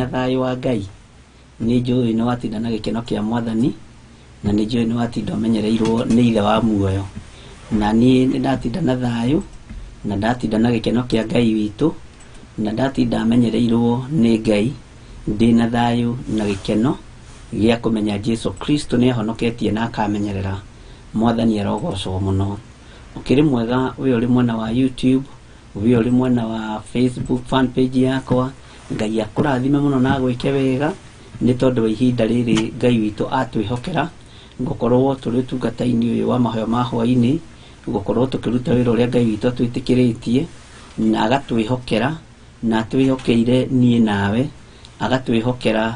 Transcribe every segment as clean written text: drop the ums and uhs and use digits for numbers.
Na thayũ wa Ngai. Nĩ njũĩ nĩ watinda na gĩkeno kĩa Mwathani, na nĩ njũĩ nĩ watinda ũmenyereirwo nĩ Ithe wa muoyo. Na niĩ nĩ ndatinda na thayũ, na ndatinda na gĩkeno kĩa Ngai witũ, na ndatinda menyereirwo nĩ Ngai, ndĩna thayũ na gĩkeno gĩa kũmenya Jesu Kristo nĩ ahonoketie na akamenyerera. Mwathani arogocwo mũno. Ũkĩrĩ mwega wĩ ũrĩ mwena wa YouTube, wĩ ũrĩ mwena wa Facebook fan page yakwa. Ngai akũrathime mũno na agwĩke wega nĩ tondũ wa ihinda rĩrĩ Ngai witũ atwĩhokera gũkorwo tũrĩ ũtungata-inĩ ũyũ wa mahoya ma hwaĩ-inĩ, gũkorwo tũkĩruta wĩra ũrĩa Ngai witũ atwĩtĩkĩrĩtie na agatwĩhokera, na atwĩhokeire niĩ nawe, agatwĩhokera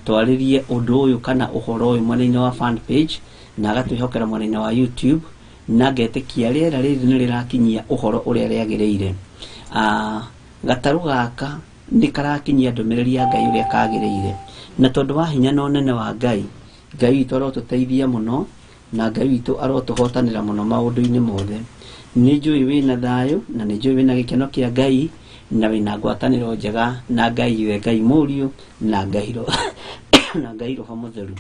twarĩrie ũndũ ũyũ kana ũhoro ũyũ mwena-inĩ wa fan page, na agatwĩhokera mwena-inĩ wa YouTube, na ngetĩkia rĩera rĩrĩ nĩ rĩrakinyia ũhoro ũrĩa rĩagĩrĩire. Gatarũ gaka nĩ karakinyia ndũmĩrĩri ya Ngai ũrĩa kagĩrĩire, na tondũ wa hinya na ũnene wa Ngai, Ngai witũ arotũteithia mũno, na Ngai witũ arotũhotanĩra mũno maũndũ-inĩ mothe. Nĩ njũĩ wĩna thayũ, na nĩ njũĩ wĩna gĩkeno kĩa Ngai, na wĩna ngwatanĩro njega na Ngai we Ngai Mũriũ, na Ngai na Ngai Roho Mũtheru.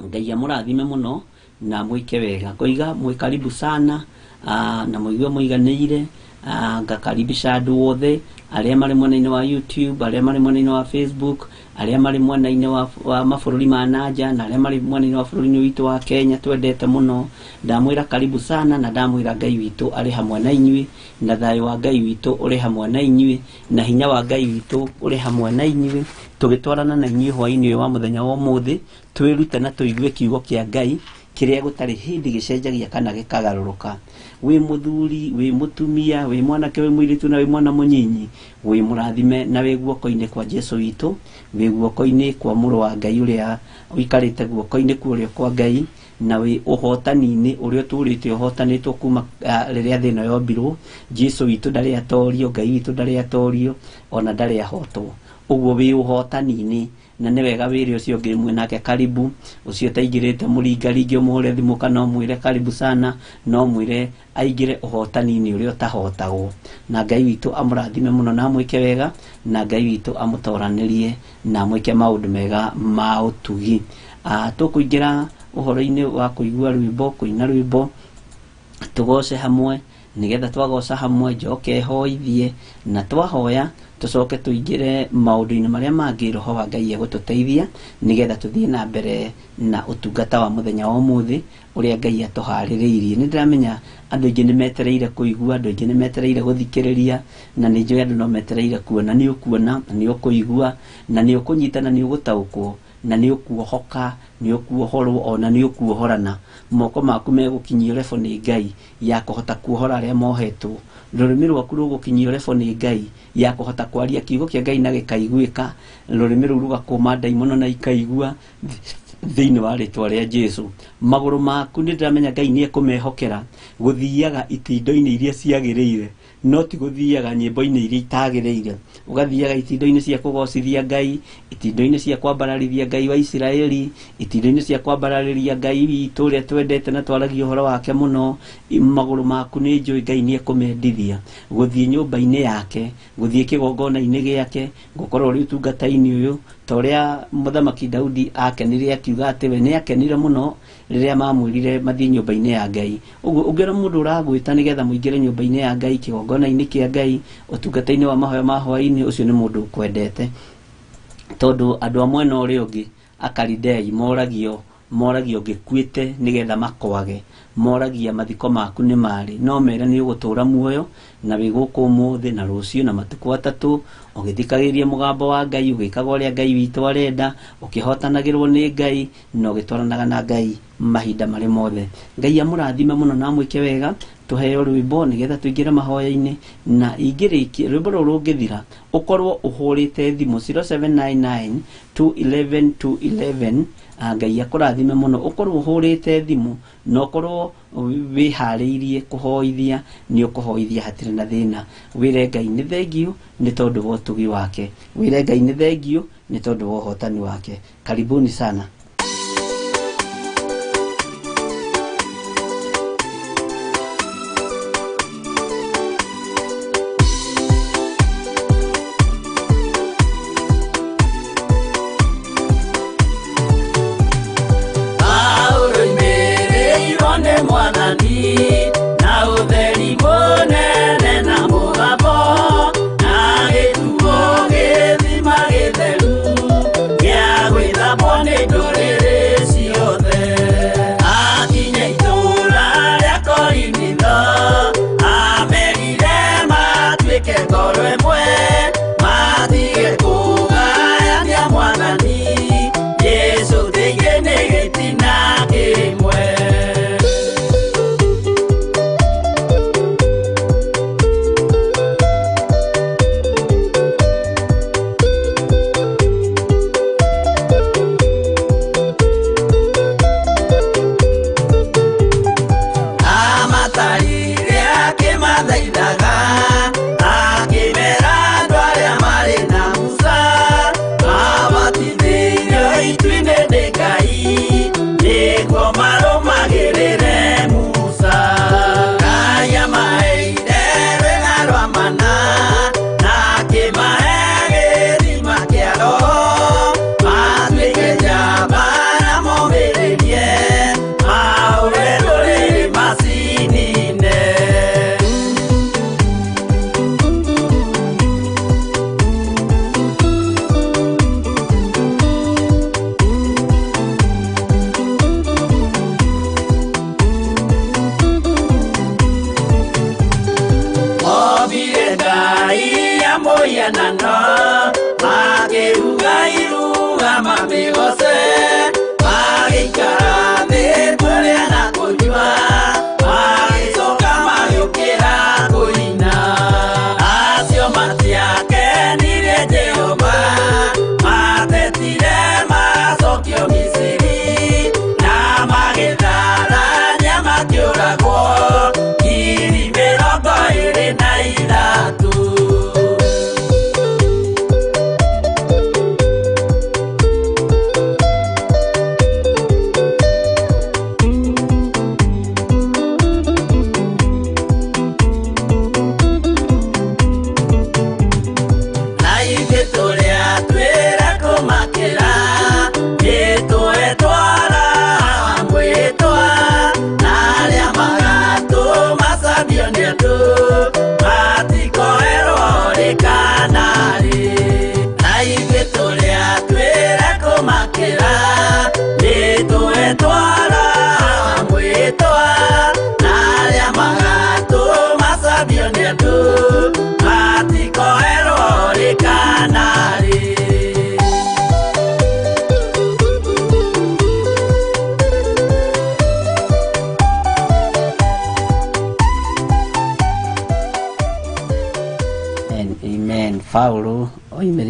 Ngai amũrathime mũno na mwĩke wega. Ngoiga mwĩ karibu sana, na mũigue mũiganĩire. Ngakaribisha andũ othe arĩa marĩ mwena-inĩ wa YouTube, arĩa marĩ mwena-inĩ wa Facebook, arĩa marĩ mwena-inĩ wa mabũrũri ma nanja, na arĩa marĩ mwena-inĩ wa bũrũri-inĩ witũ wa Kenya twendete mũno. Ndamwĩra karibu sana, na ndamwĩra Ngai witũ arĩ hamwe na inyuĩ, na thayũ wa Ngai witũ ũrĩ hamwe na inyuĩ, na hinya wa Ngai witũ ũrĩ hamwe na inyuĩ. Tũgĩtwarana na inyuĩ hwaĩ-inĩ ũyũ wa mũthenya wa ũmũthĩ, twĩrute na tũigue kiugo kĩa Ngai kĩrĩa gũtarĩ hĩndĩ gĩcenjagia kana gĩkagarũrũka. Wĩ mũthuri, wĩ mũtumia, wĩ mwanake, wĩ mũirĩtu na wĩ mwana mũnyinyi, wĩ mũrathime na wĩ guoko-inĩ kwa Jesu witũ, wĩ guoko-inĩ kwa mũrũ wa Ngai ũrĩa ũikarĩte guoko-inĩ kwa ũrĩo kwa Ngai, na wĩ ũhotani-inĩ ũrĩa ũtũrĩte ũhotanĩtwo kuma rĩrĩa thĩ ĩno yombirwo. Jesu witũ ndarĩ atorio, Ngai witũ ndarĩ atorio, ona ndarĩ ahotwo. Ũguo wĩ ũhotani-inĩ, na nĩ wega wĩre ũcio ũngĩ mwĩ nake karibu, ũcio ũtaingĩrĩte mũringaringe ũmũhũre thimũ kana ũmwĩre karibu sana, no ũmwĩre aingĩre ũhotani-inĩ ũrĩa ũtahotagwo. Na Ngai witũ amũrathime mũno na amwĩke wega, na Ngai witũ amũtoranĩrie na amwĩke maũndũ mega ma ũtugi. Tũkũingĩra ũhoro-inĩ wa kũigua rwĩmbo, kũina rwĩmbo, tũgoce hamwe, nĩgetha twagoca hamwe njoke hoithie, na twahoya tũcoke tũingĩre maũndũ-inĩ marĩa mangĩ Roho wa Ngai egũtũteithia, nĩgetha tũthiĩ na mbere na ũtungata wa mũthenya wa ũmũthĩ ũrĩa Ngai atũharĩrĩirie. Nĩ ndĩramenya andũ aingĩ nĩ metereire kũigua, andũ aingĩ nĩ metereire gũthikĩrĩria, na nĩ njũĩ andũ no metereire kuona. Nĩ ũkuona, nĩ ũkũigua, na nĩ ũkũnyita, na nĩ ũgũtaũkwo, na nĩ ũkuohoka, nĩ ũkuohorwo, ona nĩ ũkuohorana. Moko maku megũkinyio rebo nĩ Ngai ya kũhota kuohora arĩa mohetwo. Rũrĩmĩ rwaku rũgũkinyio rebo nĩ Ngai ya kũhota kwaria kiugo kĩa Ngai na gĩkaiguĩka. Rũrĩmĩ rũu rũgakũma ndaimono na ikaigua thĩinĩ wa rĩtwa rĩa Jesu. Magũrũ maku nĩ ndĩramenya Ngai nĩ ekũmehokera gũthiaga itindo-inĩ iria ciagĩrĩire, no ti gũthiaga nyĩmbo-inĩ iria itagĩrĩire. Ũgathiaga itindo-inĩ cia kũgocithia Ngai, itindo-inĩ cia kwambararithia Ngai wa Isiraeli, itindo-inĩ cia kwambararĩria Ngai witũ ũrĩa twendete na twaragia ũhoro wake mũno. Magũrũ maku nĩ njũĩ Ngai nĩ ekũmendithia gũthiĩ nyũmba-inĩ yake, gũthiĩ kĩgongona-inĩ gĩake, gũkorwo ũrĩ ũtungata-inĩ ũyũ, ta ũrĩa Mũthamaki Daudi akenire akiuga atĩ we nĩ akenire mũno rĩrĩa mamwĩrire mathiĩ nyũmba-inĩ ya Ngai. Ũguo ũngĩona mũndũ ũragwĩta nĩgetha mũingĩre nyũmba-inĩ ya Ngai, kĩgongona-inĩ kĩa Ngai, ũtungata-inĩ wa mahoya ma hwaĩ-inĩ, ũcio nĩ mũndũ ũkwendete. Tondũ andũ a mwena ũrĩa ũngĩ, Akalidei, moragio ngĩkuĩte nĩgetha makwage, moragia mathiko maku nĩ marĩ, no mere nĩ ũgũtũra muoyo na wĩ gũkũ ũmũthĩ na rũciũ na matukũ atatũ, ũgĩthikagĩrĩria mũgambo wa Ngai, ũgĩkaga ũrĩa Ngai witũ arenda, ũkĩhotanagĩrwo nĩ Ngai, na ũgĩtwaranaga na Ngai mahinda marĩ mothe. Ngai amũrathime mũno na amwĩke wega. Tũheo rwĩmbo nĩgetha tũingĩre mahoya-inĩ, na ingĩrĩkia rwĩmbo rũrũ rũngĩthira, ũkorwo ũhũrĩte thimũ 0799 211 211. Ngai akũrathime mũno, ũkorwo ũhũrĩte thimũ na ũkorwo wĩharĩirie kũhoithia, nĩ ũkũhoithia hatirĩ na thĩna. Wĩre Ngai nĩ thengiũ nĩ tondũ wa ũtugi wake, wĩre Ngai nĩ thengiũ nĩ tondũ wa ũhotani wake. Karibuni sana.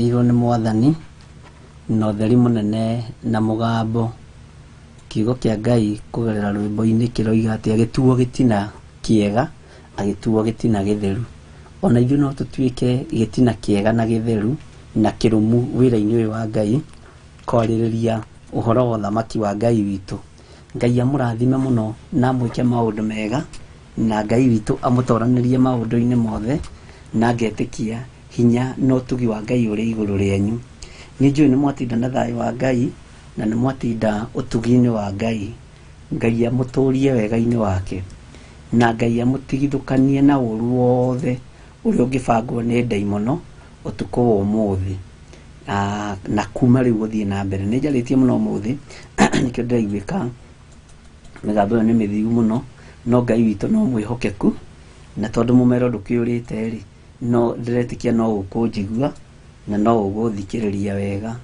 Ndamenyereirwo nĩ Mwathani na ũtheri mũnene na mũgambo. Kiugo kĩa Ngai kũgerera rwĩmbo-inĩ kĩroiga atĩ agĩtuo gĩtina kĩega, agĩtuo gĩtina gĩtheru. Ona ithuĩ no tũtuĩke gĩtina kĩega na gĩtheru na kĩrũmu wĩra-inĩ ũyũ wa Ngai, kwarĩrĩria ũhoro wa ũthamaki wa Ngai witũ. Ngai amũrathime mũno na amwĩke maũndũ mega, na Ngai witũ amũtoranĩrie maũndũ-inĩ mothe, na ngetĩkia hinya na ũtugi wa Ngai ũrĩ igũrũ rĩanyu. Nĩ njũĩ nĩ mwatinda na thayũ wa Ngai, na nĩ mwatinda ũtugi-inĩ wa Ngai. Ngai amũtũrie wega-inĩ wake, na Ngai amũtigithũkanie na ũru wothe ũrĩa ũngĩbangwo nĩ ndaimono ũtukũ wa ũmũthĩ. Na kuma rĩu gũthiĩ na mbere. Nĩ njarĩtie mũno ũmũthĩ, nĩkĩo ndĩraiguĩka mĩgambo ĩyo nĩ mĩthiu mũno, no Ngai witũ no mwĩhokeku, na tondũ mũmero ndũkĩũrĩte rĩ, no ndĩretĩkia no ũkũnjigua na no ũgũthikĩrĩria wega.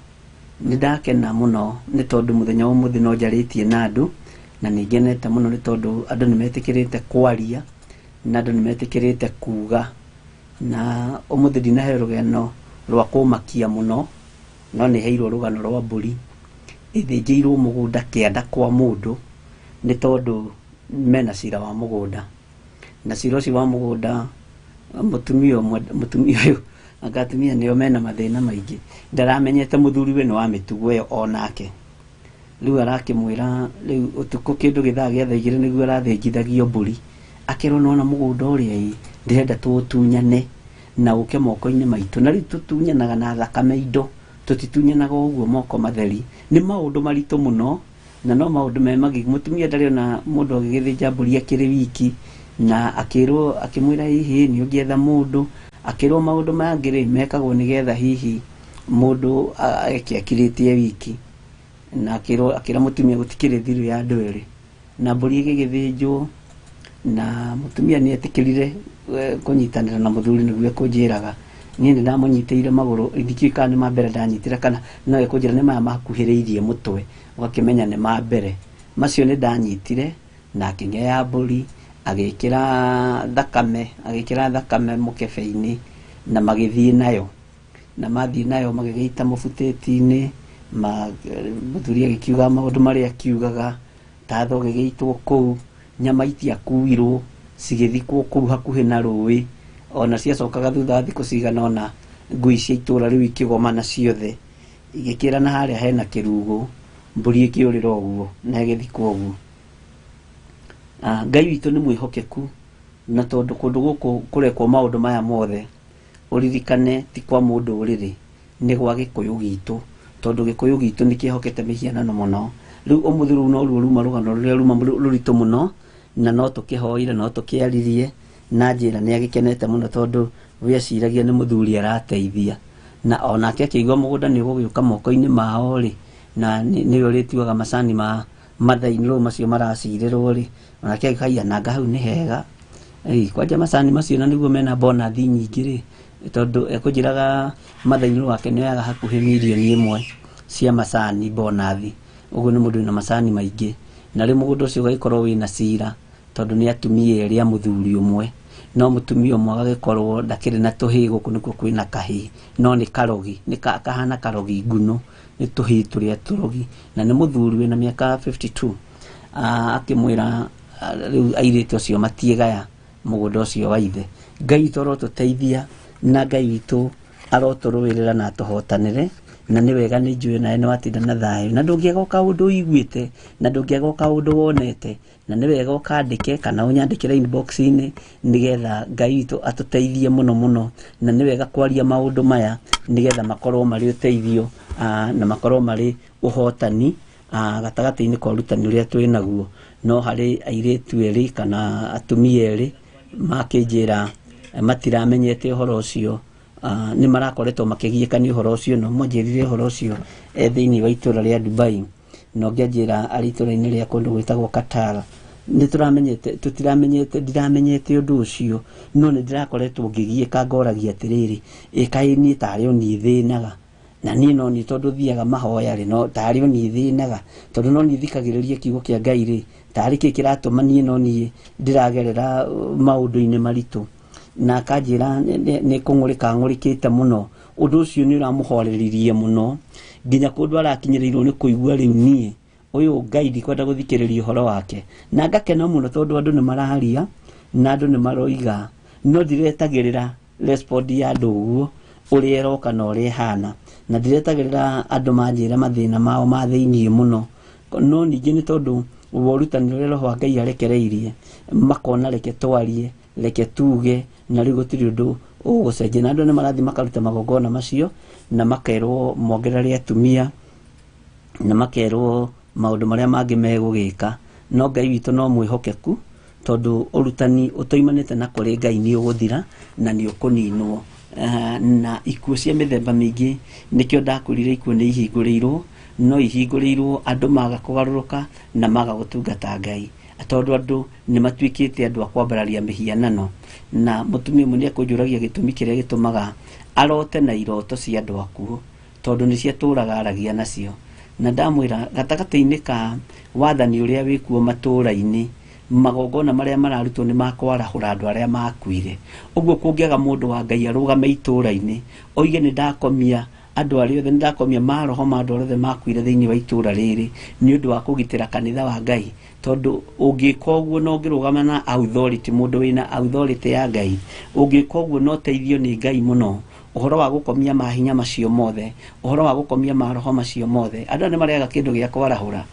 Nĩ ndakena mũno nĩ tondũ mũthenya wa ũmũthĩ no njarĩtie na andũ, na nĩ ngenete mũno nĩ tondũ andũ nĩ metĩkĩrĩte kwaria, na andũ nĩ metĩkĩrĩte kuga. Na ũmũthĩ ndinaheo rũgano rwa kũmakia mũno, no nĩ heirwo rũgano rwa mbũri ĩthĩnjĩirwo mũgũnda kĩanda kwa mũndũ nĩ tondũ mena cira wa mũgũnda. Na cira ũcio wa mũgũnda, mũtumia ũmwe, mũtumia ũyũ, anga atumia nĩo mena mathĩna maingĩ, ndaramenyete mũthuriwe nĩ wa mĩtugo ĩyo onake. Rĩu arakĩmwĩra rĩu ũtukũ kĩndũ gĩthaa gĩa thaa igĩrĩ nĩguo arathĩnjithagio mbũri, akerwo nĩwona mũgũnda ũrĩa ĩ, ndĩrenda tũũtunyane na ũke moko-inĩ maitũ. Na rĩu tũtunyanaga na thakame indo, tũtitunyanaga ũguo moko matheri. Nĩ maũndũ maritũ mũno, na no maũndũ me magigi. Mũtumia ndarĩ ona mũndũ agĩgĩthĩnja mbũri akĩrĩ wiki, na akĩrwo, akĩmwĩra hihi nĩ ũngĩetha mũndũ, akĩrwo maũndũ mangĩ rĩ mekagwo nĩgetha hihi mũndũ eke akirĩtie wiki. Na akĩrwo, akĩra mũtumia gũtikĩrĩ thirĩ ya andũ erĩ. Na mbũri ĩgĩgĩthĩnjwo, na mũtumia nĩ etĩkĩrire kũnyitanĩra na mũthuri nĩguo ekũnjĩraga. Niĩ nĩ ndamũnyitĩire magũrũ, ndikĩũĩ kana nĩ ma mbere ndanyitire kana no ekũnjĩra nĩ maya makuhĩrĩirie mũtwe, ũgakĩmenya nĩ ma mbere. Macio nĩ ndanyitire, na akĩng'ea mbũri, agĩkĩra thakame, agĩkĩra thakame mũkebe-inĩ, na magĩthiĩ nayo. Na mathiĩ nayo magĩgĩita mũbutĩti-inĩ, mũthuri agĩkiuga maũndũ marĩa akiugaga, tatha ũgĩgĩitwo kũu, nyama itiakuirwo, cigĩthikwo kũu hakuhĩ na rũĩ. Ona ciacokaga thutha wa thikũ cigana ũna, ngui cia itũũra rĩu ikĩgomana ciothe, igĩkĩrana harĩa hena kĩrugũ, mbũri ĩkĩũrĩra ũguo na ĩgĩthikwo ũguo. Ngai witũ nĩ mwĩhokeku, na tondũ kũndũ gũkũ kũrekwo maũndũ maya mothe, ũririkane ti kwa mũndũ ũrĩrĩ, nĩ gwa Gĩkũyũ gitũ, tondũ Gĩkũyũ gitũ nĩ kĩhokete mĩhianano mũno. Rĩu ũmũthĩ rũu no ruo ruma rũgano rũrĩa ruma rũritũ mũno, na no tũkĩhoire, no tũkĩaririe, na njĩra nĩ agĩkenete mũno tondũ we eciragia nĩ mũthuri arateithia. Na onake akĩigua mũgũnda nĩ ũgũgĩũka moko-inĩ mao rĩ, na nĩwe ũrĩtuaga macani ma mathainĩ rũu macio maracirĩrwo rĩ, onake agĩkaiya nanga hau nĩ hega. Kwanja macani macio na nĩguo mena bonathi nyingĩ rĩ, tondũ ekũnjĩraga mathainĩ wake nĩ oyaga hakuhĩ mirioni ĩmwe cia macani bonathi. Ũguo nĩ mũndũ wĩna macani maingĩ. Na rĩu mũgũnda ũcio ũgagĩkorwo wĩna cira, tondũ nĩ atumia erĩ a mũthuri ũmwe. No mũtumia ũmwe agagĩkorwo ndakĩrĩ na tũhĩĩ, gũkũ nĩkuo kwĩna kahĩĩ, no nĩ karogi, nĩ kahana karogi nguno, nĩ tũhĩĩ tũrĩa tũrogi. Na nĩ mũthuri wĩna mĩaka 52. Akĩmwĩra, rĩu airĩtu acio matiĩgaya mũgũnda ũcio wa ithe. Ngai witũ arotũteithia, na Ngai witũ arotũrũĩrĩra na atũhotanĩre, na nĩ wega nĩ njũĩ nawe nĩ watinda na thayũ, na ndũngĩaga o kaũndũ ũiguĩte, na ndũngĩaga o kaũndũ wonete, na nĩ wega ũkandĩke kana ũnyandĩkĩre inbox-inĩ nĩgetha Ngai witũ atũteithie mũno mũno, na nĩ wega kwaria maũndũ maya nĩgetha makorwo marĩ ũteithio, na makorwo marĩ ũhotani, gatagatĩ-inĩ ka ũrutani ũrĩa twĩ naguo. No harĩ airĩtu erĩ kana atumia erĩ makĩnjĩra matiramenyete ũhoro ũcio, nĩ marakoretwo makĩgiĩka nĩ ũhoro ũcio, na ũmwe anjĩrire ũhoro ũcio e thĩinĩ wa itũũra rĩa Dubai, na ũngĩ anjĩra arĩ itũũra-inĩ rĩa kũndũ gwĩtagwo Qatar. Nĩ tũramenyete, tũtiramenyete, ndiramenyete ũndũ ũcio, no nĩ ndĩrakoretwo ngĩgiĩka ngoragia atĩrĩrĩ, ĩ kaĩ niĩ tarĩ o niĩ thĩnaga, na niĩ no niĩ tondũ thiaga mahoya rĩ, no tarĩ o niĩ thĩnaga, tondũ no niĩ thikagĩrĩria kiugo kĩa Ngai rĩ, tarĩ kĩ kĩratũma niĩ no niĩ ndĩragerera maũndũ-inĩ maritũ. Na akanjĩra nĩ kũng'ũrĩka ng'ũrĩkĩte mũno Ũndũ ũcio nĩ ũramũhoreririe mũno nginya kũndũ arakinyĩrĩirwo nĩ kũigua rĩu niĩ ũyũ Ngai ndikwenda gũthikĩrĩria ũhoro wake. Na ngakena mũno tondũ andũ nĩ mararia na andũ nĩ maroiga, no ndiretagĩrĩra respond ya andũ ũguo ũrĩa ĩroka na ũrĩa ĩhana, na ndiretagĩrĩra andũ manjĩre mathĩna mao ma thĩiniĩ mũno. No ningĩ nĩ tondũ wa ũrutani ũrĩa Roho wa Ngai arekereirie, makona reke twarie, reke tuge, na rĩu gũtirĩ ũndũ ũgũcenjia. Na andũ nĩ marathiĩ makaruta magongona macio na makerwo mongerere atumia na makerwo maũndũ marĩa mangĩ megũgĩka. No Ngai witũ no mwĩhokeku, tondũ ũrutani ũtoimanĩte na kũrĩ Ngai nĩ ũgũthira na nĩ ũkũninwo. Na ikuũ cia mĩthemba mĩingĩ, nĩkĩo ndakwĩrire ikuũ nĩ ihingũrĩirwo, no ihingũrĩirwo andũ maga kũgarũrũka na maga gũtungata Ngai, tondũ andũ nĩ matuĩkĩte andũ a kwambararia mĩhianano. Na mũtumia ũmwe nĩ ekũnjũragia gĩtũmi kĩrĩa gĩtũmaga arote na iroto cia andũ akuũ, tondũ nĩ ciatũraga aragia nacio. Na ndamwĩra gatagatĩ-inĩ ka wathani ũrĩa wĩkuo matũũra-inĩ, magongona marĩa mararutwo nĩ makwarahũra andũ arĩa makuire. Ũguo kũngĩaga mũndũ wa Ngai arũgame itũũra-inĩ oige nĩ ndakomia andũ arĩa othe, nĩ ndakomia maroho ma andũ arĩa othe makuire thĩinĩ wa itũũra rĩrĩ nĩ ũndũ wa kũgitĩra kanitha wa Ngai. Tondũ ũngĩka ũguo na ũngĩrũgama na authority, mũndũ wĩna authority ya Ngai, ũngĩka ũguo na ũteithio nĩ Ngai mũno, ũhoro wa gũkomia mahinya macio mothe, ũhoro wa gũkomia maroho macio mothe, andũ aya nĩ marĩaga kĩndũ gĩa kwarahũra.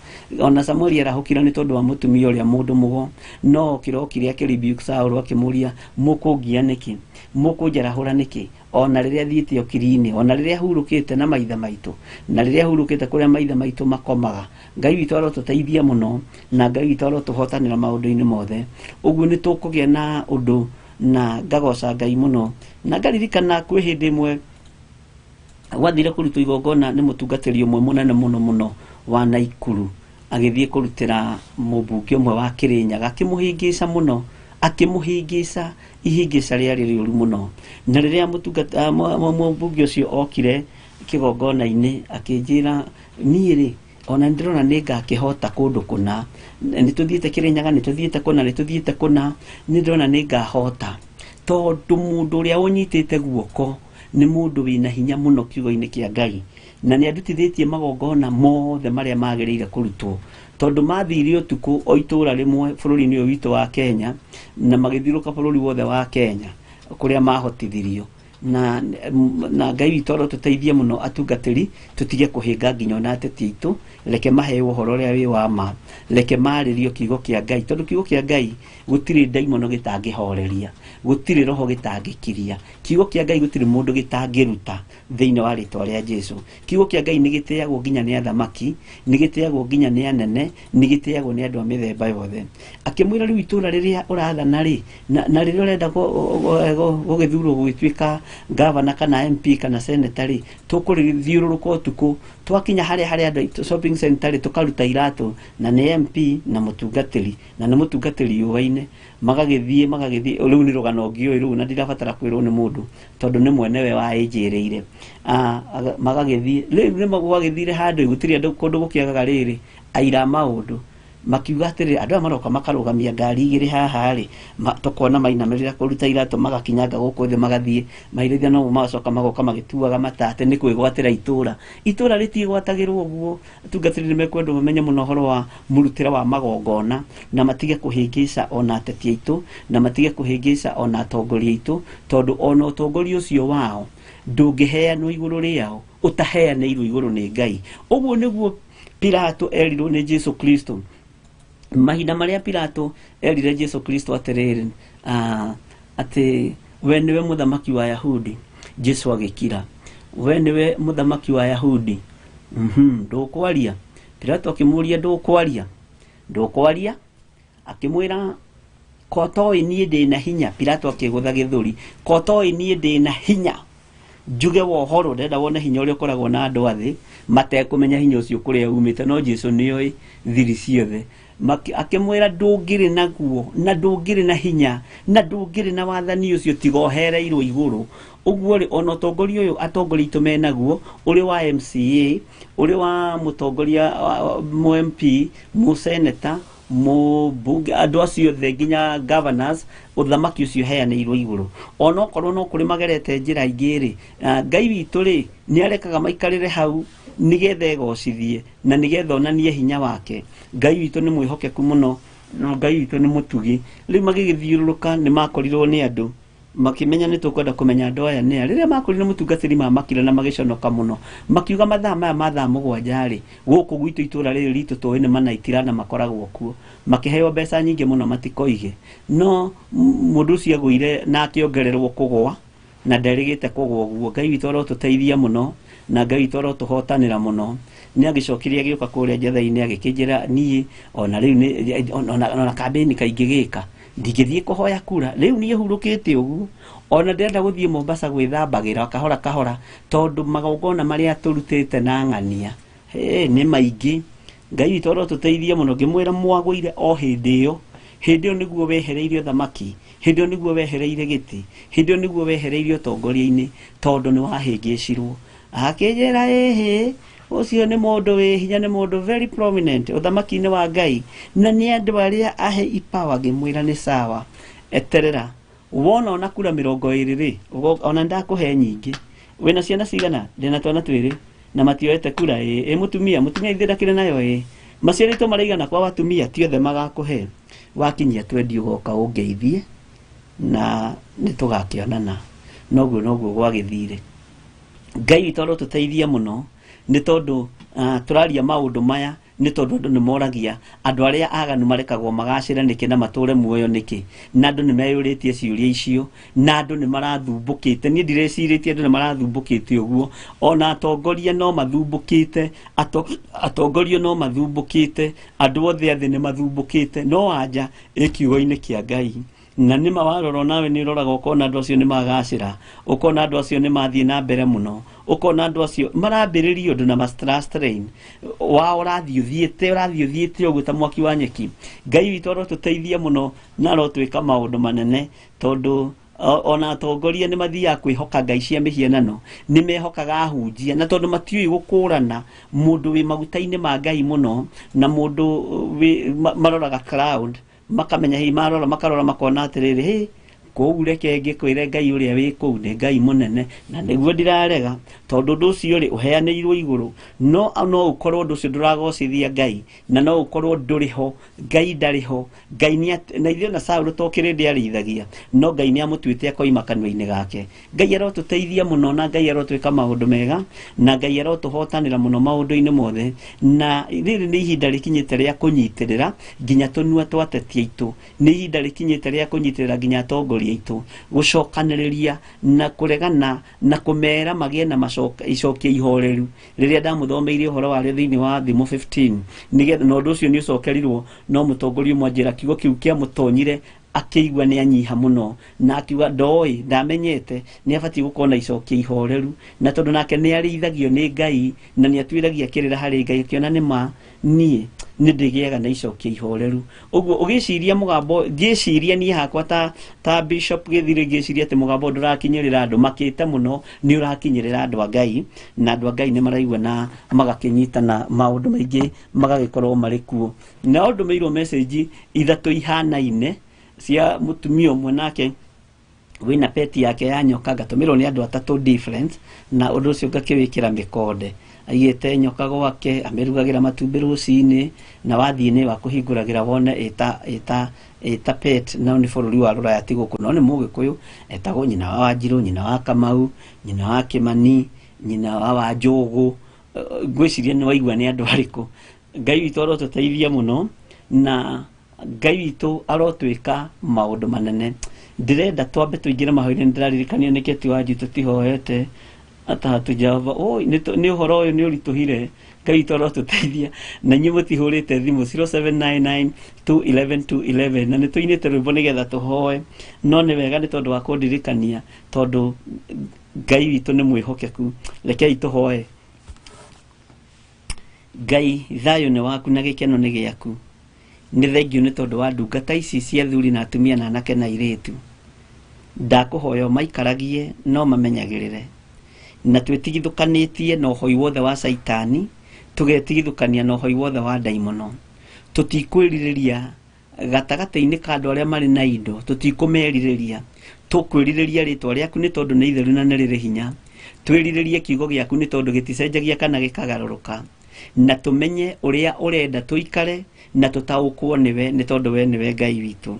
Ona Samueli arahũkire nĩ tondũ wa mũtumia ũrĩa mũndũ mũgo, no okire okire akĩrebuke Saũlũ akĩmũria, mũkũngia nĩkĩ? Mũkũnjarahũra nĩkĩ? Ona rĩrĩa thiĩte okiri-inĩ, ona rĩrĩa hurũkĩte na maithe maitũ, na rĩrĩa hurũkĩte kũrĩa maithe maitũ makomaga, Ngai witũ arotũteithia mũno, na Ngai witũ arotũhotanĩra maũndũ-inĩ mothe. Ũguo nĩ tũkũgĩa na ũndũ, na ngagoca Ngai mũno. Na ngaririkana kwĩ hĩndĩ ĩmwe gwathire kũrutwo igongona nĩ mũtungatĩri ũmwe mũnene mũno mũno wa Naikuru, agĩthiĩ kũrutĩra mũmbunge ũmwe wa Kĩrĩnyaga, akĩmũhĩngĩca mũno, akĩmũhĩngĩca ihĩngĩca rĩarĩ rĩũru mũno. Na rĩrĩa mũmbunge ũcio okire kĩgongona-inĩ, akĩnjĩra niĩ rĩ, ona ndĩrona nĩ ngakĩhota kũndũ kũna, nĩ tũthiĩte Kĩrĩnyaga, nĩ tũthiĩte kũna, nĩ tũthiĩte kũna, nĩ ndĩrona nĩ ngahota, tondũ mũndũ ũrĩa ũnyitĩte guoko nĩ mũndũ wĩna hinya mũno kiugo-inĩ kĩa Ngai, na nĩ andutithĩtie magongona mothe marĩa magĩrĩire kũrutwo. Tondũ mathire ũtukũ o itũũra rĩmwe bũrũri-inĩ ũyũ witũ wa Kenya, na magĩthiũrũrũka bũrũri wothe wa Kenya kũrĩa mahotithirio. Na Ngai witũ arotũteithie mũno atungatĩri, tũtige kũhĩnga nginya ona ateti aitũ, reke maheo ũhoro ũrĩa wĩ wa ma, reke marĩrio kiugo kĩa Ngai, tondũ kiugo kĩa Ngai gũtirĩ ndaimono gĩtangĩhoreria, gũtirĩ roho gĩtangĩkiria. Kiugo kĩa Ngai gũtirĩ mũndũ gĩtangĩruta thĩinĩ wa rĩtwa rĩa Jesũ. Kiugo kĩa Ngai nĩ gĩtĩagwo nginya nĩ athamaki, nĩ gĩtĩagwo nginya nĩ anene, nĩ gĩtĩagwo nĩ andũ a mĩthemba yothe. Akĩmwĩra rĩu itũũra rĩrĩa ũrathana rĩ, na rĩrĩa ũrenda gũgĩthurwo gũgĩtuĩka gavana kana MP kana senator rĩ, tũkũrĩthiũrũrũka ũtukũ, twakinya harĩa harĩa andũ aitũ shopping center rĩ, tũkaruta iratũ, na nĩ MP na mũtungatĩri, na nĩ mũtungatĩri yũaine, magagĩthiĩ, magagĩthiĩ. Rĩu nĩ rũgano ngĩũĩ rũu na ndirabatara kwĩrwo nĩ mũndũ tondũ nĩ mwenewe wa ĩnjĩrĩire. Magagĩthiĩ rĩu nĩ gwagĩthire handũ gũtirĩ andũ kũndũ gũkĩagaga rĩrĩ aira a maũndũ, makiuga atĩrĩrĩ, andũ aya maroka makarũgamia ngari igĩrĩ haha rĩ, tũkona mainamĩrĩra kũruta iratũ magakinyanga gũkũ thĩ magathiĩ mairĩthia, no magacoka magoka magĩtuaga mata atĩ nĩ kwĩgwatĩra itũũra. Itũũra rĩtiĩgwatagĩrwo ũguo. Atungatĩri nĩ mekwendwo mamenye mũno ũhoro wa mũrutĩre wa magongona, na matige kũhĩngĩca ona ateti aitũ, na matige kũhĩngĩca ona atongoria aitũ, tondũ ona ũtongoria ũcio wao ndũngĩheanwo igũrũ rĩao ũtaheanĩirwo igũrũ nĩ Ngai. Ũguo nĩguo Pilato erirwo nĩ Jesu Kristo. Mahinda marĩa Pilato erire Jesu Kristo atĩrĩrĩ, atĩ we nĩwe mũthamaki wa Yahudi, Jesu agĩkira. We nĩwe mũthamaki wa Yahudi. Ndũkwaria. Pilato akĩmũũria ndũkwaria. Ndũkwaria. Akĩmwĩra ko toĩ niĩ ndĩna hinya. Pilato akĩgũtha gĩthũri. Ko toĩ niĩ ndĩna hinya. Njuge wohoro, ndĩrenda wone hinya ũrĩa ũkoragwo na andũ a thĩ matekũmenya hinya ũcio kũrĩa umĩte, no Jesu nĩoĩ thiri ciothe. Akĩmwĩra ndũngĩrĩ naguo, na ndũngĩrĩ na hinya, na ndũngĩrĩ na wathani ũcio tiga ũhereirwo igũrũ. Ũguo rĩ, ona ũtongoria ũyũ atongoria aitũ menaguo, ũrĩ wa MCA, ũrĩ wa mũtongoria, mũ MP, mũ senator, Mũmbunge, andũ acio othe nginya governors, ũthamaki ũcio ũheanĩirwo igũrũ. Onokorwo no kũrĩ magerete njĩra ingĩ rĩ, Ngai witũ rĩ nĩ arekaga maikarĩre hau nĩgetha egocithie na nĩgetha onanie hinya wake. Ngai witũ nĩ mwĩhokeku mũno na Ngai witũ nĩ mũtugi. Rĩu magĩgĩthiũrũrũka nĩ makorirwo nĩ andũ makĩmenya nĩ tũkwenda kũmenya andũ aya nĩa. Rĩrĩa makorire mũtungatĩri mamakire na magĩconoka mũno, makiuga mathaa maya ma thaa 7 rĩ, gũkũ gwitũ itũra rĩrĩ ritũ tũĩ nĩ manaitira na makoragwo kuo. Makĩheo mbeca nyingĩ mũno matikoige. No mũndũ ũcio agũire na akĩongererwo kũgũa na nderĩgĩte kũgũa ũguo. Ngai witũ arotũteithia mũno na Ngai witũ arotũhotanĩra mũno. Nĩ agĩcokire agĩũka kũrĩa njetha-inĩ agĩkĩnjĩra niĩ ona rĩu nĩ ona kambĩini kaingĩgĩka ndingĩthiĩ kũhoya kura. Rĩu niĩ hurũkĩte ũguo ona ndĩrenda gũthiĩ Mombasa gwĩthambagĩra kahora kahora tondũ magongona marĩa tũrutĩte na ng'ania nĩ maingĩ. Ngai witũ arotũteithia mũno. Ngĩmwĩra mwagũire o hĩndĩ ĩyo. Hĩndĩ ĩyo nĩguo wehereirio thamaki, hĩndĩ ĩyo nĩguo wehereire gĩtĩ, hĩndĩ ĩyo nĩguo wehereirio ũtongoria-inĩ tondũ nĩ wahĩngĩcirwo. Akĩnjĩra ĩhĩ, ũcio nĩ mũndũ wĩ hinya, nĩ mũndũ very prominent ũthamaki-inĩ wa Ngai na nĩ andũ arĩa ahe ipawa. Ngĩmwĩra nĩ sawa, eterera wona ona kura 20 rĩ, ona ndakũhe nyingĩ. Wĩna ciana cigana? Ndĩna twana 2 na matioete kura. Ĩ mũtumia, mũtumia ithe ndakĩrĩ nayo. Ĩ maciarĩtwo maraigana kwa watumia? Ti othe magakũhe. Wakinyia 20 ũgoka ũngeithie na nĩ tũgakĩonana. Noguo noguo gwagĩthire. Ngai witũ arotũteithia mũno nĩ tondũ tũraria maũndũ maya nĩ tondũ andũ nĩ moragia andũ arĩa aganu marekagwo magacĩre nĩkĩ na matũre muoyo nĩkĩ, na andũ nĩ meyũrĩtie ciũria icio na andũ nĩ marathumbũkĩte. Niĩ ndirecirĩtie andũ nĩ marathumbũkĩte ũguo, ona atongoria no mathumbũkĩte, atongoria no mathumbũkĩte, andũ othe a thĩ nĩ mathumbũkĩte, no anja ĩ kiugo-inĩ kĩa Ngai. Na nĩ ma warora nawe nĩ ũroraga ũkona andũ acio nĩ magacĩra, ũkona andũ acio nĩ mathiĩ na mbere mũno, ũkona andũ acio marambĩrĩria ũndũ na ma-strain wao ũrathiĩ ũthiĩte, ũrathiĩ ũthiĩte ũguo ta mwaki wa nyeki. Ngai witũ arotũteithia mũno na arotwĩka maũndũ manene tondũ ona atongoria nĩ mathiaga kwĩhoka ngai cia mĩhianano, nĩ mehokaga ahunjia, na tondũ matiũĩ gũkũrana mũndũ wĩ maguta-inĩ ma Ngai mũno na mũndũ wĩ maroraga crowd makamenya hihi marora makarora makona atĩrĩrĩ, hĩ kũu reke ngĩkwĩre Ngai ũrĩa wĩ kũu nĩ Ngai mũnene, na nĩguo ndirarega tondũ ũndũ ũcio rĩ ũheanĩirwo igũrũ. No no ũkorwo ũndũ ũcio ndũragocithia Ngai na no ũkorwo ndũrĩ ho, Ngai ndarĩ ho. Ngai nĩ na ithuĩ na Saũlũ to kĩrĩndĩ arĩithagia, no Ngai nĩ amũtuĩte akoima kanua-inĩ gake. Ngai arotũteithia mũno na Ngai arotwĩka maũndũ mega na Ngai arotũhotanĩra mũno maũndũ-inĩ mothe. Na rĩrĩ nĩ ihinda rĩkinyĩte rĩa kũnyitĩrĩra nginya tũnua twa ateti aitũ, nĩ ihinda rĩkinyĩte rĩa kũnyitĩrĩra nginya atongoria aitũ, gũcokanĩrĩria na kũregana na kũmera magĩe na icokia ihoreru. Rĩrĩa ndamũthomeire ũhoro warĩo thĩinĩ wa Thimo 15, nĩgetha na ũndũ ũcio nĩ ũcokerirwo no mũtongoria ũmwe anjĩra kiugo kĩu kĩamũtonyire akĩigua nĩ anyiha mũno na akiuga ndoĩ ndamenyete nĩ abatiĩ gũkorwo na icokia ihoreru, na tondũ nake nĩ arĩithagio nĩ Ngai na nĩ atuĩragia kĩrĩra harĩ Ngai, akĩona nĩ ma niĩ nĩ ndĩgĩaga na icokia ihoreru. Ũguo ũgĩciria mũgambo, ngĩciria niĩ hakwa ta Bishop Gĩthirĩ, ngĩciria atĩ mũgambo ndũrakinyĩrĩra andũ makĩte mũno, nĩ ũrakinyĩrĩra andũ a Ngai na andũ a Ngai nĩ maraigua na magakĩnyitana maũndũ maingĩ magagĩkorwo marĩ kuo. Na ndũmĩirwo message 3 ihanaine cia mũtumia ũmwe nake wĩna peti yake ya nyoka, ngatũmĩrwo nĩ andũ 3 different, na ũndũ ũcio ngakĩwĩkĩra mĩkonde. Aigĩte nyoka gwake, amĩrugagĩra matumbĩ rũcinĩ, na wathiĩ nĩ wakũhingũragĩra wone ĩta pet, no nĩ bũrũri wa Rũraya ti gũkũ, no nĩ Mũgĩkũyũ, etagwo nyina wa Wanjirũ, nyina wa Kamau, nyina wa Kĩmani, nyina wa Wanjũgũ. Ngwĩciria nĩ waigua nĩ andũ arĩkũ. Ngai witũ arotũteithia mũno na Ngai witũ arotwĩka maũndũ manene. Ndĩrenda twambe tũingĩre mahoya-inĩ, ndĩraririkanio nĩ Keti Wanjiũ tũtihoete ata hatujava. Oi, nĩ ũhoro ũyũ nĩ ũritũhire. Ngai witũ arotũteithia. Na inyuĩ mũtihũrĩte thimũ 0799 211 211, na nĩ tũinĩte rwĩmbo nĩgetha tũhoe, no nĩ wega nĩ tondũ wa kũndirikania, tondũ Ngai witũ nĩ mwĩhokeku. Rekei tũhoe. Ngai, thayũ nĩ waku na gĩkeno nĩ gĩaku. Nĩ thengiũ nĩ tondũ wa ndungata ici cia athuri na atumia na anake na airĩtu. Ndakũhoya ũmaikaragie no mamenyagĩrĩre, na twĩtigithũkanĩtie na ũhoi wothe wa Caitani, tũgetigithũkania na ũhoi wothe wa ndaimono. Tũtikwĩrirĩria gatagatĩ-inĩ ka andũ arĩa marĩ na indo, tũtikũmerirĩria, tũkwĩrirĩria rĩtwa rĩaku nĩ tondũ nĩ itheru na nĩ rĩrĩ hinya. Twĩrirĩrie kiugo gĩaku nĩ tondũ gĩticenjagia kana gĩkagarũrũka, na tũmenye ũrĩa ũrenda tũikare na tũtaũkwo nĩwe nĩ tondũ we nĩwe Ngai witũ.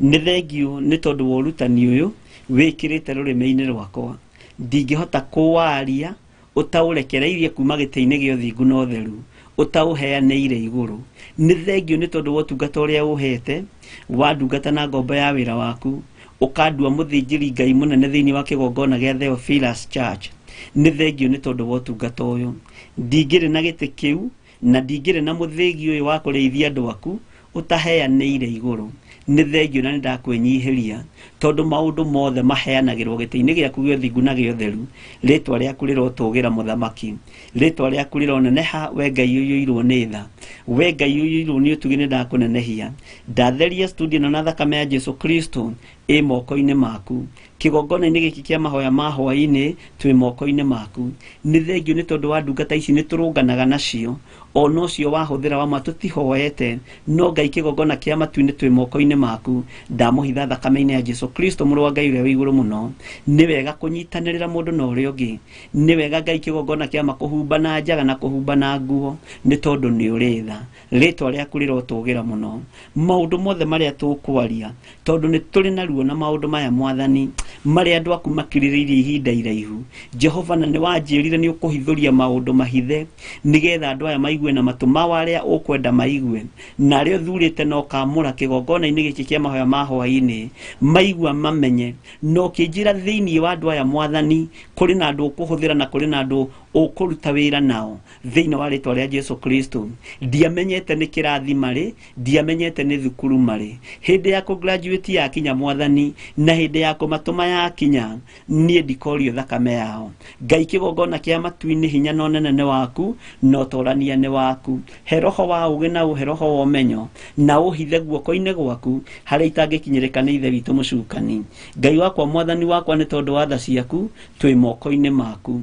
Nĩ thengiũ nĩ tondũ wa ũrutani ũyũ wĩkĩrĩte rũrĩmĩ-inĩ rwakwa, ndingĩhota kũwaria ũtaũrekereirie kuma gĩtĩ-inĩ gĩa ũthingu na ũtheru ũtaũheanĩire igũrũ. Nĩ thengiũ nĩ tondũ wa ũtungata ũrĩa ũhete wa ndungata na ngombo ya wĩra waku, ũkandua mũthĩnjĩri Ngai mũnene thĩinĩ wa kĩgongona gĩa Theophilus Church. Nĩ thengiũ nĩ tondũ wa ũtungata ũyũ. Ndingĩrĩ na gĩtĩ kĩu na ndingĩrĩ na mũthĩgi ũyũ wa kũrĩithia andũ aku ũtaheanĩire igũrũ. Nĩ thengiũ na nĩ ndakwĩnyihĩria tondũ maũndũ mothe maheanagĩrwo gĩtĩ-inĩ gĩaku gĩa ũthingu na gĩa ũtheru. Rĩtwa rĩaku rĩrotũgĩra mũthamaki, rĩtwa rĩaku rĩroneneha we Ngai ũiyũirwo nĩ tha, we Ngai ũiyũirwo nĩ ũtugi, nĩ ndakũnenehia. Ndatheria studio ĩno na thakame ya Jesu Kristo ĩ moko-inĩ maku. Kĩgongona-inĩ gĩkĩ kĩa mahoya ma hwaĩ-inĩ twĩ moko-inĩ maku. Nĩ thengiũ nĩ tondũ wa ndungata ici nĩ tũrũnganaga nacio, ona ũcio wahũthĩra wa ma tũtihoete, no Ngai kĩgongona kĩa matu-inĩ twĩ moko-inĩ maku. Ndamũhitha thakame-inĩ ya Jesu Kristo mũrũ wa Ngai ũrĩa wĩ igũrũ mũno. Nĩ wega kũnyitanĩrĩra mũndũ na ũrĩa ũngĩ, nĩ wega Ngai kĩgongona kĩa ma kũhumba na njaga na kũhumba na nguo, nĩ tondũ nĩ ũrĩ tha. Rĩtwa rĩaku rĩrotũgĩra mũno. Maũndũ mothe marĩa tũkwaria, tondũ nĩ tũrĩ na ruo na maũndũ maya mwathani, marĩa andũ aku makirĩrĩirie ihinda iraihu. Jehova, na nĩ wanjĩrire nĩ ũkũhithũria maũndũ mahithe nĩgetha andũ aya maigue na matũ mao arĩa ũkwenda maigue, na arĩa ũthurĩte na ũkamũra kĩgongona-inĩ gĩkĩ kĩa mahoya ma hwaĩ-inĩ maigua mamenye. Na ũkĩnjĩra thĩinĩ wa andũ aya mwathani, kũrĩ na andũ ũkũhũthĩra na kũrĩ na andũ ũkũruta wĩra nao thĩinĩ wa rĩtwa rĩa Jesu Kristo. Ndiamenyete nĩ kĩrathi marĩ, ndiamenyete nĩ thukuru marĩ. Hĩndĩ ya kũ graduate yakinya mwathani, na hĩndĩ ya kũmatũma yakinya, niĩ ndikorio thakame yao. Ngai kĩgongona kĩa matu-inĩ, hinya na ũnene nĩ waku na ũtorania nĩ waku. He roho wa ũũgĩ na ũhe roho wa ũmenyo, na ũhithe guoko-inĩ gwaku harĩa itangĩkinyĩrĩka nĩ ithe witũ mũcukani. Ngai wakwa, mwathani wakwa, nĩ tondũ wa tha ciaku twĩ moko-inĩ maku,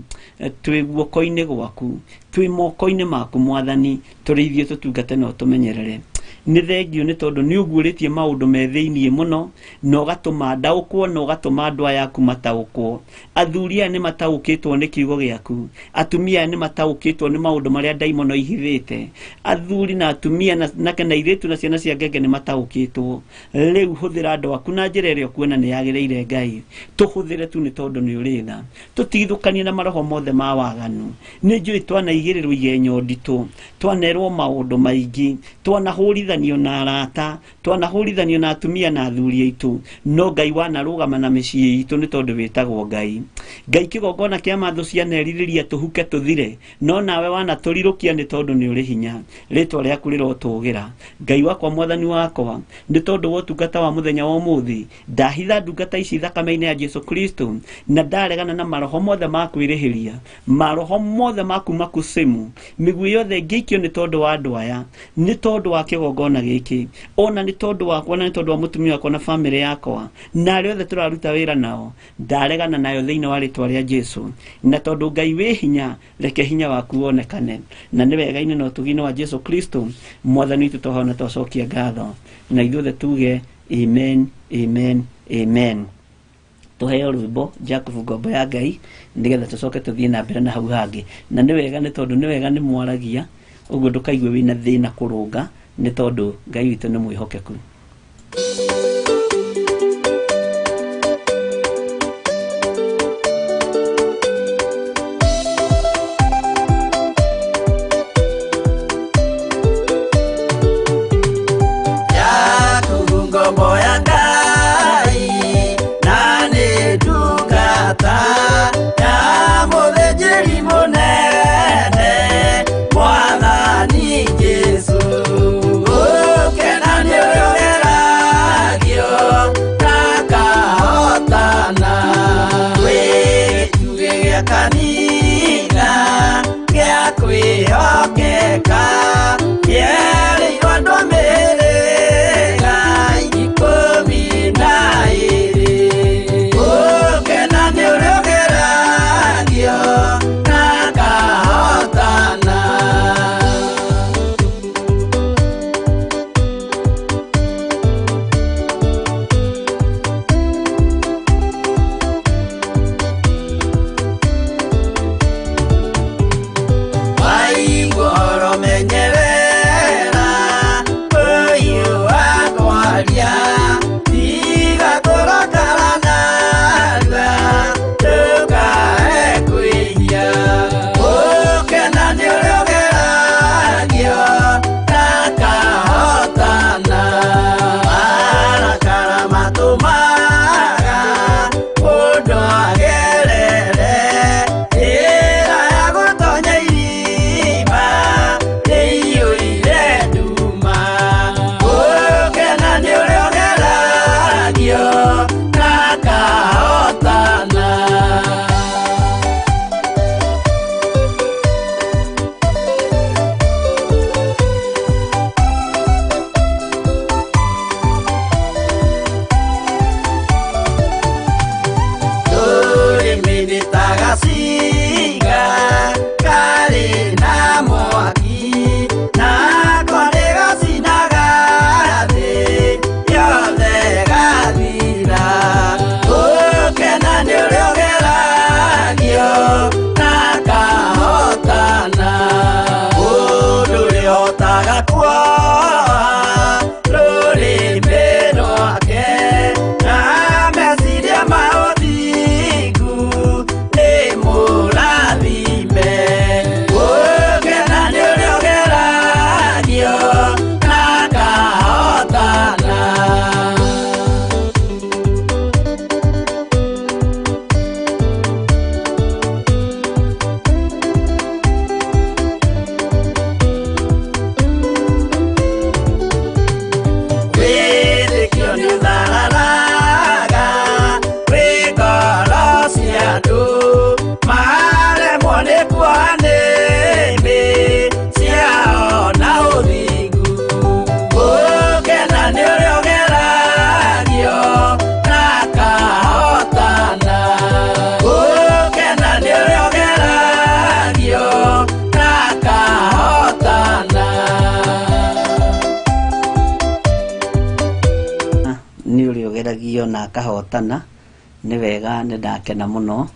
twĩ guoko-inĩ gwaku, twĩ moko-inĩ maku mwathani, tũrĩithie tũtungate na ũtũmenyerere. Nĩ thengiũ nĩ tondũ nĩ ũguũrĩtie maũndũ me thĩiniĩ mũno, na ũgatũma ndaũkwo na ũgatũma andũ aya aku mataũkwo. Athuri aya nĩ mataũkĩtwo nĩ kiugo gĩaku, atumia aya nĩ mataũkĩtwo nĩ maũndũ marĩa ndaimono ihithĩte. Athuri na atumia na kana airĩtu na ciana cia ngenge nĩ mataũkĩtwo. Rĩu hũthĩra andũ aku na njĩra ĩrĩa ũkuona nĩ yagĩrĩire Ngai. Tũhũthĩre tu nĩ tondũ nĩ ũrĩ tha. Tũtigithũkanie na maroho mothe ma waganu. Nĩ njũĩ twanaigĩrĩrwo igenyo nditũ, twanerwo maũndũ maingĩ, twanahũrithanio na arata, twanahũrithanio na atumia na athuri aitũ, no Ngai wanarũgama na mĩciĩ itũ nĩ tondũ wĩtagwo Ngai. Ngai kĩgongona kĩa mathũ cianerirĩria tũhuke tũthire, no nawe wanatũrirũkia nĩ tondũ nĩ ũrĩ hinya. Rĩtwa rĩaku rĩrotũgĩra. Ngai wakwa, mwathani wakwa, nĩ tondũ wa ũtungata wa mũthenya wa ũmũthĩ, ndahitha ndungata ici thakame-inĩ ya Jesu Kristo, na ndaregana na maroho mothe ma kwĩrĩhĩria, maroho mothe ma kuma kusimu, mĩguĩ yothe ĩngĩikio nĩ tondũ wa andũ aya, nĩ tondũ wa kĩgongona gĩkĩ, ona nĩ tondũ wakwa, na nĩ tondũ wa mũtumia wakwa na bamĩrĩ yakwa, na arĩa othe tũraruta wĩra nao, ndaregana nayo thĩinĩ wa rĩtwa rĩa Jesu. Na tondũ Ngai wĩ hinya, reke hinya waku wonekane. Na nĩ wega-inĩ na ũtugi-inĩ wa Jesu Kristo mwathani witũ twahona twacokia ngatho, na ithuothe tuge amen, amen, amen. Tũheo rwĩmbo Jacob ngombo ya Ngai nĩgetha tũcoke tũthiĩ na mbere na hau hangĩ. Na nĩ wega nĩ tondũ nĩ wega nĩ mwaragia ũguo ndũkaigue wĩna thĩna kũrũnga, nĩ tondũ Ngai witũ nĩ mwĩhokeku. Jakubu ngombo ya Ngai, na nĩ ndungata ya mũthĩnjĩri mũnene Mwathani Jesũ. Gũkena nĩ ũrĩa ũgeragia ũgeragio na akahotana. Nĩ wega, nĩ ndakena mũno,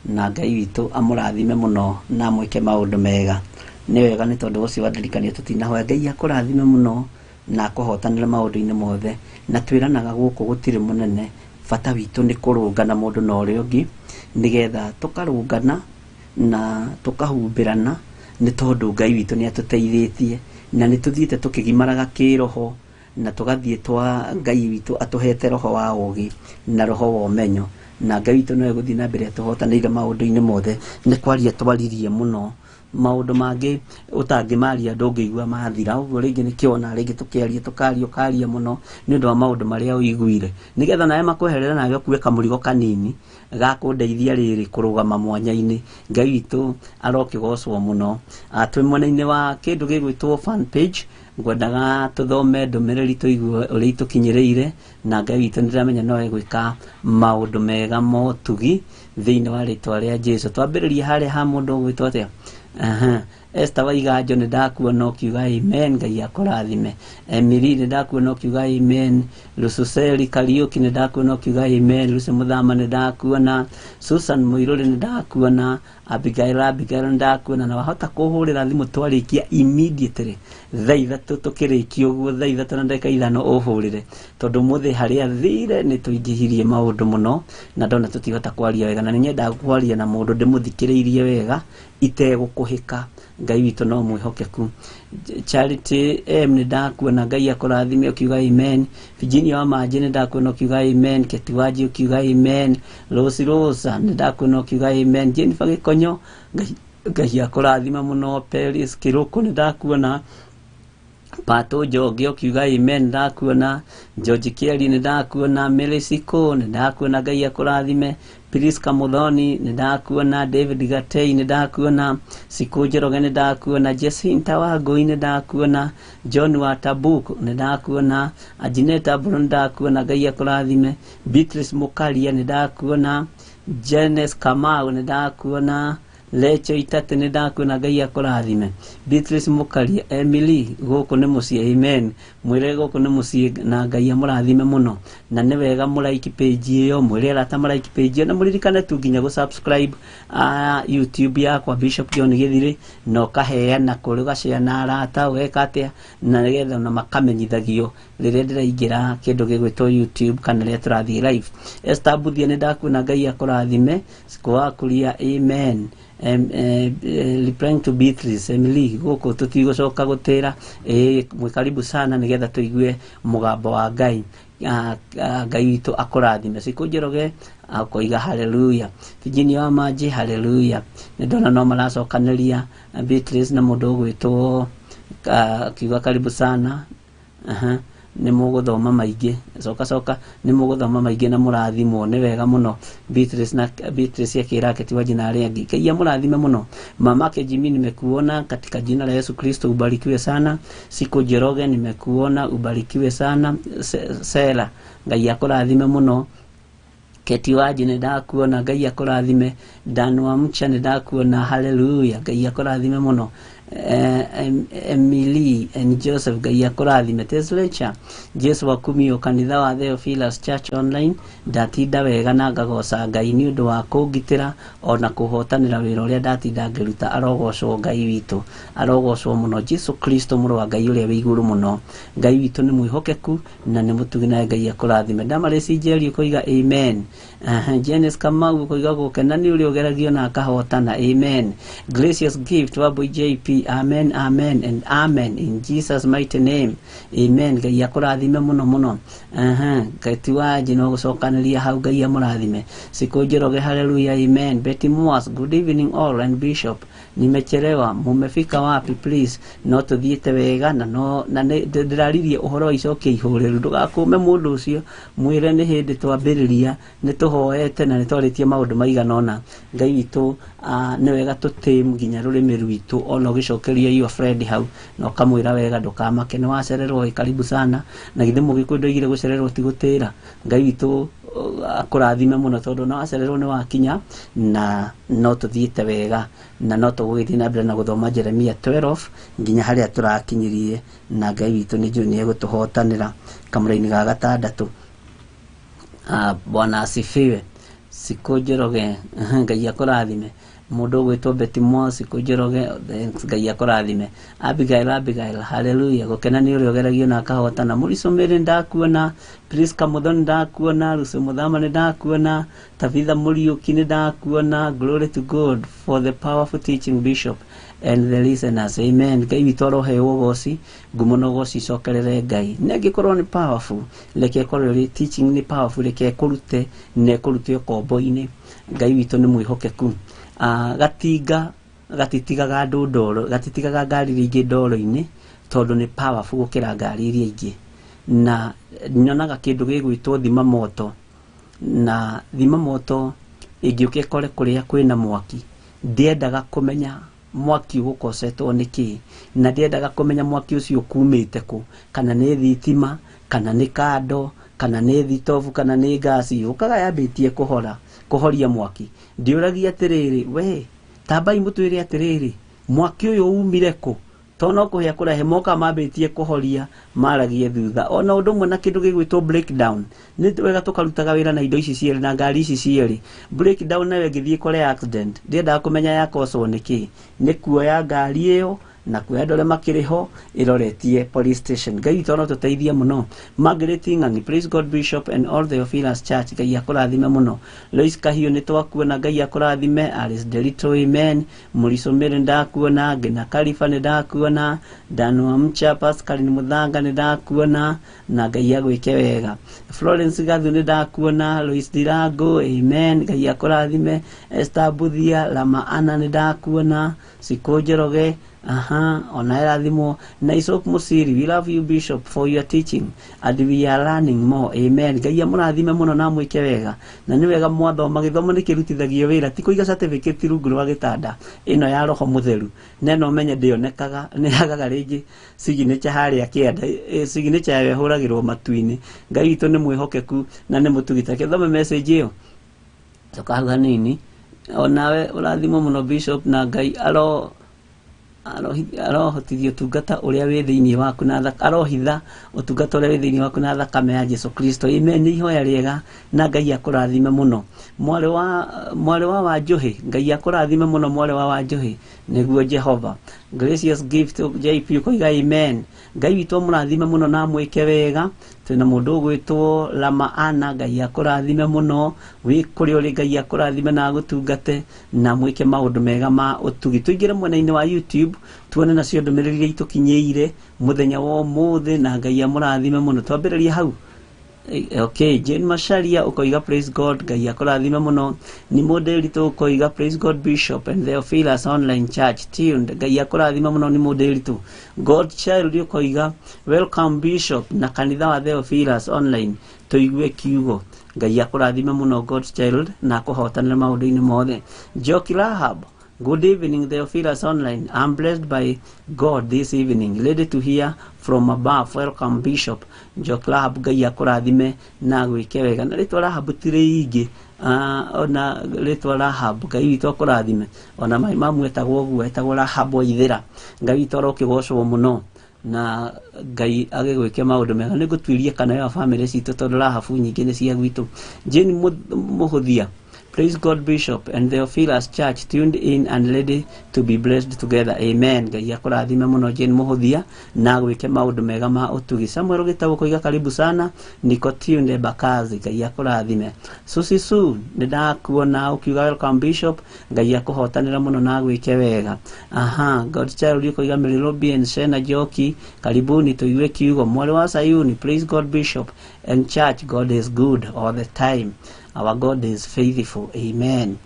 na Ngai witũ amũrathime mũno na amwĩke maũndũ mega. Nĩ wega, nĩ tondũ ũcio wandirikania tũtinahoya. Ngai akũrathime mũno na akũhotanĩre maũndũ-inĩ mothe. Na twĩranaga gũkũ gũtirĩ mũnene, bata witũ nĩ kũrũngana mũndũ na ũrĩa ũngĩ, nĩgetha tũkarũngana na tũkahumbĩrana, nĩ tondũ Ngai witũ nĩ atũteithĩtie na nĩ tũthiĩte tũkĩgimaraga kĩroho, na tũgathiĩ twa Ngai witũ atũhete roho wa ũgĩ na roho wa ũmenyo, na Ngai witũ no egũthiĩ na mbere atũhotanĩire maũndũ-inĩ mothe. Nĩ kwaria twaririe mũno maũndũ mangĩ ũtangĩmaria ndũngĩigua mathira. Ũguo rĩngĩ nĩkĩo rĩngĩ tũkĩaria tũkaria ũkaria mũno nĩ ũndũ wa maũndũ marĩa ũiguire, nĩgetha nawe makweherera, nawe ũkue kamũrigo kanini ga kũndeithia rĩrĩ kũrũgama mwanya-inĩ. Ngai witũ arokĩgocwo mũno. Twĩ mwena-inĩ wa kĩndũ gĩgwĩtwo fan page, ngwendaga tũthome ndũmĩrĩri tũigue ũrĩa itũkinyĩrĩire, na Ngai witũ nĩndĩramenya no egwĩka maũndũ mega motugi thĩinĩ wa rĩtwa rĩa Jesu. Twambĩrĩrie harĩa ha mũndũ ũgwĩtwo atĩa? Aha. Esther Waiganjo, nĩ ndakuona ũkiuga amen, Ngai akũrathime. Emily, nĩ ndakuona ũkiuga amen. Lususeli Kariuki, nĩ ndakuona ũkiuga amen. Lucy Muthama, nĩ ndakuona. Susan Muiruri, nĩ ndakuona. Abigail nĩ ndakuona. Na wahota kũhũrĩra thimũ twarĩkia immediately thaa 3, tũkĩrĩkia ũguo thaa 3:05 ũhũrĩre, tondũ mũthĩ harĩa thire nĩ tũingĩhirie maũndũ mũno na ndona tũtihota kwaria wega, na nĩ nyendaga kwaria na mũndũ ndĩmũthikĩrĩirie wega itegũkũhĩka. Ngai witũ no mwĩhokeku. Charity M, nĩ ndakuona, Ngai akũrathime ũkiuga amen. Virginia wa Manji, nĩ ndakuona ũkiuga amen. Keti Wanji ũkiuga amen. Rose Rosa, nĩ ndakuona ũkiuga amen. Jennifer Gĩkonyo, Ngai akũrathime mũno. Peris Kĩrũkũ, nĩ ndakuona. Pato Njonge ũkiuga amen, nĩ ndakuona. George Kieri, nĩ ndakuona. Mary Siko, nĩ ndakuona, Ngai akũrathime. Priska Muthoni, nĩ ndakuona. David Gatei, nĩ ndakuona. Siku Njoroge, nĩ ndakuona. Jacinta Wangui, nĩ ndakuona. John wa Tabuk, nĩ ndakuona. Ajineta Mbũrũ, nĩ ndakuona, Ngai akũrathime. Beatrice Mukaria, nĩ ndakuona. Janes Kamau, nĩ ndakuona. Lecho Itate, nĩ ndakuona, Ngai akũrathime. Beatrice Mukaria, Emily, gũkũ nĩ mũciĩ, amen. Mwĩre gũkũ nĩ mũciĩ na Ngai amũrathime mũno. Na nĩ wega mũraiki page ĩyo, mwĩre arata mũraiki page ĩyo, na mũririkane tu nginya gũ subscribe YouTube yakwa Bishop John Gĩthirĩ, na ũkaheana kũrĩ, ũgacea na arata, ũgeka atĩa, na nĩgetha ona makamenyithagio rĩrĩa ndĩraingĩra kĩndũ gĩgwĩtwo YouTube kana rĩrĩa tũrathiĩ live. Esther Mbuthia, nĩ ndakuona, Ngai akũrathime. Siku wa kuria, amen. Replying to Beatrice, Emily, gũkũ tũtigũcoka gũtĩra, mwĩ karibu sana nĩgetha tũigue mũgambo wa Ngai. Ngai witũ akũrathime. Siku Njoroge akoiga haleluya. Virginia wa Manji, haleluya. Nĩ ndona no maracokanĩria Beatrice na mũndũ ũgwĩtwo akiuga karibu sana. Aha. Nĩ mũgũthoma maingĩ, coka coka, nĩ mũgũthoma maingĩ na mũrathimwo nĩ wega mũno. Beatrice na Beatrice akĩra Keti Wanji na arĩa angĩ, Ngai amũrathime mũno. Mamake Jimmy, nimekuona katika jina la Yesu Kristo, ubarikiwe sana. Siku Njoroge, nimekuona, ubarikiwe sana. Sela, Ngai akũrathime mũno. Keti Wanji, nĩ ndakuona, Ngai akũrathime. Dan wa Mcha, nĩ ndakuona, haleluya, Ngai akũrathime mũno. Emily and Joseph, Ngai akũrathime. Teslecha Jesu wa Kumio, kanitha wa Theophilus Church Online, ndatinda wega na ngagoca Ngai nĩ ũndũ wa kũngitĩra ona kũhotanĩra wĩra ũrĩa ndatinda ngĩruta. Arogocwo Ngai witũ, arogocwo mũno Jesu Kristo, mũrũ wa Ngai ũrĩa wĩ igũrũ mũno. Ngai witũ nĩ mwĩhokeku na nĩ mũtugi, nawe Ngai akũrathime. Damaresi Njeri ũkoiga amen. Janice Kamau ũkoiga gũkena nĩ ũrĩa ũgeragio na akahotana, amen. Gracious Gift wa JP, amen, amen and amen in Jesus mighty name, amen. Ngai akũrathime mũno mũno. Keti Wanji no gũcokanĩria hau, Ngai amũrathime. Siku Njoroge, haleluya, amen. Betty Moas, good evening all and Bishop, nimechelewa, mumefika wapi please? No tũthiĩte wega na no na ndĩraririe ũhoro wa icokia ihũrĩru. Ndũgakũme mũndũ ũcio, mwĩre nĩ hĩndĩ twambĩrĩria, nĩ tũhoete na nĩ twarĩtie maũndũ maigana ũna. Ngai witũ, nĩ wega tũtĩmu nginya rũrĩmĩ rwitũ, ona ũgĩcokeria your friend hau na ũkamwĩra wega, ndũkamake nĩ wacererwo, ĩ karibu sana. Na githĩ mũgĩkũyũ ndoigire gũcererwo ti gũtĩra? Ngai witũ akũrathime mũno, tondũ na wacererwo nĩ wakinya, na no tũthiĩte wega na no tũgũgĩthiĩ na mbere na gũthoma Jeremia 12 nginya harĩa tũrakinyirie, na Ngai witũ nĩ njũĩ nĩ egũtũhotanĩra kamũra-inĩ ga gatandatũ. Bwana asifiwe. Siku Njoroge, Ngai akũrathime. Mũndũ ũgwĩtwo Betty Mo, Siku Njoroge, thanks, Ngai akũrathime. Abigail, Abigail, hallelujah. Gũkena nĩ ũrĩa ũgeragio na akahotana. Mũrico Mary ndakuona, Priska Muthoni ndakuona, Lucy Muthama nĩ ndakuona, Tabitha Mũriũki nĩ ndakuona. Glory to God for the powerful teaching, Bishop, and the listeners. Amen. Ngai witũ aroheo ũgoci, ngumo na ũgoci icokerere Ngai. Na ĩngĩkorwo nĩ powerful, reke ĩkorwo ĩrĩ teaching nĩ powerful, reke ĩkũrute na ĩkũrute ũkombo-inĩ. Ngai witũ nĩ mwĩhokeku. Gatinga gatitigaga andũ ndoro, gatitigaga ngari iria ingĩ ndoro-inĩ, tondũ nĩ powerful gũkĩra ngari iria ingĩ. Na nyonaga kĩndũ gĩgwĩtwo thima moto, na thima moto ĩngĩũka ĩkore kũrĩa kwĩna mwaki, ndĩendaga kũmenya mwaki ũgũkocetwo nĩ kĩĩ, na ndĩendaga kũmenya mwaki ũcio ũkumĩte kũ, kana nĩ thitima, kana nĩ kando, kana nĩ thitobu, kana nĩ ngasi. Yũkaga yambĩtie kũhora, kũhoria mwaki. Ndĩũragia atĩrĩrĩ, we tambai mũtwĩre atĩrĩrĩ, mwaki ũyũ umire kũ? To no kũhĩa kũrehe moka mambĩtie kũhoria, maragie thutha. Ona ũndũ ũmwe na kĩndũ gĩgwĩtwo breakdown, nĩ wega tũkarutaga wĩra na indo ici cierĩ na ngari ici cierĩ. Breakdown nayo ĩngĩthiĩ kũrĩa accident, ndĩendaga kũmenya yakocwo nĩ kĩ, nĩ kuoya ngari ĩyo na kuoya andũ arĩa makĩrĩ ho ĩroretie police station. Ngai witũ no tũteithie mũno. Margaret Ng'ang'i, praise God Bishop and all the Theophilus Church, Ngai akũrathime mũno. Lois Kahiũ nĩ twakuona, Ngai akũrathime. Alice Delito, amen. Mũrico Mary ndakuona, Ngina Kalifa nĩ ndakuona, Dan Wamcha, Pascaline Muthanga nĩ ndakuona, na Ngai agwĩke wega. Florence Gathu nĩ ndakuona, Lois Dirango, amen, Ngai akũrathime. Esther Buthia, Lama Anna nĩ ndakuona, Sikũ Njoroge, aha, ona ĩrathimwo. Na Isaac Musiri, we love you Bishop for your teaching and we are learning more. Amen. Ngai amũrathime mũno na amwĩke wega. Na nĩ wega mwathoma, gĩthomo nĩ kĩrutithagio wĩra, ti kũiga certificate rungu rwa gĩtanda ĩno ya Roho Mũtheru. Na ĩno ũmenye ndĩonekaga, nĩ yagaga rĩngĩ signature harĩa kĩanda, signature yayo ĩhũragĩrwo matu-inĩ. Ngai witũ nĩ mwĩhokeku na nĩ mũtugi. Reke thome message ĩyo. Coka hau hanini. Onawe ũrathimwo mũno Bishop, na Ngai aro arohotithia ũtungata ũrĩa wĩ thĩinĩ waku na arohitha ũtungata ũrĩa wĩ thĩinĩ waku na thakame ya Jesu Kristo. Amen. Nĩ ihoya rĩega na Ngai akũrathime mũno. Mwarĩ wa Wanjũhĩ, Ngai akũrathime mũno mwarĩ wa Wanjũhĩ, nĩguo Jehova. Gracious Gift JP ũkoiga amen. Ngai witũ amũrathime mũno na amwĩke wega. Twĩna mũndũ ũgwĩtwo Lama Anna, Ngai akũrathime mũno wĩ kũrĩa ũrĩ, Ngai akũrathime na agũtungate na mwĩke maũndũ mega ma ũtugi. Tũingĩre mwena-inĩ wa YouTube tuone nacio ndũmĩrĩri iria itũkinyĩire mũthenya wa ũmũthĩ, na Ngai amũrathime mũno. Twambĩrĩrie hau. Okay, Jane Macharia ukoiga praise God, Ngai akũrathime mũno. Ni Mũndĩritũ ukoiga praise God Bishop and Theophilus Online Church tuned, Ngai akũrathime mũno ni Mũndĩritũ. God Child ukoiga welcome Bishop na kanitha wa Theophilus Online tũigue kiugo. Ngai akũrathime mũno God Child na akũhotanĩre maũndũ-inĩ mothe. Njoki Rahab, good evening, Theophilus Online. I'm blessed by God this evening. Ready to hear from above. Welcome, Bishop. Njoki Rahab, Ngai akũrathime na gwĩke wega. Na rĩtwa Rahab ti rĩingĩ. Ona rĩtwa Rahab, Ngai witũ akũrathime. Ona mai mamu etagwo ũguo, etagwo Rahab Waithĩra. Ngai witũ arokĩgocwo mũno na Ngai agĩgwĩke maũndũ mega. Nĩ ngũtuĩria kana ya bamĩrĩ citũ tondũ Rahabu nyingĩ nĩ cia gwitũ. Jane Mũhũthia, praise God Bishop and Theophilus Church tuned in and ready to be blessed together. Amen. Ngai akũrathime mũno Jane Mũhũthia na gwĩke maũndũ mega ma ũtugi. Samuel Gĩtaũ koiga karibu sana, niko tuned Bakazi. Ngai akũrathime. Susi Su, nĩ ndakuona ũkiuga welcome Bishop. Ngai akũhotanĩra mũno na gwĩke wega. Aha, God Child ũkoiga Mary and Shena Joki, karibuni tuigue kiugo. Mwarĩ wa Sayuni, praise God Bishop and church, God is good all the time. Our God is faithful. Amen.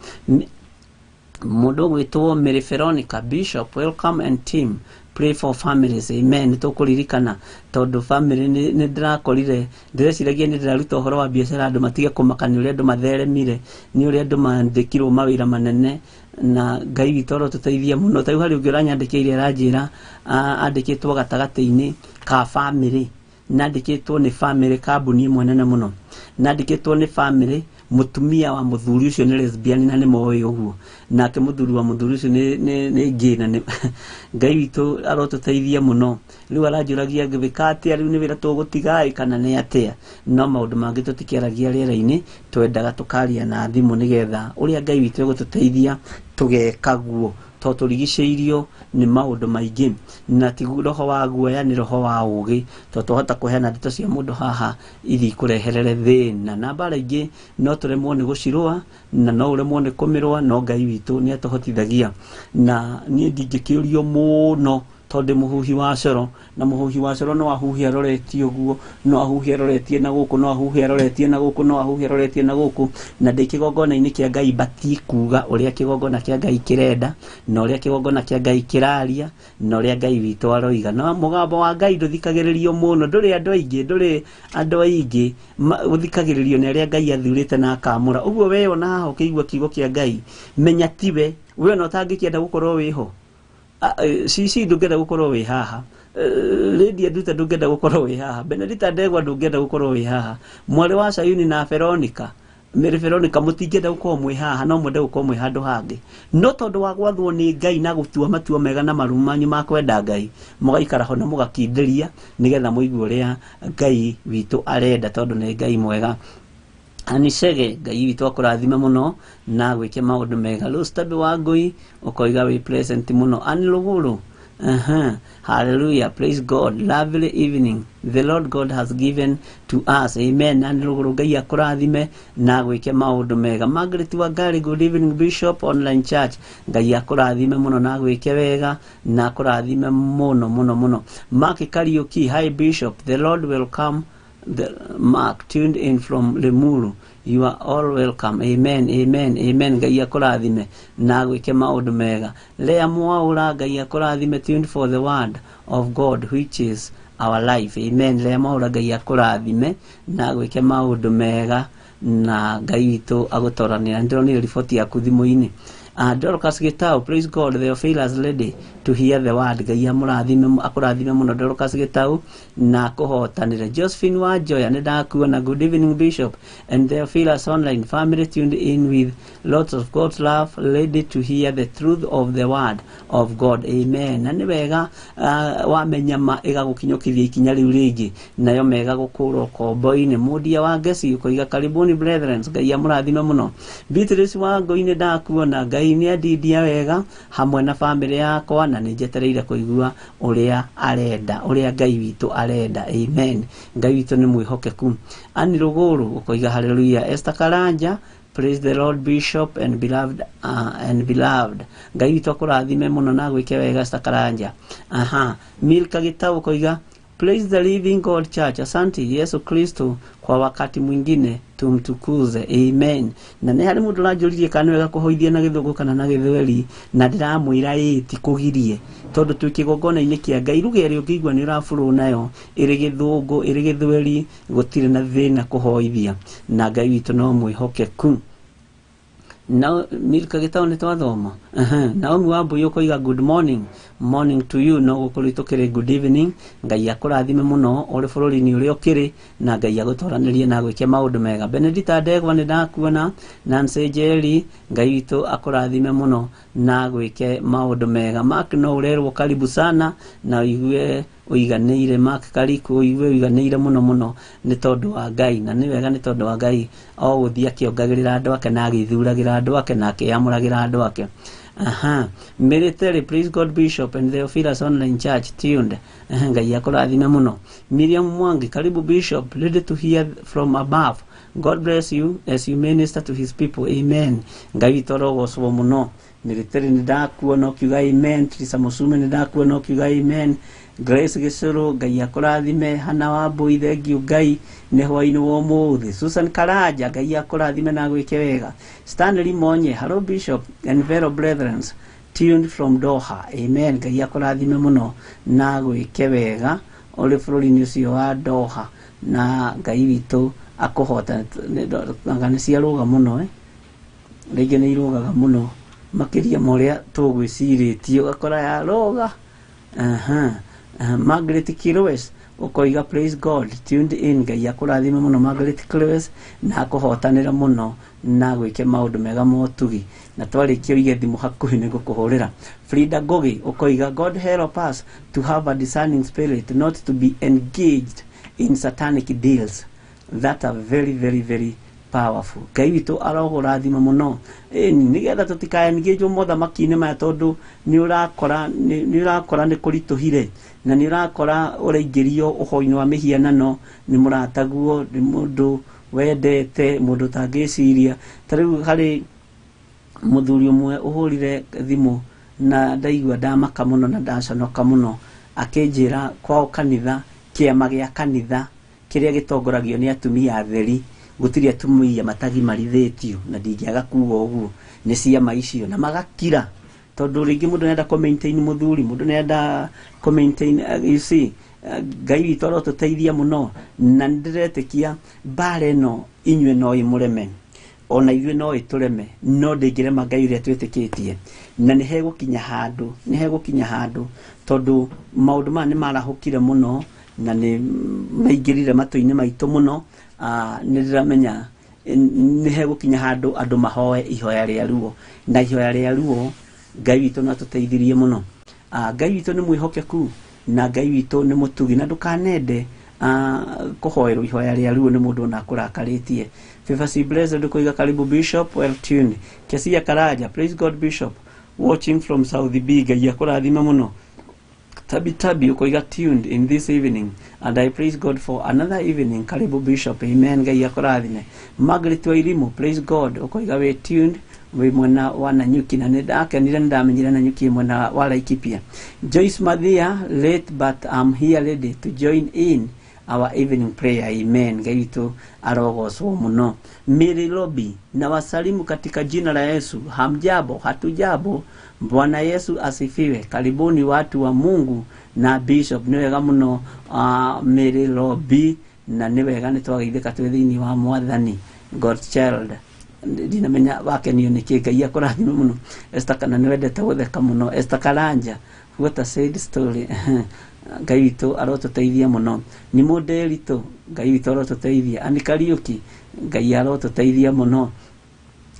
Mũndũ ũgwĩtwo Mary Veronica, Bishop, welcome and team. Pray for families. Amen. Tũkũririkana tondũ family nĩ ndĩrakorire ndĩreciragia nĩ ndĩraruta ũhoro wa biacara andũ matige kũmaka nĩ ũrĩa andũ matheremire, nĩ ũrĩa andũ mandĩkirwo mawĩra manene, na Ngai witũ arotũteithia mũno. Ta rĩu harĩ ũngĩ ũranyandĩkĩire aranjĩra andĩkĩtwo gatagatĩ-inĩ ka family, na andĩkĩtwo nĩ family kambuni ĩmwe nene mũno, na andĩkĩtwo nĩ family. Mutumia wa muthuri ucio nĩ lesbian na nĩ moĩ ũguo, nake muthuri wa muthuri ucio nĩ gay na nĩ Ngai witũ arotũteithia mũno. Rĩu aranjũragia ngĩbĩka atĩa, rĩu nĩ wĩra tũgũtiga ĩ kana nĩ atĩa? No maũndũ mangĩ tũtikĩaragia rĩera-inĩ, twendaga tũkaria na thimũ nĩgetha ũrĩa Ngai witũ egũtũteithia tũgeka guo, tondũ tũrigicĩirio nĩ maũndũ maingĩ, na ti roho wa guoya, nĩ roho wa ũgĩ, tondũ twahota kũheana ndeto cia mũndũ haha ithi ikũreherere thĩna na mbara ingĩ no tũremwo nĩ gũcirũa na no ũremwo nĩ kũmĩrũa, no Ngai witũ nĩ atũhotithagia. Na niĩ ndingĩkĩũrio mũno tondũ ndĩ mũhuhi wa coro, na mũhuhi wa coro no ahuhe aroretie ũguo, no ahuhe aroretie na gũkũ, no ahuhe aroretie na gũkũ, no ahuhe aroretie na gũkũ, na ndĩ kĩgongona-inĩ kĩa Ngai batiĩ kuga ũrĩa kĩgongona kĩa Ngai kĩrenda, na ũrĩa kĩgongona kĩa Ngai kĩraria, na ũrĩa Ngai witũ aroiga. Na mũgambo wa Ngai ndũthikagĩrĩrio mũno, ndũrĩ andũ aingĩ, ndũrĩ andũ aingĩ, ũthikagĩrĩrio nĩ arĩa Ngai athurĩte na akamũra. Ũguo we ona haha ũkĩigua kiugo kĩa Ngai, menya tiwe, we ona ũtangĩkĩenda gũkorwo wĩho. Cici ndũngĩenda gũkorwo wĩ haha, Lydia Nduta ndũngĩenda gũkorwo wĩ haha, Benedita Ndegwa ndũngĩenda gũkorwo wĩ haha, mwarĩ wa Sayuni na Veronica, Mary Veronica mũtingĩenda gũkorwo mwĩ haha, no mwende gũkorwo mwĩ handũ hangĩ. No tondũ wa gwathwo nĩ Ngai na gũtua matua mega na maru manyu ma kwenda Ngai, mũgaikara ho na mũgakindĩria nĩgetha mũigue ũrĩa Ngai witũ arenda, tondũ nĩ Ngai mwega. Anicege, Ngai witũ akũrathime mũno na gwĩke maũndũ mega. Rose wa Ngũi ũkoiga wĩ present mũno. Anne Luguru, hallelujah, praise God, lovely evening the Lord God has given to us, amen. Anne Luguru, Ngai akũrathime na gwĩke maũndũ mega. Margaret Wangari, good evening Bishop online church, Ngai akũrathime mũno na gwĩke wega na akũrathime mũno mũno mũno. Mark Kariuki, hi Bishop, the Lord will come. The Mark tuned in from Limuru, you are all welcome, amen, amen, amen. Ngai akũrathime na gwĩke maũndũ mega. Lea Mwaura, Ngai akũrathime, tuned for the word of God which is our life, amen. Lea Mwaura, Ngai akũrathime na gwĩke maũndũ mega na Ngai witũ agũtoranĩra. Nĩndĩronire riboti yaku thimũ-inĩ. Dorcas Gitau, praise God, the failures ready to hear the word. Ngai amũrathime, akũrathime mũno Dorcas Gitau na kũhotanĩra. Josephine Wanjoya, nĩ ndakuona. Good evening Bishop and the failures online family tuned in with lots of God's love, ready to hear the truth of the word of God, amen. Na nĩ wega wamenya ma ĩgagũkinyũkithia ikinya rĩu rĩngĩ, nayo mega gũkũra ũkombo-inĩ. Mũndia wa Ngeci ũkoiga karibuni brethren, Ngai amũrathime mũno. Beatrice wa Ngũi, nĩ ndakuona. Ngai nĩ andindia wega hamwe na famĩlĩ yakwa, na nĩ njetereire kũigua ũrĩa arenda, ũrĩa Ngai witũ arenda, amen. Ngai witũ nĩ mwĩhokeku. Ani Rũgũrũ ũkoiga hallelujah. Esther Karanja, praise the Lord Bishop and beloved, and beloved. Ngai witũ akũrathime mũno na gwĩke wega Esther Karanja. Aha, Milka Gitau ũkoiga praise the living God church, asante Yesu Kristo kwa wakati mwingine, tumtukuze, amen. Na nĩ harĩ mũndũ ũranjũririe kana nĩ wega kũhoithia na gĩthũngũ kana na gĩthweri, na ndĩramwĩra ĩĩ ti kũgirie, tondũ twĩ kĩgongona-inĩ kĩa Ngai. Ruga ĩrĩa ũngĩigua nĩ ũraburũ nayo, ĩrĩ gĩthũngũ ĩrĩ gĩthweri, gũtirĩ na thĩna kũhoithia, na Ngai witũ no mwĩhokeku. Na Milka Gitau nĩ twathoma. Naomi Wambui ũkoiga good morning, morning to you, no gũkũ tũkĩrĩ good evening. Ngai akũrathime mũno ũrĩ bũrũri-inĩ ũrĩa ũkĩrĩ, na Ngai agũtwaranĩrie na gwĩke maũndũ mega. Benedita Ndegwa nĩ ndakuona. Nancy Njeri, Ngai witũ akũrathime mũno na gwĩke maũndũ mega. Mark no ũrerwo karibu sana na ũigue ũiganĩire. Mark Kariku, ũigue ũiganĩire mũno mũno nĩ tondũ wa Ngai, na nĩ wega nĩ tondũ wa Ngai o gũthiĩ akĩongagĩrĩra andũ ake na agĩthuragĩra andũ ake na akĩamũragĩra andũ ake. Aha, Military, praise God Bishop and the Theophilus Online Church tuned. Ngai akũrathime mũno. Miriam Mwangi, karibu Bishop, ready to hear from above. God bless you as you minister to his people, amen. Ngai witũ arogocwo mũno. Military nĩ ndakuona ũkiuga amen. Trisa Musume nĩ ndakuona ũkiuga amen. Grace Gĩcũrũ, Ngai akũrathime. Hana Wambui, thengiũ Ngai nĩ hwaĩ-inĩ wa ũmũthĩ. Susan Karanja, Ngai akũrathime na gwĩke wega. Stanley Monye, hello Bishop and fellow brethren tuned from Doha, amen. Ngai akũrathime mũno na gwĩke wega ũrĩ bũrũri-inĩ ũcio wa Doha, na Ngai witũ akũhota. Anga nĩ ciarũga mũno, rĩngĩ nĩ irũgaga mũno makĩria ma ũrĩa tũgwĩcirĩtie, ũgakora yarũga. Aha. Margaret Kilwes ũkoiga praise God tuned in. Ngai akũrathime mũno Margaret Kilwes, na akũhotanĩra mũno na gwĩke maũndũ mega motugi, na twarĩkia ũige thimũ hakuhĩ nĩ ngũkũhũrĩra. Frida Ngugi ũkoiga God help us to have a discerning spirit, not to be engaged in satanic deals that are very very very powerful. Ngai witũ arogũrathima mũno. Ĩni nĩgetha tũtikaengĩjwo mothamaki-inĩ maya, tondũ nĩ ũrakora nĩ kũritũhire, na nĩ ũrakora ũraingĩrio ũhoro-inĩ wa mĩhianano nĩ mũrataguo, nĩ mũndũ wendete, mũndũ ũtangĩciria. Ta rĩu harĩ mũthuri ũmwe ũhũrire thimũ na ndaigua ndamaka mũno na ndaconoka mũno, akĩnjĩra kwao kanitha, kĩama gĩa kanitha kĩrĩa gĩtongoragio nĩ atumia atheri, gũtirĩ atumia matagimarithĩtio, na ndingĩaga kuga ũguo, nĩ ciama icio, na magakira tondũ rĩngĩ mũndũ nĩarenda kũ maintain mũthuri, mũndũ nĩarenda kũ maintain, you see, Ngai witũ arotũteithia mũno, na nĩndĩretĩkia mbara ĩno inyuĩ no ĩmũreme, ona ithuĩ no ĩtũreme, no ndĩngĩrema Ngai ũrĩa twĩtĩkĩtie. Na nĩ hegũkinya handũ, nĩ hegũkinya handũ, tondũ maũndũ maya nĩ marahũkire mũno na nĩ maingĩrire matũ-inĩ maitũ mũno. Nĩ ndĩramenya nĩ hegũkinya handũ andũ mahoe ihoya rĩa ruo, na ihoya rĩa ruo Ngai witũ no atũteithirie mũno. Ngai witũ nĩ mwĩhokeku na Ngai witũ nĩ mũtugi, na ndũkanende kũhoerwo ihoya rĩa ruo nĩ mũndũ ona akũrakarĩtie. Favor C Blessed ndũkoiga karibu Bishop, well tuned. Kesia Karaja, praise God Bishop, watching from South B. Ngai akũrathime mũno. Tabi Tabi ukoiga tuned in this evening, and I praise God for another evening. Karibu Bishop, amen. Ngai akũrathime. Margaret Wairimu, praise God, ukoiga we tuned wi mwena wa Nanyuki, na nĩ ndakenire nĩ ndamenyire Nanyuki mwena wa Laikipia. Joyce Mathia, late but I'm here ready to join in our evening prayer, amen. Ngai witũ arogocwo mũno. Mary Lobby, na wasalimu katika jina la Yesu. Hamjambo, hatujambo. Bwana Yesu asifiwe. Karibuni watu wa Mungu na Bishop. Nĩ wega mũno, Mary Lobby, na nĩ wega nĩ twageithĩka twĩ thĩinĩ wa Mwathani. God child, ndinamenya wakenio nĩ kĩ. Ngai akũrathime mũno. Esther, kana nĩ wendete gũtheka mũno. Esther Karanja, what a sad story. Ngai witũ arotũteithia mũno. Nĩ mũndĩritũ, Ngai witũ arotũteithia. Anĩ Kariũki, Ngai arotũteithia mũno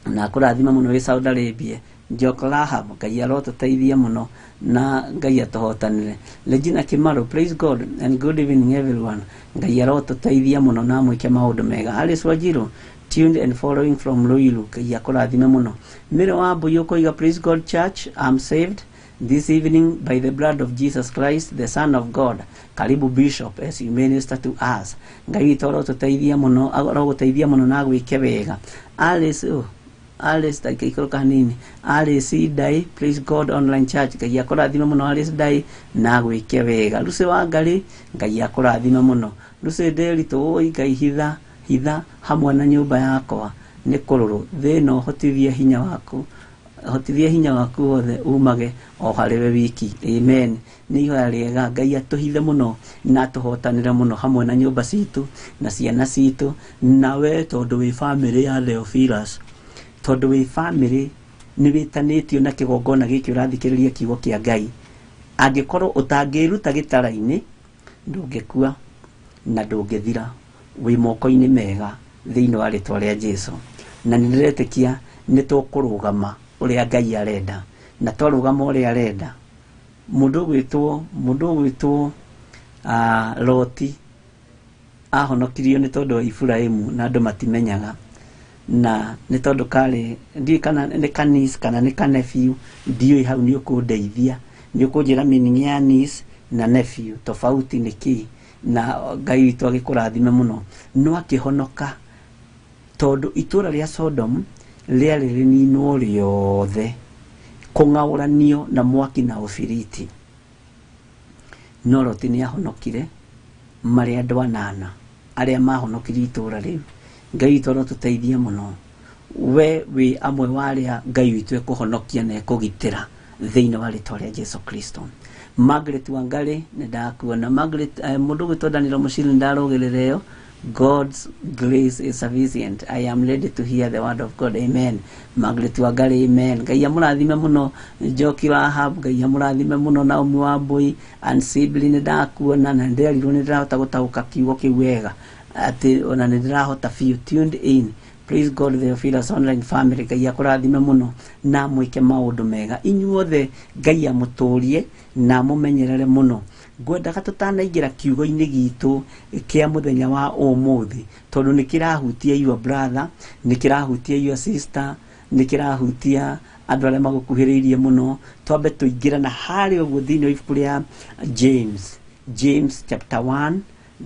na akũrathima mũno wĩ Saudi Arabia. Jok Rahab, Ngai arotũteithia mũno na Ngai atũhotanĩre. Regina Kimaro, praise God and good evening everyone. Ngai arotũteithia mũno na amwĩke maũndũ mega. Alice Wanjiru, tuned and following from Ruiru, Ngai akũrathime mũno. Mĩro wa Mbui ũkoiga praise God church, I'm saved this evening by the blood of Jesus Christ, the Son of God. Karibu Bishop as you minister to us. Ngai witũ arotũteithia mũno, arogũteithia mũno na agwĩke wega. Alice, oh, Alice ndagĩka ikũrũka hanini. Alice Dai, praise God online church, Ngai akũrathime mũno Alice Dai na agwĩke wega. Lucy Wangari, Ngai akũrathime mũno. Lucy Nderitu, oi Ngai hitha hitha hamwe na nyũmba yakwa nĩ kũrũrũ thĩna, ũhotithie hinya waku, hotithie hinya waku wothe umage o harĩ we wiki, amen. Nĩ ihoya rĩega Ngai atũhithe mũno na atũhotanĩre mũno hamwe na nyũmba citũ na ciana citũ. Na we tondũ wĩ bamĩrĩ ya Theophilus, tondũ wĩ bamĩrĩ nĩ wĩtanĩtio na kĩgongona gĩkĩ ũrathikĩrĩria kiugo kĩa Ngai, angĩkorwo ũtangĩruta gĩtara-inĩ ndũngĩkua na ndũngĩthira, wĩ moko-inĩ mega thĩinĩ wa rĩtwa rĩa Jesu. Na nĩ ndĩretĩkia nĩ tũkũrũgama ũrĩa Ngai arenda, na twarũgama ũrĩa arenda, mũndũ ũgwĩtwo Loti ahonokirio nĩ tondũ wa Iburahĩmu, na andũ matimenyaga, na nĩ tondũ karĩ ndiũĩ kana nĩ kanis kana nĩ kanephew, ndiũĩ hau nĩ ũkũndeithia, nĩ ũkũnjĩra meaning ya niece na nephew tofauti nĩ kĩ, na Ngai witũ agĩkũrathime mũno. No akĩhonoka tondũ itũra rĩa Sodom rĩarĩ rĩninwo rĩothe, kũng'aũranio na mwaki na ũbiriti, no Loti nĩ ahonokire marĩ andũ anana arĩa mahonokirie itũra rĩu. Ngai witũ arotũteithia mũno. We wĩ amwe wa arĩa Ngai witũ ekũhonokia na ekũgitĩra thĩinĩ wa rĩtwa rĩa Jesu Kristo. Margaret Wangari, nĩ ndakuona Margaret. Mũndũ ũgwĩtwo Daniel Mũciri, nĩ ndarũgĩrĩra ĩyo. God's grace is sufficient. I am ready to hear the word of God. Amen. Margaret Wangari, amen. Ngai amũrathime mũno. Njoki wa Ahab, Ngai amũrathime mũno. Naomi wa Mbui and Sibli, nĩ ndakuona na nĩndĩrerirwo nĩ ndĩrahota gũtaũka kiugo kĩu wega, atĩ ona nĩ ndĩrahota biũ. Tuned in. Praise God, Theophilus online family. Ngai akũrathime mũno na mwĩke maũndũ mega inyuothe. Ngai amũtũrie na amũmenyerere mũno. Ngwendaga tũtanaingĩra kiugo-inĩ gitũ kĩa mũthenya wa ũmũthĩ, tondũ nĩ kĩrahutia your brother, nĩ kĩrahutia your sister, nĩ kĩrahutia andũ arĩa magũkuhĩrĩirie mũno, twambe tũingĩre na harĩa ũguo thĩinĩ wa ibuku rĩa James, James chapter 1.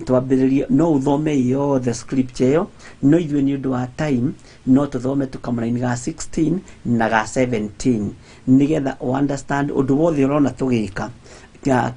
Twambĩrĩrie, no ũthome yothe scripture ĩyo, no ithuĩ nĩ ũndũ wa time no tũthome tu kamũraini ga 16 na ga 17, nĩgetha ũ understand ũndũ wothe ũrona tũgĩka.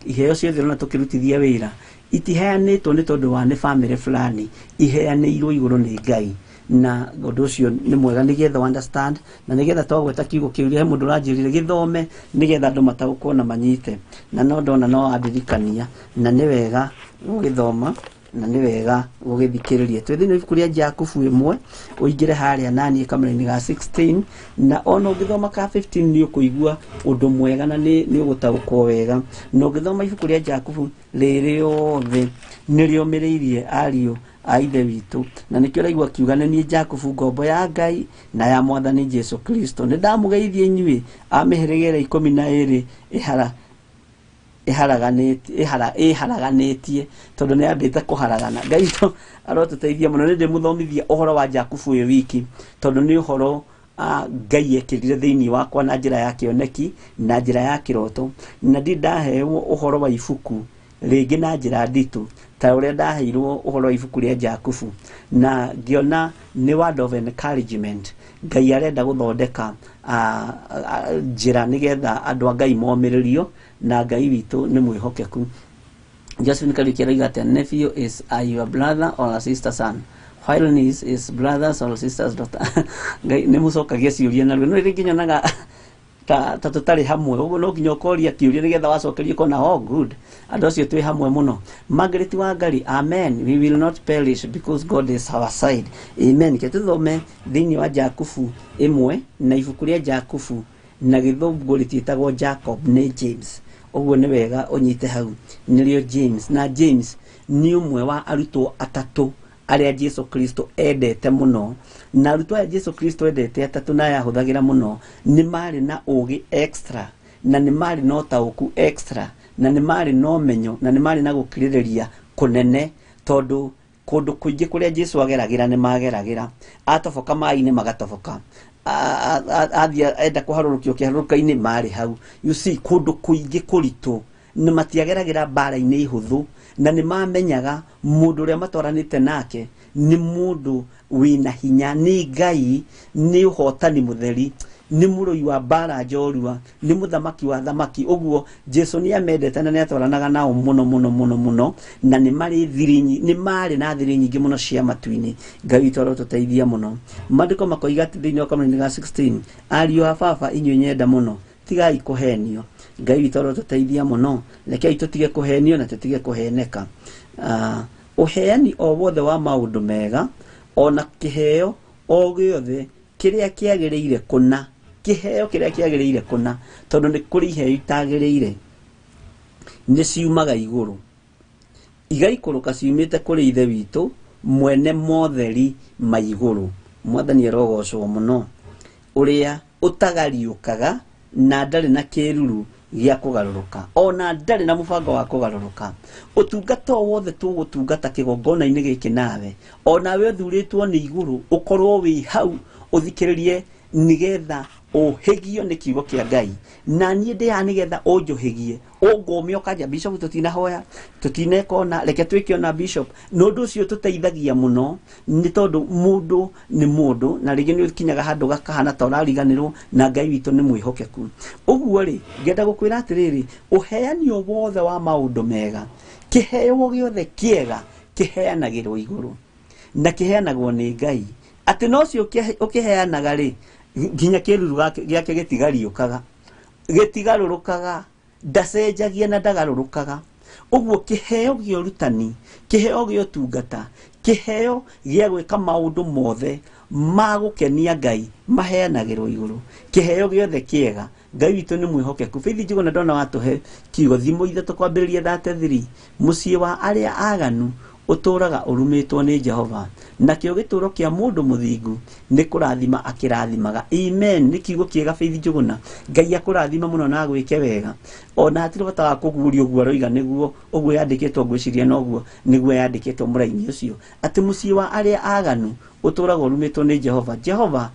Iheo ciothe ũrona tũkĩrutithia wĩra itiheanĩtwo nĩ tondũ wa nĩ family fulani, iheanĩirwo igũrũ nĩ Ngai, na ũndũ ũcio nĩ mwega nĩgetha understand na nĩgetha twagweta kiugo kĩu, he mũndũ ũranjĩrire gĩthome nĩgetha andũ mataũkwo na manyite, na no ndona no andirikania, na nĩ wega gũgĩthoma na nĩ wega gũgĩthikĩrĩria. Twĩ thĩinĩ wa ibuku rĩa Jakubu 1, ũingĩre harĩa naniĩ kamũraini ga 16, na ona ũngĩthoma ka 15 nĩ ũkũigua ũndũ mwega na nĩ ũgũtaũkwo wega. Na ũngĩthoma ibuku rĩa Jakubu rĩrĩ rĩothe nĩ rĩũmĩrĩirie ariũ a ithe witũ, na nĩkĩo ũraigua akiuga, nĩ niĩ Jakubu, ngombo ya Ngai na ya Mwathani Jesu Kristo, nĩ ndamũgeithia inyuĩ a mĩhĩrĩga ĩrĩa 12 ĩharaganĩtie, tondũ nĩ yambĩte kũharagana. Ngai witũ arotũteithia mũno. Nĩ ndĩmũthomithia ũhoro wa Jakubu ũyũ wiki, tondũ nĩ ũhoro Ngai ekĩrire thĩinĩ wakwa na njĩra ya kĩoneki na njĩra ya kĩroto, na ndirĩ ndaheirwo ũhoro wa ibuku rĩngĩ na njĩra nditũ ta ũrĩa ndaheirwo ũhoro wa ibuku rĩa Jakubu, na ngĩona nĩ word of encouragement. Ngai arenda gũthondeka njĩra nĩgetha andũ a Ngai momĩrĩrio, na Ngai witũ nĩ mwĩhokeku. Josephine Kariuki aroiga atĩ nephew is a your brother or a sister son, while niece is brothers or sister's daughter. Ngai nĩ mũcokagia ciũria narua, no rĩngĩ nyonaga ta tũtarĩ hamwe, ũguo no nginya ũkoria kĩũria nĩgetha wacokerio ũkona, oh good, andũ acio twĩ hamwe mũno. Margaret Wangari, amen, we will not perish because God is our side. Amen. Ke tũthome thĩinĩ wa Jakubu 1, na ibuku rĩa Jakubu na gĩthũngũ rĩtiĩtagwo Jacob, nĩ James. Ũguo nĩ wega ũnyite hau, nĩrĩo James. Na James nĩ ũmwe wa arutwo atatũ arĩa Jesu Kristo endete mũno, na arutwo aya Jesu Kristo endete atatũ na aya ahũthagĩra mũno nĩ marĩ na ũũgĩ extra, na nĩ marĩ na ũtaũku extra, na nĩ marĩ na ũmenyo, na nĩ marĩ na gũkirĩrĩria kũnene, tondũ kũndũ kũingĩ kũrĩa Jesu ageragĩra nĩ mageragĩra. Atoboka maĩ-inĩ magatoboka, athiĩ enda kũharũrũkio kĩharũrũka-inĩ marĩ hau. You see, kũndũ kũingĩ kũritũ nĩ matiageragĩra mbara-inĩ hũthũ, na nĩ mamenyaga mũndũ ũrĩa matwaranĩte nake nĩ mũndũ wĩna hinya, nĩ Ngai, nĩ ũhotani mũtheri, nĩ mũrũi wa mbara njorua, nĩ mũthamaki wa thamaki. Ũguo Jesu nĩ amendete na nĩ atwaranaga nao mũno mũno mũno mũno, na nĩ marĩ thiri nĩ marĩ na thiri nyingĩ mũno cia matu-inĩ. Ngai witũ arotũteithia mũno. Maandĩko makoiga atĩ thĩinĩ wa kamũraini ga 16, ariũ a baba inyuĩ nyenda mũno, tigai kũhenio. Ngai witũ arotũteithia mũno, rekei tũtige kũhenio na tũtige kũheneka. Ũheani o wothe wa maũndũ mega ona kĩheo o gĩothe kĩrĩa kĩagĩrĩire kũna, kĩheo kĩrĩa kĩagĩrĩire kũna, tondũ nĩ kũrĩ iheo itagĩrĩire, nĩ ciumaga igũrũ igaikũrũka ciumĩte kũrĩ Ithe witũ mwene motheri ma igũrũ. Mwathani arogocwo mũno, ũrĩa ũtagariũkaga na ndarĩ na kĩruru gĩa kũgarũrũka, ona ndarĩ na mũbango wa kũgarũrũka. Ũtungata o wothe tũgũtungata kĩgongona-inĩ gĩkĩ nawe, onawe ũthurĩtwo nĩ igũrũ ũkorwo wĩ hau ũthikĩrĩrie nĩgetha ũhĩgio nĩ kiugo kĩa Ngai, na niĩ ndĩ haha nĩgetha ũnjũhĩgie, ũngũme ũkanja bishop, tũtinahoya, tũtineka ona, reke twĩke ona bishop. Na ũndũ ũcio ũtũteithagia mũno, nĩ tondũ mũndũ nĩ mũndũ, na rĩngĩ nĩ ũkinyaga handũ gakahana ta ũrariganĩrwo, na Ngai witũ nĩ mwĩhokeku. Ũguo rĩ, ngenda gũkwĩra atĩrĩrĩ, ũheani o wothe wa maũndũ mega, kĩheo gĩothe kĩega kĩheanagĩrwo igũrũ, na kĩheanagwo nĩ Ngai. Atĩ no ũcio ũkĩheanaga rĩ, nginya kĩruru gĩake gĩtigariũkaga, gĩtigarũrũkaga, ndacenjagia na ndagarũrũkaga. Ũguo kĩheo gĩa ũrutani, kĩheo gĩa ũtungata, kĩheo gĩa gwĩka maũndũ mothe ma gũkenia Ngai maheanagĩrwo igũrũ. Kĩheo gĩothe kĩega, Ngai witũ nĩ mwĩhokeku. Faith Njuguna ndona watũhe kiugo thimũ ithatũ kwambĩrĩria 33, mũciĩ wa arĩa aganu ũtũraga ũrumĩtwo nĩ Jehova, nakĩo gĩtũro kĩa mũndũ mũthingu nĩ kũrathima akĩrathimaga. Amen. Nĩ kiugo kĩega Faith Njuguna, Ngai akũrathima mũno na agwĩke wega. Ona hatirĩ bata wa kũguũria ũguo aroiga, nĩguo ũguo yandĩkĩtwo, ngwĩciria noguo nĩguo yandĩkĩtwo mũraini ũcio, atĩ mũciĩ wa arĩa aganu ũtũraga ũrumĩtwo nĩ Jehova. Jehova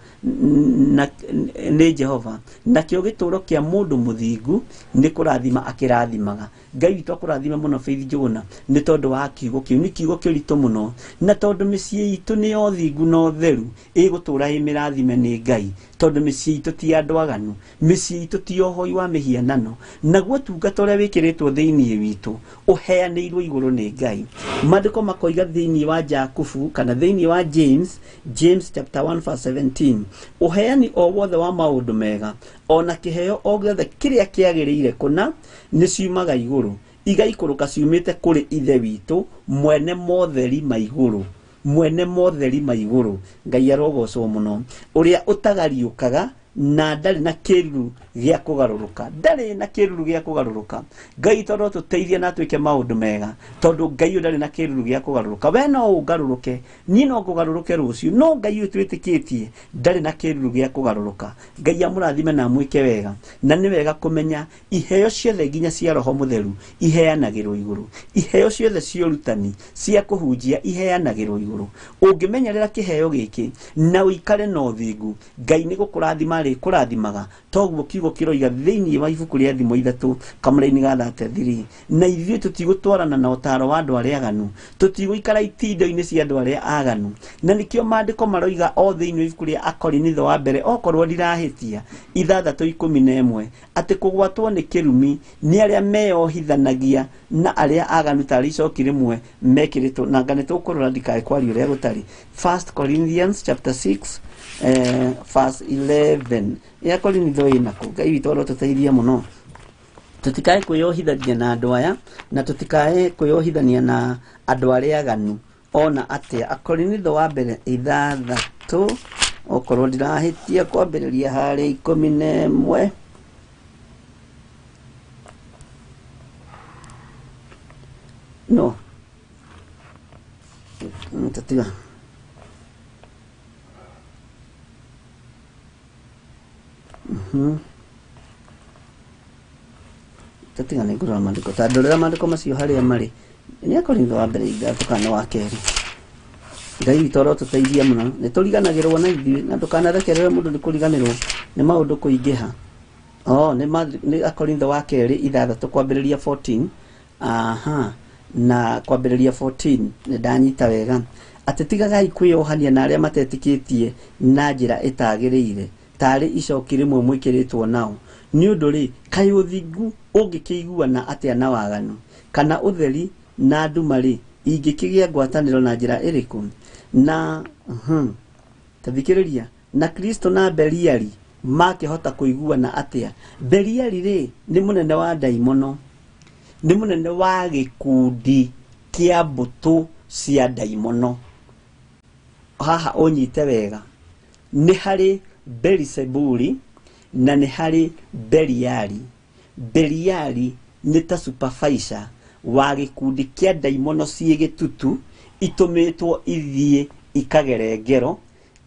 nĩ Jehova, nakĩo gĩtũro kĩa mũndũ mũthingu nĩ kũrathima akĩrathimaga. Ngai witũ akũrathime mũno Faith Njuguna nĩ tondũ wa kiugo kĩu. Nĩ kiugo kĩritũ mũno, na tondũ mĩciĩ itũ nĩ ya ũthingu na ũtheru, ĩgũtũra ĩ mĩrathime nĩ Ngai, tondũ mĩciĩ itũ ti andũ aganu, mĩciĩ itũ ti ũhoi wa mĩhianano, naguo ũtungata ũrĩa wĩkĩrĩtwo thĩinĩ witũ ũheanĩirwo igũrũ nĩ Ngai. Maandĩko makoiga thĩinĩ wa Jakubu kana thĩinĩ wa James, James chapter 1 verse 17, ũheani o wothe wa maũndũ mega ona kĩheo o gĩothe kĩrĩa kĩagĩrĩire kũna nĩ ciumaga igũrũ, igaikũrũka ciumĩte kũrĩ Ithe witũ mwene motheri ma igũrũ, mwene motheri ma igũrũ. Ngai arogocwo mũno, ũrĩa ũtagariũkaga na ndarĩ na kĩruru gĩa kũgarũrũka, ndarĩ na kĩruru gĩa kũgarũrũka. Ngai tondũ tũteithie na twĩke maũndũ mega, tondũ Ngai ũyũ ndarĩ na kĩruru gĩa kũgarũrũka. We no ũngarũrũke, niĩ no ngũgarũrũke rũciũ, no Ngai ũyũ twĩtĩkĩtie ndarĩ na kĩruru gĩa kũgarũrũka. Ngai amũrathime na amwĩke wega. Na nĩ wega kũmenya iheo ciothe nginya cia Roho Mũtheru iheanagĩrwo igũrũ, iheo ciothe cia ũrutani cia kũhunjia iheanagĩrwo igũrũ. Ũngĩmenyerera kĩheo gĩkĩ na ũikare na ũthingu, Ngai nĩ gũkũrathima arĩkũrathimaga. Toguo kiugo kĩroiga thĩinĩ wa ibuku rĩa Thimo ithatũ kamũra-inĩ ga 33. Na ithuĩ tũtigũtwarana na ũtaro wa andũ arĩa aganu, tũtigũikara itindo-inĩ cia andũ arĩa aganu. Na nĩkĩo maandĩko maroiga o thĩinĩ wa ibuku rĩa Akorinitho wa mbere, okorwo ndirahĩtia, 6:11, atĩ kũgwatwo nĩ kĩrumi nĩ arĩa meyohithanagia na arĩa aganu tarĩ icoki rĩmwe mekĩrĩtwo. Na nga nĩtũkũrora ndikae kwaria ũrĩa gũtarĩ. 1 Corinthians chapter 6 verse 11 ya Korinitho ĩna kũ. Ngai witũ arotũteithia mũno, tũtikae kwĩyohithania na andũ aya, na tũtikae kwĩyohithania na andũ arĩa aganu ona atĩa. Akorinitho wa mbere 6, okorwo ndirahĩtia, kwambĩrĩria harĩ 11. No tatiga tatiga nĩ ngũrora maandĩko, ta ndorera maandĩko macio harĩa marĩ. Nĩ Akorintho wa mbere 6 kana wa kerĩ. Ngai witũ arotũteithia mũno, nĩ tũriganagĩrwo na ithuĩ, na ndũkanarekerere mũndũ nĩ kũriganĩrwo nĩ maũndũ kũingĩha. Oh, nĩ Akorintho wa kerĩ 6 kwambĩrĩria 14. Aha, na kwambĩrĩria 14 nĩ ndanyita wega, atĩ tigagai kwĩyohania na arĩa matetĩkĩtie na njĩra ĩtagĩrĩire, tarĩ icoki rĩmwe mwĩkĩrĩtwo nao. Nĩ ũndũ rĩ, kaĩ ũthingu ũngĩkĩiguana atĩa na waganu? Kana ũtheri na nduma rĩ, ingĩkĩgĩa ngwatanĩro na njĩra ĩrĩkũ? Na tathikĩrĩria, na Kristo na Beliali makĩhota kũiguana atĩa? Beliali rĩ, nĩ mũnene wa ndaimono, nĩ mũnene wa gĩkundi kĩa mbũtũ cia ndaimono. Haha ũnyite wega, nĩ harĩ Beelzebuli na nĩ harĩ Beliali. Beliali nĩ ta supervisor wa gĩkundi kĩa ndaimono ciĩ gĩtutu, itũmĩtwo ithiĩ ikagere ngero,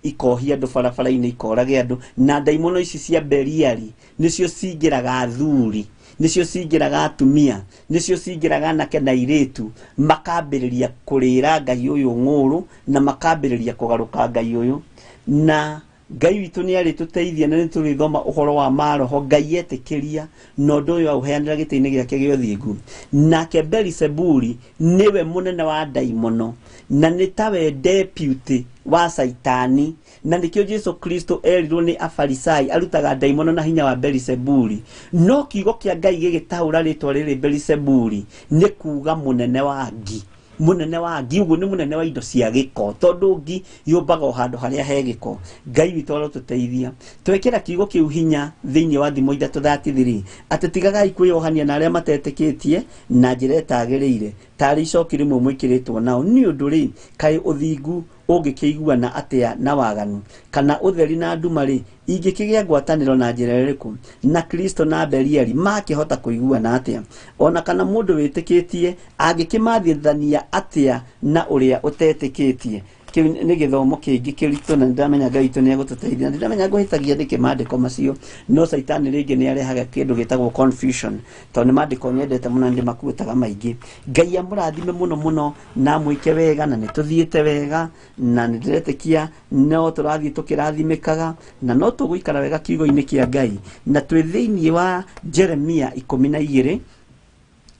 ikohia andũ barabara-inĩ, ikorage andũ. Na ndaimono ici cia Beliali nĩcio cingĩraga athuri, nĩcio cingĩraga atumia, nĩcio cingĩraga anake na airĩtu, makambĩrĩria kũrĩra Ngai ũyũ ng'ũrũ, na makambĩrĩria kũgarũka Ngai ũyũ. Na Ngai witũ nĩ arĩtũteithia, na nĩ tũrĩthoma ũhoro wa maroho Ngai etĩkĩria, na ũndũ ũyũ aũheanĩra gĩtĩ-inĩ gĩake gĩa ũthingu. Nake Beelzebuli nĩwe mũnene wa ndaimono, na nĩ tawe deputy wa Caitani. Na nĩkĩo Jesu Kristo erirwo nĩ Afarisai arutaga ndaimono na hinya wa Beelzebuli. No kiugo kĩa Ngai gĩgĩtaũra rĩtwa rĩrĩ Beelzebuli nĩ kuga mũnene wa ngi. Munene wa ngi uguo ni munene wa indo cia giko tondu ngi yumbaga o handu haria he giko. Ngai witũ arotũteithia twekera kiugo kiu hinya thiini wa Thimo 3:33 ati tigagai kwĩyohania na arĩa matetĩkĩtie na njĩra ĩtagĩrĩire tarĩ icoki rĩmwe mwĩkĩrĩtwo nao. Nĩ ũndũ rĩ, kaĩ ũthingu ũngĩkĩiguana atĩa na waganu, kana ũtheri na nduma rĩ ingĩkĩgĩa ngwatanĩro na njĩra ĩrĩkũ? Na Kristo na Beliali makĩhota kũiguana atĩa? Ona kana mũndũ wĩtĩkĩtie angĩkĩmathithania atĩa na ũrĩa ũtetĩkĩtie? Kĩu nĩ gĩthomo kĩngĩ kĩritũ na nĩndamenya Ngai witũ nĩegũtũteithia. Nĩndamenya ngũhĩtagia nĩkĩ maandĩko macio, no Caitani rĩngĩ nĩarehaga kĩndũ gĩtagwo confusion tondũ nĩ maandĩko nyendete mũno na nĩndĩmakuĩtaga maingĩ. Ngai amũrathime mũno mũno na amwĩke wega, na nĩtũthiĩte wega na nĩndĩretĩkia no tũrathiĩ tũkĩrathimĩkaga na no tũgũikara wega kiugo-inĩ kĩa Ngai. Na twĩ thĩinĩ wa Jeremia 12,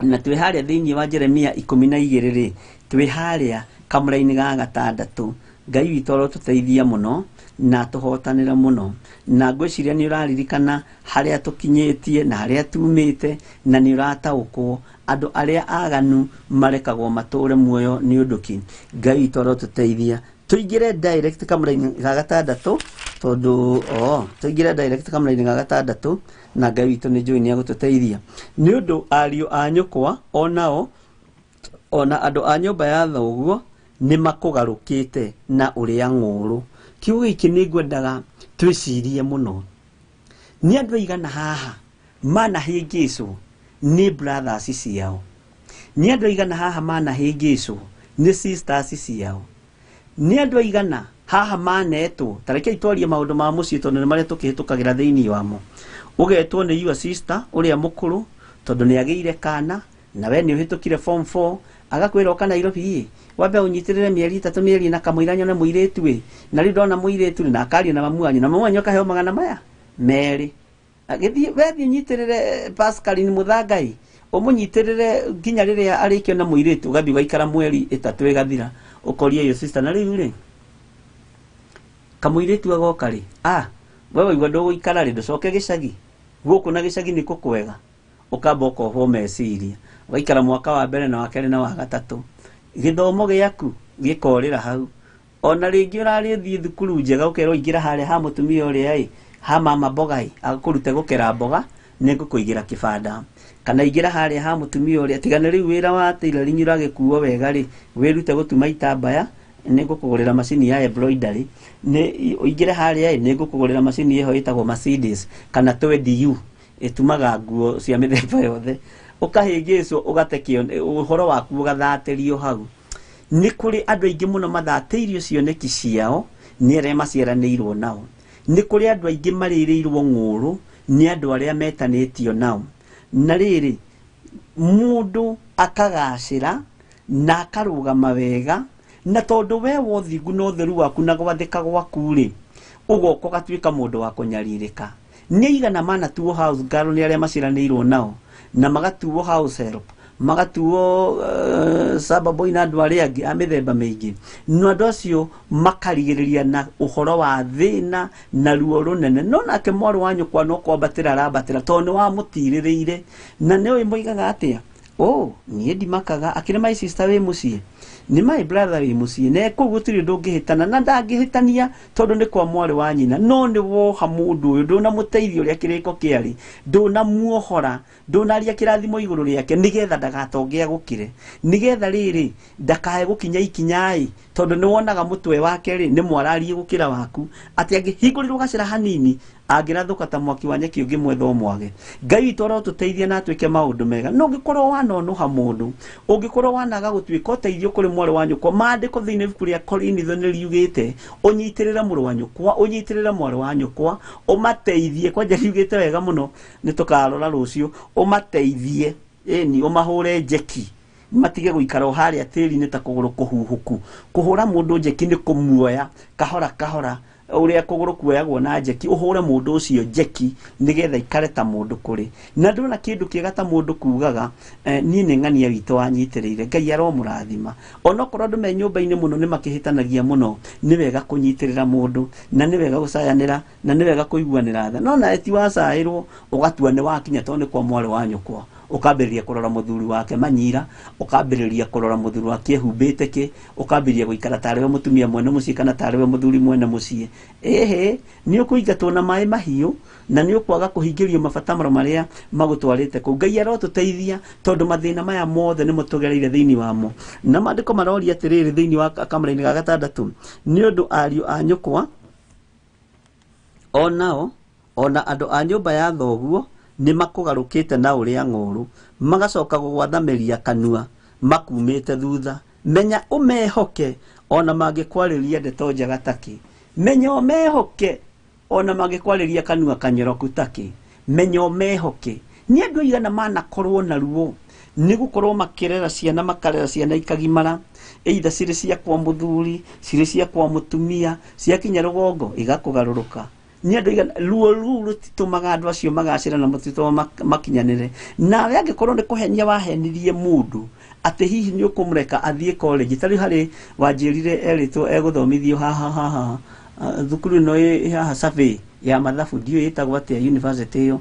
na twĩ harĩa thĩinĩ wa Jeremia 12 rĩ, twĩ harĩa kamũra-inĩ ga gatandatũ. Ngai witũ arotũteithia mũno na tũhotanĩre mũno, na ngwĩciria nĩ ũraririkana harĩa tũkinyĩtie na harĩa tumĩte, na nĩ ũrataũkwo andũ arĩa aganu marekagwo matũre muoyo nĩ ũndũ kĩ. Ngai witũ arotũteithia tũingĩre direct kamũra-inĩ ga gatandatũ, tondũ tũingĩre direct kamũra-inĩ ga gatandatũ, na Ngai witũ nĩ njũĩ nĩ egũtũteithia. Nĩ ũndũ ariũ a nyũkwa onao ona andũ a nyũmba ya thoguo nĩ makũgarũkĩte na ũrĩa ng'ũrũ. Kiugo gĩkĩ nĩ ngwendaga twĩcirie mũno. Nĩ andũ aigana haha manahĩngĩcwo nĩ brothers ciao? Nĩ andũ aigana haha manahĩngĩcwo nĩ sisters ciao? Nĩ andũ aigana haha manetwo? Ta rekei twarie maũndũ ma mũciĩ tondũ nĩ marĩa tũkĩhĩtũkagĩra thĩinĩ wamo. Ũgetwo nĩ your sister ũrĩa mũkũrũ tondũ nĩ agĩire kana na we nĩ ũhĩtũkire form 4, agakwĩra ũka Nairobi ĩ, wambe ũnyitĩrĩre mĩeri 3 mĩeri 4 kamũira nyone mũirĩtu ĩ, na rĩu ndona mũirĩtu rĩ, na akaria na mamu wanyu, na mamu wanyu akaheo 200. Agĩthiĩ wethiĩ ũnyitĩrĩre Pascaline Mũthangai, ũmũnyitĩrĩre nginya rĩrĩa arĩkio na mũirĩtu, ũgathiĩ ũgaikara mweri 3 ĩgathira, ũkoria iyo sister na rĩu rĩ kamũirĩtu agoka rĩ, we waigua ndũgũikara rĩ, ndũcoke gĩcagi gũkũ, na gĩcagi nĩkuo kwega. Ũkamba ũkohwo meciria, ũgaikara mwaka wa mbere na wa kerĩ na wa gatatũ, gĩthomo gĩaku gĩkorĩra hau. Ona rĩngĩ ũrarĩ thiĩ thukuru njega ũkerwo ingĩra harĩa ha mũtumia ũrĩa ĩ, ha mama mboga ĩ, agũkũrute gũkera mboga nĩngũkũigĩra kĩbanda, kana ingĩra harĩa ha mũtumia ũrĩa, tiga nĩ rĩu wĩra wa tailoring ũragĩkuo wega rĩ, wĩrute gũtuma itambaya nĩngũkũgũrĩra macini ya embroidery, nĩ ũingĩre harĩa ĩ, nĩngũkũgũrĩra macini ĩho ĩtagwo Mercedes kana 20U ĩtumaga nguo cia mĩthemba yothe. Ũkahĩngĩcwo ũgate ũhoro waku ũgathatĩrio hau. Nĩ kũrĩ andũ aingĩ mũno mathatĩirio cioneki ciao nĩ arĩa maciaranĩirwo nao. Nĩ kũrĩ andũ aingĩ marĩrĩirwo ng'ũrũ nĩ andũ arĩa metanĩtio nao. Na rĩrĩ, mũndũ akagacĩra na akarũgama wega, na tondũ we wothingu na ũtheru waku na gwathĩka gwaku rĩ, ũgoka ũgatuĩka mũndũ wa kũnyarirĩka. Nĩ aigana manatuo house girl nĩ arĩa maciaranĩirwo nao, na magatuo house help, magatuo sababu na andũ arĩa angĩ a mĩthemba mĩingĩ. No andũ acio makarigĩrĩria na ũhoro wa thĩna na ruo rũnene. No nake mwarĩ wa nyũkwa no kwambatĩra arambatĩra tondũ nĩ wamũtirĩrĩire. Na nĩ ũĩ moigaga atĩa? Oh, niĩ ndimakaga, akĩrĩ my sister wĩ mũciĩ, nĩ my brother wĩ mũciĩ, na kũu gũtirĩ ũndũ ũngĩhĩtana, na ndangĩhĩtania tondũ nĩ kwa mwarĩ wa nyina. No nĩ woha mũndũ ũyũ, ndũnamũteithia ũrĩa kĩrĩko kĩarĩ, ndũnamuohora, ndũnaria kĩrathimo igũrũ rĩake, nĩgetha ndagatonge agũkĩre, nĩgetha rĩrĩ ndakae gũkinya ikinya ĩ, tondũ nĩ wonaga mũtwe wake rĩ nĩ mwararie gũkĩra waku, atĩ angĩhingũrĩrwo gacĩra hanini angĩrathũka ta mwaki wa nyeki ũngĩmwetha ũmwage. Ngai witũ arotũteithia na atwĩke maũndũ mega. No ũngĩkorwo wanonũha mũndũ, ũngĩkorwo wanaga gũtuĩka ũteithio kũrĩ mwarĩ wa nyũkwa, maandĩko thĩinĩ ibuku rĩa Korinitho nĩ riugĩte ũnyitĩrĩre mũrũ wa nyũkwa, ũnyitĩrĩre mwarĩ wa nyũkwa, ũmateithie. Kwanja riugĩte wega mũno, nĩ tũkarora rũciũ, ũmateithie, ĩni ũmahũre njeki, matige gũikara o harĩa tĩri-inĩ ta kũgũrũ kũhuhũku. Kũhũra mũndũ njeki nĩ kũmuoya kahora kahora, ũrĩa kũgũrũ kuoyagwo na njeki, ũhũre mũndũ ũcio njeki nĩgetha ikare ta mũndũ kũrĩ. Na ndona kĩndũ kĩega ta mũndũ kugaga, niĩ nĩ ng'ania witũ wanyitĩrĩire, Ngai aromũrathima. Onokorwo andũ me nyũmba-inĩ mũno nĩ makĩhĩtanagia mũno, nĩ wega kũnyitĩrĩra mũndũ, na nĩ wega gũcayanĩra, na nĩ wega kũiguanĩra tha. No nawe ti wacaĩrwo ũgatua nĩ wakinya tondũ nĩ kwa mwarĩ wa nyũkwa, Ũkambĩrĩria kũrora mũthuri wake manyira, ũkambĩrĩria kũrora mũthuri wake ehumbĩte kĩ, ũkambĩrĩria gũikara tarĩ we mũtumia mwene mũciĩ kana tarĩ we mũthuri mwene mũciĩ. Ĩhĩ, nĩ ũkũingatwo na maĩ mahiũ na nĩ ũkwaga kũhingĩrio mabataro marĩa magũtwarĩte kũu. Ngai arotũteithia tondũ mathĩna maya mothe nĩmo tũgereire thĩinĩ wamo. Na maandĩko maroria atĩrĩrĩ thĩinĩ wa kamũra-inĩ ga gatandatũ, nĩ ũndũ ariũ a nyũkwa onao ona andũ a nyũmba ya thoguo nĩ makũgarũkĩte na ũrĩa ng'ũũrũ, magacoka gũgwathamĩria kanua makumĩte thutha. Menya ũmehoke ona mangĩkwarĩria ndeto njega takĩ. Menya ũmehoke ona mangĩkwarĩria kanua kanyoroku takĩ. Menya ũmehoke. Nĩ andũ aigana manakorwo na ruo nĩ gũkorwo makĩrera ciana, makarera ciana ikagimara, either cirĩ cia kwa mũthuri, cirĩ cia kwa mũtumia, ciakinya rũgongo igakũgarũrũka. Nĩ andũ aigana ruo rũu rũtitũmaga andũ acio magacĩra na mũtitũmaga makinyanĩre. Nawe angĩkorwo nĩ kũhenia wahenirie mũndũ atĩ hihi nĩ ũkũmũreka athiĩ college, ta rĩu harĩ wanjĩrire erĩtwo egũthomithio haha haha thukuru ĩno ĩ haha survey ya mathabu, ndiũĩ ĩtagwo atĩa university ĩyo,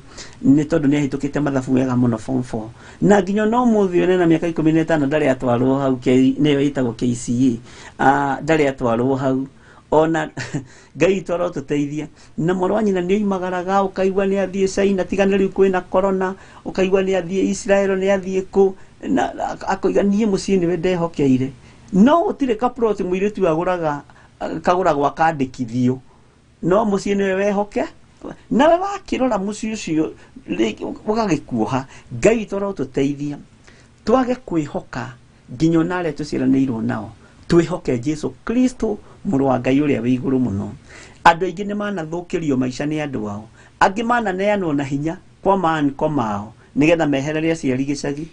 nĩ tondũ nĩ ahĩtũkĩte mathabu wega mũno form 4, na nginya no mũthĩ ũyũ na mĩaka 15 ndarĩ atwarwo hau, nĩyo ĩtagwo KCA, ndarĩ atwarwo hau ona. Ngai witũ arotũteithia. Na mũrũ wa nyina nĩ oimagaraga, ũkaigua nĩ athiĩ China, tiga nĩ rĩu kwĩna corona, ũkaigua nĩ athiĩ Israel, nĩ athiĩ kũ, na akoiga niĩ mũciĩ nĩwe ndehokeire. No gũtirĩ kaplot mũirĩtu agũraga, kagũragwo akandĩkithio, no mũciĩ nĩwe wehoke. Nawe wakĩrora mũciĩ ũcio ũgagĩkuoha. Ngai witũ arotũteithia twage kwĩhoka nginya ona arĩa tũciaranĩirwo nao, twĩhoke Jesu Kristo mũrũ wa Ngai ũrĩa wĩ igũrũ mũno. Andũ aingĩ nĩ manathũkĩrio maica nĩ andũ ao, angĩ mananeanwo na hinya kwa maanko mao nĩgetha meherere aciari gĩcagi.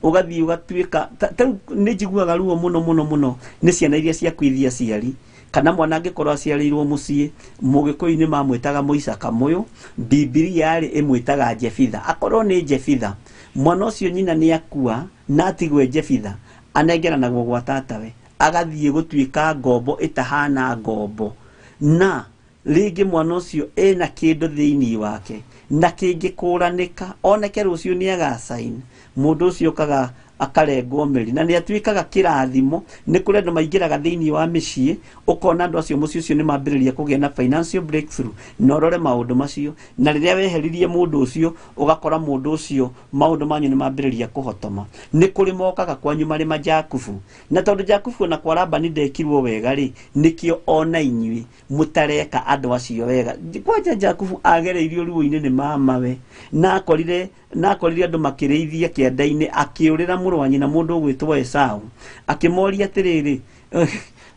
Ũgathiĩ ũgatuĩka ta rĩu nĩ njiguaga ruo mũno mũno mũno nĩ ciana iria ciakuithia aciari, kana mwana angĩkorwo aciarĩirwo mũciĩ. Mũgĩkũyũ-inĩ mamwĩtaga mũica kamũyũ, Bibilia rĩ ĩmwĩtaga Jefitha. Akorwo nĩ Jefitha, mwana ũcio nyina nĩ akua na atigwe Jefitha, anengeranagwo gwa tatawe, agathiĩ gũtuĩka ngombo ĩtahana ngombo. Na rĩngĩ mwana ũcio ena kĩndũ thĩinĩ wake na kĩngĩkũranĩka oneke rũciũ nĩ agacain, mũndũ ũcio okaga akarengwo mĩri na nĩ atuĩkaga kĩrathimo. Nĩ kũrĩ andũ maingĩraga thĩinĩ wa mĩciĩ, ũkona andũ acio mũciĩ ũcio nĩ mambĩrĩria kũgĩa na financial breakthrough. Na ũrore maũndũ macio, na rĩrĩa weheririe mũndũ ũcio, ũgakora mũndũ ũcio maũndũ manyu nĩ mambĩrĩria kũhotoma. Nĩ kũrĩ mokaga kwanyu marĩ majakubu, na tondũ Jakubu ona kwa Labani ndekirwo wega rĩ, nĩkĩo ona inyuĩ mũtareka andũ acio wega. Kwanja Jakubu agereirio ruo-inĩ nĩ mamawe, na akorire andũ makĩrĩithia kĩanda-inĩ, akĩũrĩra mũrũ wa nyina mũndũ ũgwĩtwo Esau, akĩmoria atĩrĩrĩ,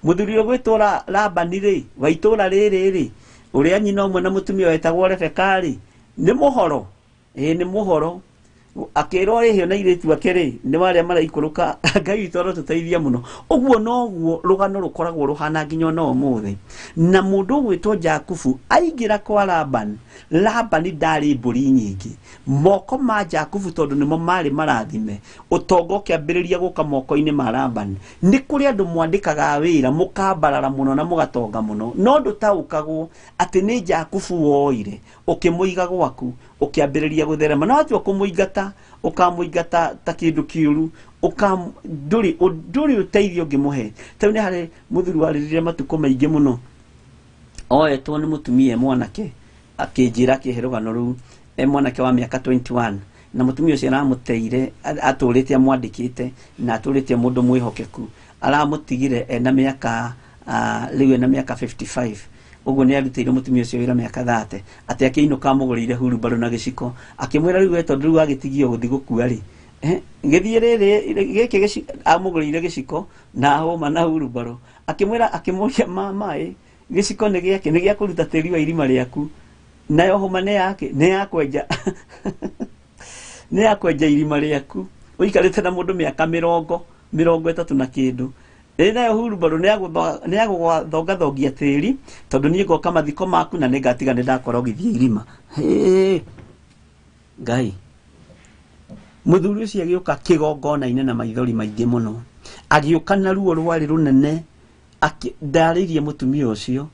mũthuri ũgwĩtwo Labani rĩ, wa itũũra rĩrĩ rĩ, ũrĩa nyina ũmwe na mũtumia wetagwo Rebeka rĩ, nĩ mũhoro? Ĩĩ nĩ mũhoro. Akĩrwo ĩhĩ na airĩtu ake rĩ, nĩ warĩa maraikũrũka. Ngai witũ arotũteithia mũno. Ũguo noguo rũgano rũkoragwo rũhana nginya ona ũmũthĩ. Na mũndũ ũgwĩtwo Jakubu aingĩra kwa Labani, Labani ndarĩ mbũri nyingĩ. Moko ma Jakubu tondũ nĩmo marĩ marathime, ũtonga ũkĩambĩrĩria gũka moko-inĩ ma Labani. Nĩ kũrĩ andũ mwandĩkaga wĩra mũkambarara mũno na mũgatonga mũno, no ndũtaũkagwo atĩ nĩ Jakubu woire ũkĩmũiga gwaku, ũkĩambĩrĩria gũtherema. No watua kũmũingata, ũkamũingata ta kĩndũ kĩũru, ndũrĩ ũteithio ũngĩmũhe. Ta rĩu nĩ harĩ mũthuri warĩrire matukũ maingĩ mũno, oetwo nĩ mũtumia mwanake, akĩnjĩra akĩhe rũgano rũu, e mwanake wa mĩaka 21, na mũtumia ũcio aramũteire, atũrĩte amwandĩkĩte na atũrĩte mũndũ mwĩhokeku, aramũtigire ena mĩaka rĩu ena mĩaka 55. Ũguo nĩ arutĩire mũtumia ũcio wĩra mĩaka 30, atĩ akĩinũka amũgũrĩire hurumbarũ na gĩciko, akĩmwĩra rĩu we tondũ rĩu agĩtigio gũthiĩ gũkua rĩ, gĩthiĩ rĩrĩ gĩkĩ amũgũrĩire gĩciko na hũma na hurumbarũ, akĩmwĩra, akĩmũria mama ĩ, gĩciko nĩ gĩake, nĩ gĩa kũruta tĩri wa irima rĩaku, nayo hũma nĩ yake, nĩ ya kwenja nĩ ya kwenja irima rĩaku. Ũikarĩte na mũndũ mĩaka 30 na kĩndũ, ĩ nayo hurumbarũ nĩ ya gũthongathongia tĩri, tondũ niĩ ngoka mathiko maku na nĩngatiga nĩ ndakorogithia irima. Hĩ, Ngai. Mũthuri ũcio agĩũka kĩgongona-inĩ na maithori maingĩ mũno, agĩũka na ruo rwarĩ rũnene, ndarĩirie mũtumia ũcio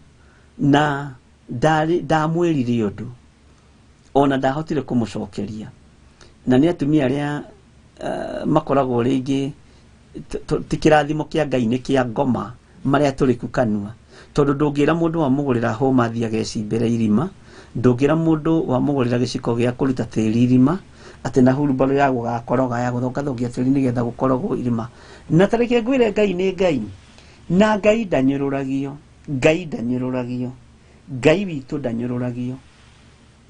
na ndamwĩrire ũndũ, ona ndahotire kũmũcokeria. Na nĩ atumia arĩa makoragwo rĩngĩ ti kĩrathimo kĩa Ngai nĩ kĩa ngoma marĩa tũrĩ kanua tondũ ndũngĩra mũndũ wamũgũrĩra hũma athiĩ agecimbĩre irima, ndũngĩra mũndũ wamũgũrĩra gĩciko gĩa kũruta tĩri irima atĩ na hurumbarũ ya gũgakoroga ya gũthongathongia tĩri nĩgetha gũkorogwo irima. Na tareke ngwĩre Ngai nĩ Ngai, na Ngai ndanyũrũragio, Ngai ndanyũrũragio, Ngai witũ ndanyũrũragio.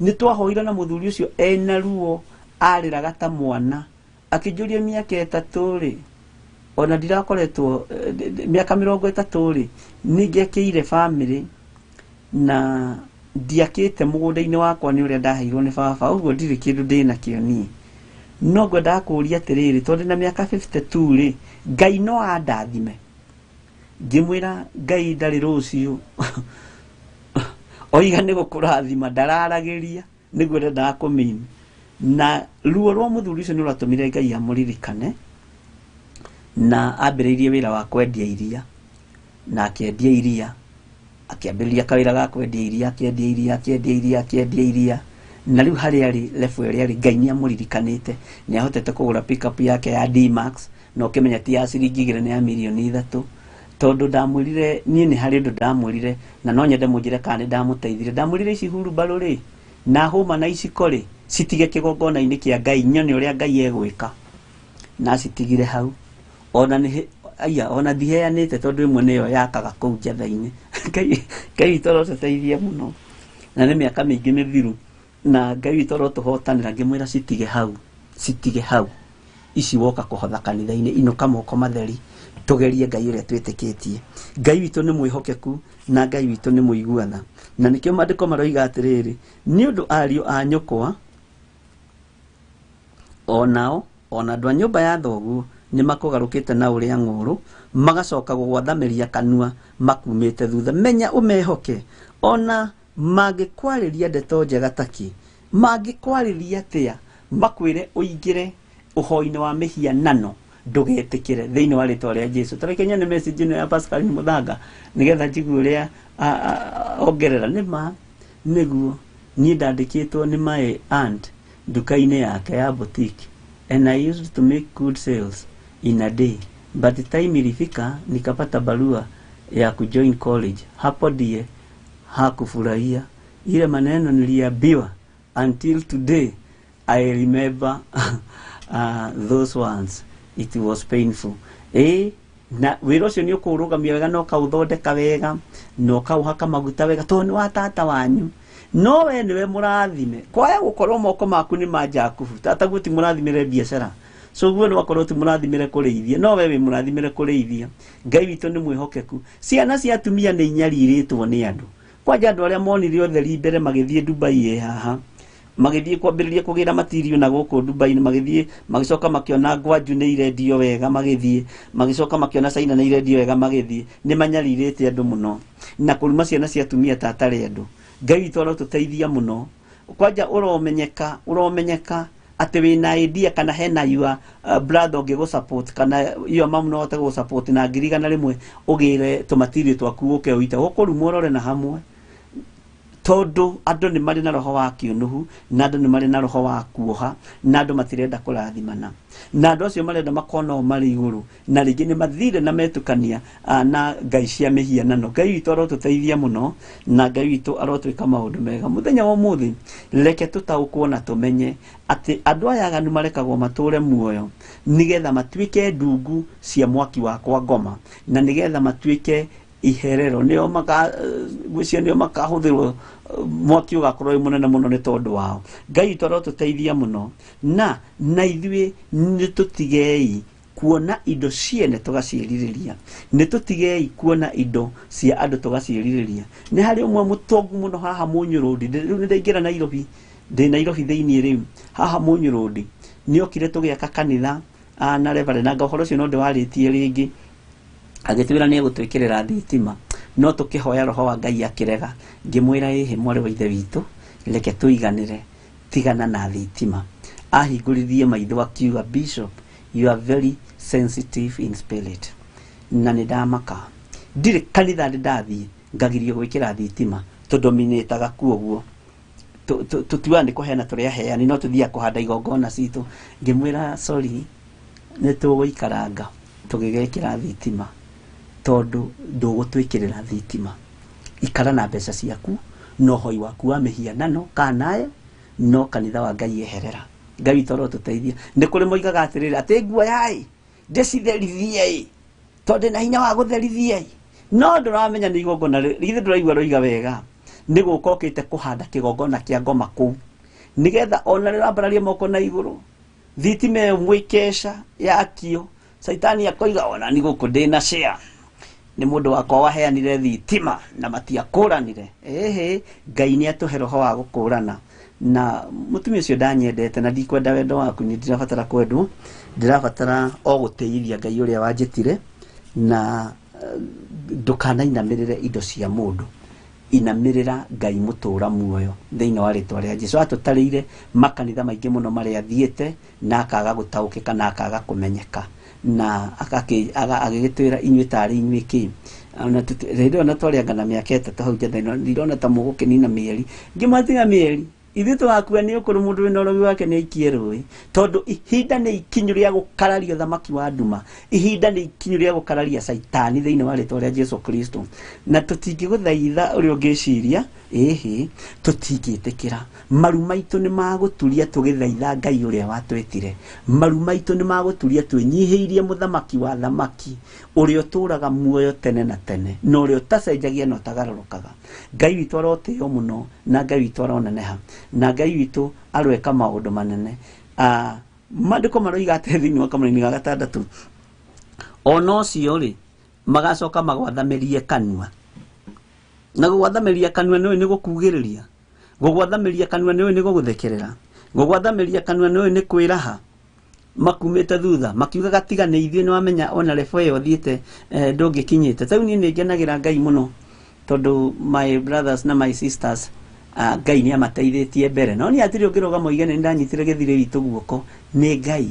Nĩ twahoire na mũthuri ũcio ena ruo arĩraga ta mwana akĩnjũria mĩaka 3 rĩ, ona ndirakoretwo mĩaka 30 rĩ, nĩngĩakĩire family na ndiakĩte mũgũnda-inĩ wakwa nĩ ũrĩa ndaheirwo nĩ baba, ũguo ndirĩ kĩndũ ndĩnakĩo niĩ. No ngwendaga kũũria atĩrĩrĩ, tondũ ndĩna mĩaka 52 rĩ, Ngai no andathime? Ngĩmwĩra Ngai ndarĩ rũciũ oiga nĩ gũkũrathima ndararagĩria nĩguo ndendaga kũmini. Na ruo rwa mũthuri ũcio nĩ rwatũmire Ngai amũririkane na ambĩrĩirie wĩra wa kwendia iria, na akĩendia iria, akĩambĩrĩria kawĩra ga kwendia iria, akĩendia iria, akĩendia iria, akĩendia iria, na rĩu harĩa arĩ level ĩrĩa arĩ Ngai nĩ amũririkanĩte, nĩ ahotete kũgũra pickup yake ya D-Max, na ũkĩmenya ti ya ciringi 2 nĩ ya mirioni 3. Tondũ ndamwĩrire niĩ nĩ harĩ ũndũ ndamwĩrire na no nyende mũnjĩre kana nĩ ndamũteithire. Ndamwĩrire ici hurumbarũ rĩ na hũma na iciko rĩ citige kĩgongona-inĩ kĩa Ngai nyone ũrĩa Ngai egwĩka, na citigire hau. Ona nĩ aya ona ndiheanĩte tondũ ĩmwe nĩyo yakaga kũu njatha-inĩ. Ngai witũ arotũteithia mũno, na nĩ mĩaka mĩingĩ mĩthiru, na Ngai witũ arotũhotanĩra. Ngĩmwĩra citige hau, citige hau, ici woka kũhotha kanitha-inĩ, inũka moko matheri, tũgerie Ngai ũrĩa twĩtĩkĩtie. Ngai witũ nĩ mwĩhokeku na Ngai witũ nĩ mũiguana, na nĩkĩo maandĩko maroiga atĩrĩrĩ, nĩ ũndũ ariũ a nyũkwa onao ona andũ a nyũmba ya thoguo nĩ makũgarũkĩte na ũrĩa ng'ũrũ, magacoka gũgwathamĩria kanua makumĩte thutha. Menya ũmehoke, ona mangĩkwarĩria ndeto njega taki, mangĩkwarĩria atĩa makwĩre ũingĩre ũhoi-inĩ wa mĩhianano, ndũgetĩkĩre thĩinĩ wa rĩtwa rĩa Jesu. Tareke nyone message ĩno ya Pascal Mũthanga nĩgetha njigue ũrĩa ongerera. Nĩ ma nĩguo niĩ ndandĩkĩtwo nĩ my aunt nduka-inĩ yake ya boutique, and I used to make good sales in a day, but the time ilifika nikapata barua ya kujoin college. Hapo ndiye hakufurahia ile maneno niliambiwa. Until today I remember those ones. It was painful. Na wĩra ũcio nĩ ũkũrũgamia wega na ũkaũthondeka wega na ũkaũhaka maguta wega tondũ nĩ wa tata wanyu. No we nĩwe mũrathime, kwaya gũkorwo moko maku nĩ ma Jakubu, tataguo ti mũrathimĩre biacara, so guo nĩ wakorwo ti mũrathimĩre kũrĩithia, no we wĩ mũrathimĩre kũrĩithia. Ngai witũ nĩ mwĩhokeku. Ciana cia atumia nĩ inyarirĩtwo nĩ andũ, kwanja andũ arĩa monire ũtheri mbere magĩthiĩ Dubai ĩ haha, magĩthiĩ kwambĩrĩria kũgĩra matirio na gũkũ Dubai, magĩthiĩ magĩcoka makĩona Gwanju nĩ irendio wega, magĩthiĩ magĩcoka makĩona China nĩ irendio wega, magĩthiĩ. Nĩ manyarirĩte andũ mũno na kũruma ciana cia atumia ta atarĩ andũ. Ngai witũ arotũteithia mũno. Kwanja ũromenyeka, ũromenyeka atĩ wĩna idea kana hena your brother ũngĩ gũ support kana your mom no ahote gũ support na 100,000 ũgĩre tũmatirio twaku ũke ũite gũkũrumwo ũrore na hamwe, tondũ andũ nĩ marĩ na roho wa kĩũnũhu na andũ nĩ marĩ na roho wa kuoha na andũ matirenda kũrathimana, na andũ acio marenda makona o marĩ igũrũ, na rĩngĩ nĩ mathire na metukania na ngai cia mĩhianano. Ngai witũ arotũteithia mũno na Ngai witũ arotwĩka maũndũ mega. Mũthenya wa ũmũthĩ reke tũtaũkwo na tũmenye atĩ andũ aya aganu marekagwo matũre muoyo nĩgetha matuĩke ndungu cia mwaki wa kwa ngoma, na nĩgetha matuĩke iherero, nĩo maka gwĩcia nĩo makahũthĩrwo, mwaki ũgakorwo wĩ mũnene mũno nĩ tondũ wao. Ngai witũ arotũteithia mũno, na ithuĩ nĩ tũtigei kuona indo ciene tũgaciĩrirĩria, nĩ tũtigei kuona indo cia andũ tũgaciĩrirĩria. Nĩ harĩ ũmwe mũtongu mũno haha Mũnyũrũndi, rĩu nĩ ndaingĩra Nairobi, ndĩ Nairobi thĩinĩ rĩu, haha Mũnyũrũndi nĩ okire tũgĩaka kanitha na Reverend, na ũhoro ũcio no ndĩwarĩtie rĩngĩ, agĩtwĩra nĩ egũtwĩkĩrĩra thitima, no tũkĩhoya roho wa Ngai akĩrega. Ngĩmwĩra ĩhĩ mwarĩ wa ithe witũ, reke tũiganĩre, tigana na thitima. Ahingũririe maitho akiuga, Bishop, you are very sensitive in spirit. Na nĩ ndamaka, ndirĩ kanitha ndĩ ndathiĩ ngagirio gwĩkĩra thitima, tũdominĩtaga kuo ũguo, tũtiugaga nĩ kũheana tũrĩ aheani, no tũthiaga kũhanda igongona citũ. Ngĩmwĩra sorry, Nĩ tũgũikaranga tũgĩgekĩra thitima tondũ ndũgũtwĩkĩrĩra thitima. Ikara na mbeca ciaku na ũhoi waku wa mĩhianano kanayo no kanitha wa Ngai eherera. Ngai witũ arotũteithia. Nĩ kũrĩ moigaga atĩrĩrĩ atĩ nguoya ĩ ndĩcitherithie ĩ tondũ ndĩna hinya wa gũtherithia ĩ, no ndũramenya nĩ igongona githĩ ndũraigua roiga wega nĩ gũka ũkĩte kũhanda kĩgongona kĩa ngoma kũu nĩgetha ona rĩrĩa wambararia moko na igũrũ thitima ĩyo mwĩkeca yakio caitani akoiga ona ni gũkũ ndĩna share nĩ mũndũ wakwa waheanire thitima na matiakũranire. Ĩhĩ, Ngai nĩ atũhe roho wa gũkũrana. Na mũtumia ũcio ndanyendete na ndikwenda wendo waku, nĩ ndirabatara kwendwo, ndĩrabatara o gũtĩithia Ngai ũrĩa wanjĩtire. Na ndũkanainamĩrĩre indo cia mũndũ, inamĩrĩra Ngai mũtũra muoyo thĩinĩ wa rĩtwa rĩa Jesu. Atũtarĩire makanitha maingĩ mũno marĩa athiĩte na akaga gũtaũkĩka na akaga kũmenyeka na agĩgĩtwĩra inyuĩ tarĩ inyuĩ kĩ. Ona rĩrĩa ona twarĩanga na mĩaka 3 hau njatha ndirona ta mũgũkĩnina mĩeri, ngĩmatiga mĩeri ithuĩ tũgakua nĩ ũkũrũ mũndũ wĩna ũrogi wake nĩ aikie rũĩ, tondũ ihinda nĩ ikinyu rĩa gũkararia ũthamaki wa nduma, ihinda nĩ ikinyu rĩa gũkararia caitani thĩinĩ wa rĩtwa rĩa Jesu Kristo. Na tũtingĩgũthaitha ũrĩa ũngĩciria, ĩhĩ, tũtingĩtĩkĩra. Maru maitũ nĩ magũturia tũgĩthaitha Ngai ũrĩa watwĩtire. Maru maitũ nĩ magũturia twĩnyihĩirie mũthamaki wa thamaki ũrĩa ũtũraga muoyo tene na tene na ũrĩa ũtacenjagia na ũtagarũrũkaga. Ngai witũ arotĩo mũno na Ngai witũ aroneneha na Ngai witũ aroeka maũndũ manene. Maandĩko maroiga atĩ thĩinĩ wa kamũraini ga 6 ona ũcio rĩ magacoka magwathamĩrie kanua. Na gũgwathamĩria kanua nĩũĩ nĩ gũkugĩrĩria, gũgwathamĩria kanua nĩũĩ nĩ gũgũthekerera, gũgwathamĩria kanua nĩũĩ nĩ kwĩraha. Makumĩte thutha makiugaga tiga nĩ ithuĩ, nĩ wamenya ona lebo ĩyo ũthiĩte ndũngĩkinyĩte. Ta rĩu niĩ nĩ ngenagĩra Ngai mũno tondũ my brothers na my sisters Ngai nĩ amateithĩtie mbere. No niĩ hatirĩ ũngĩrũgama oige nĩ ndanyitire gĩthirĩ witũ guoko, nĩ Ngai.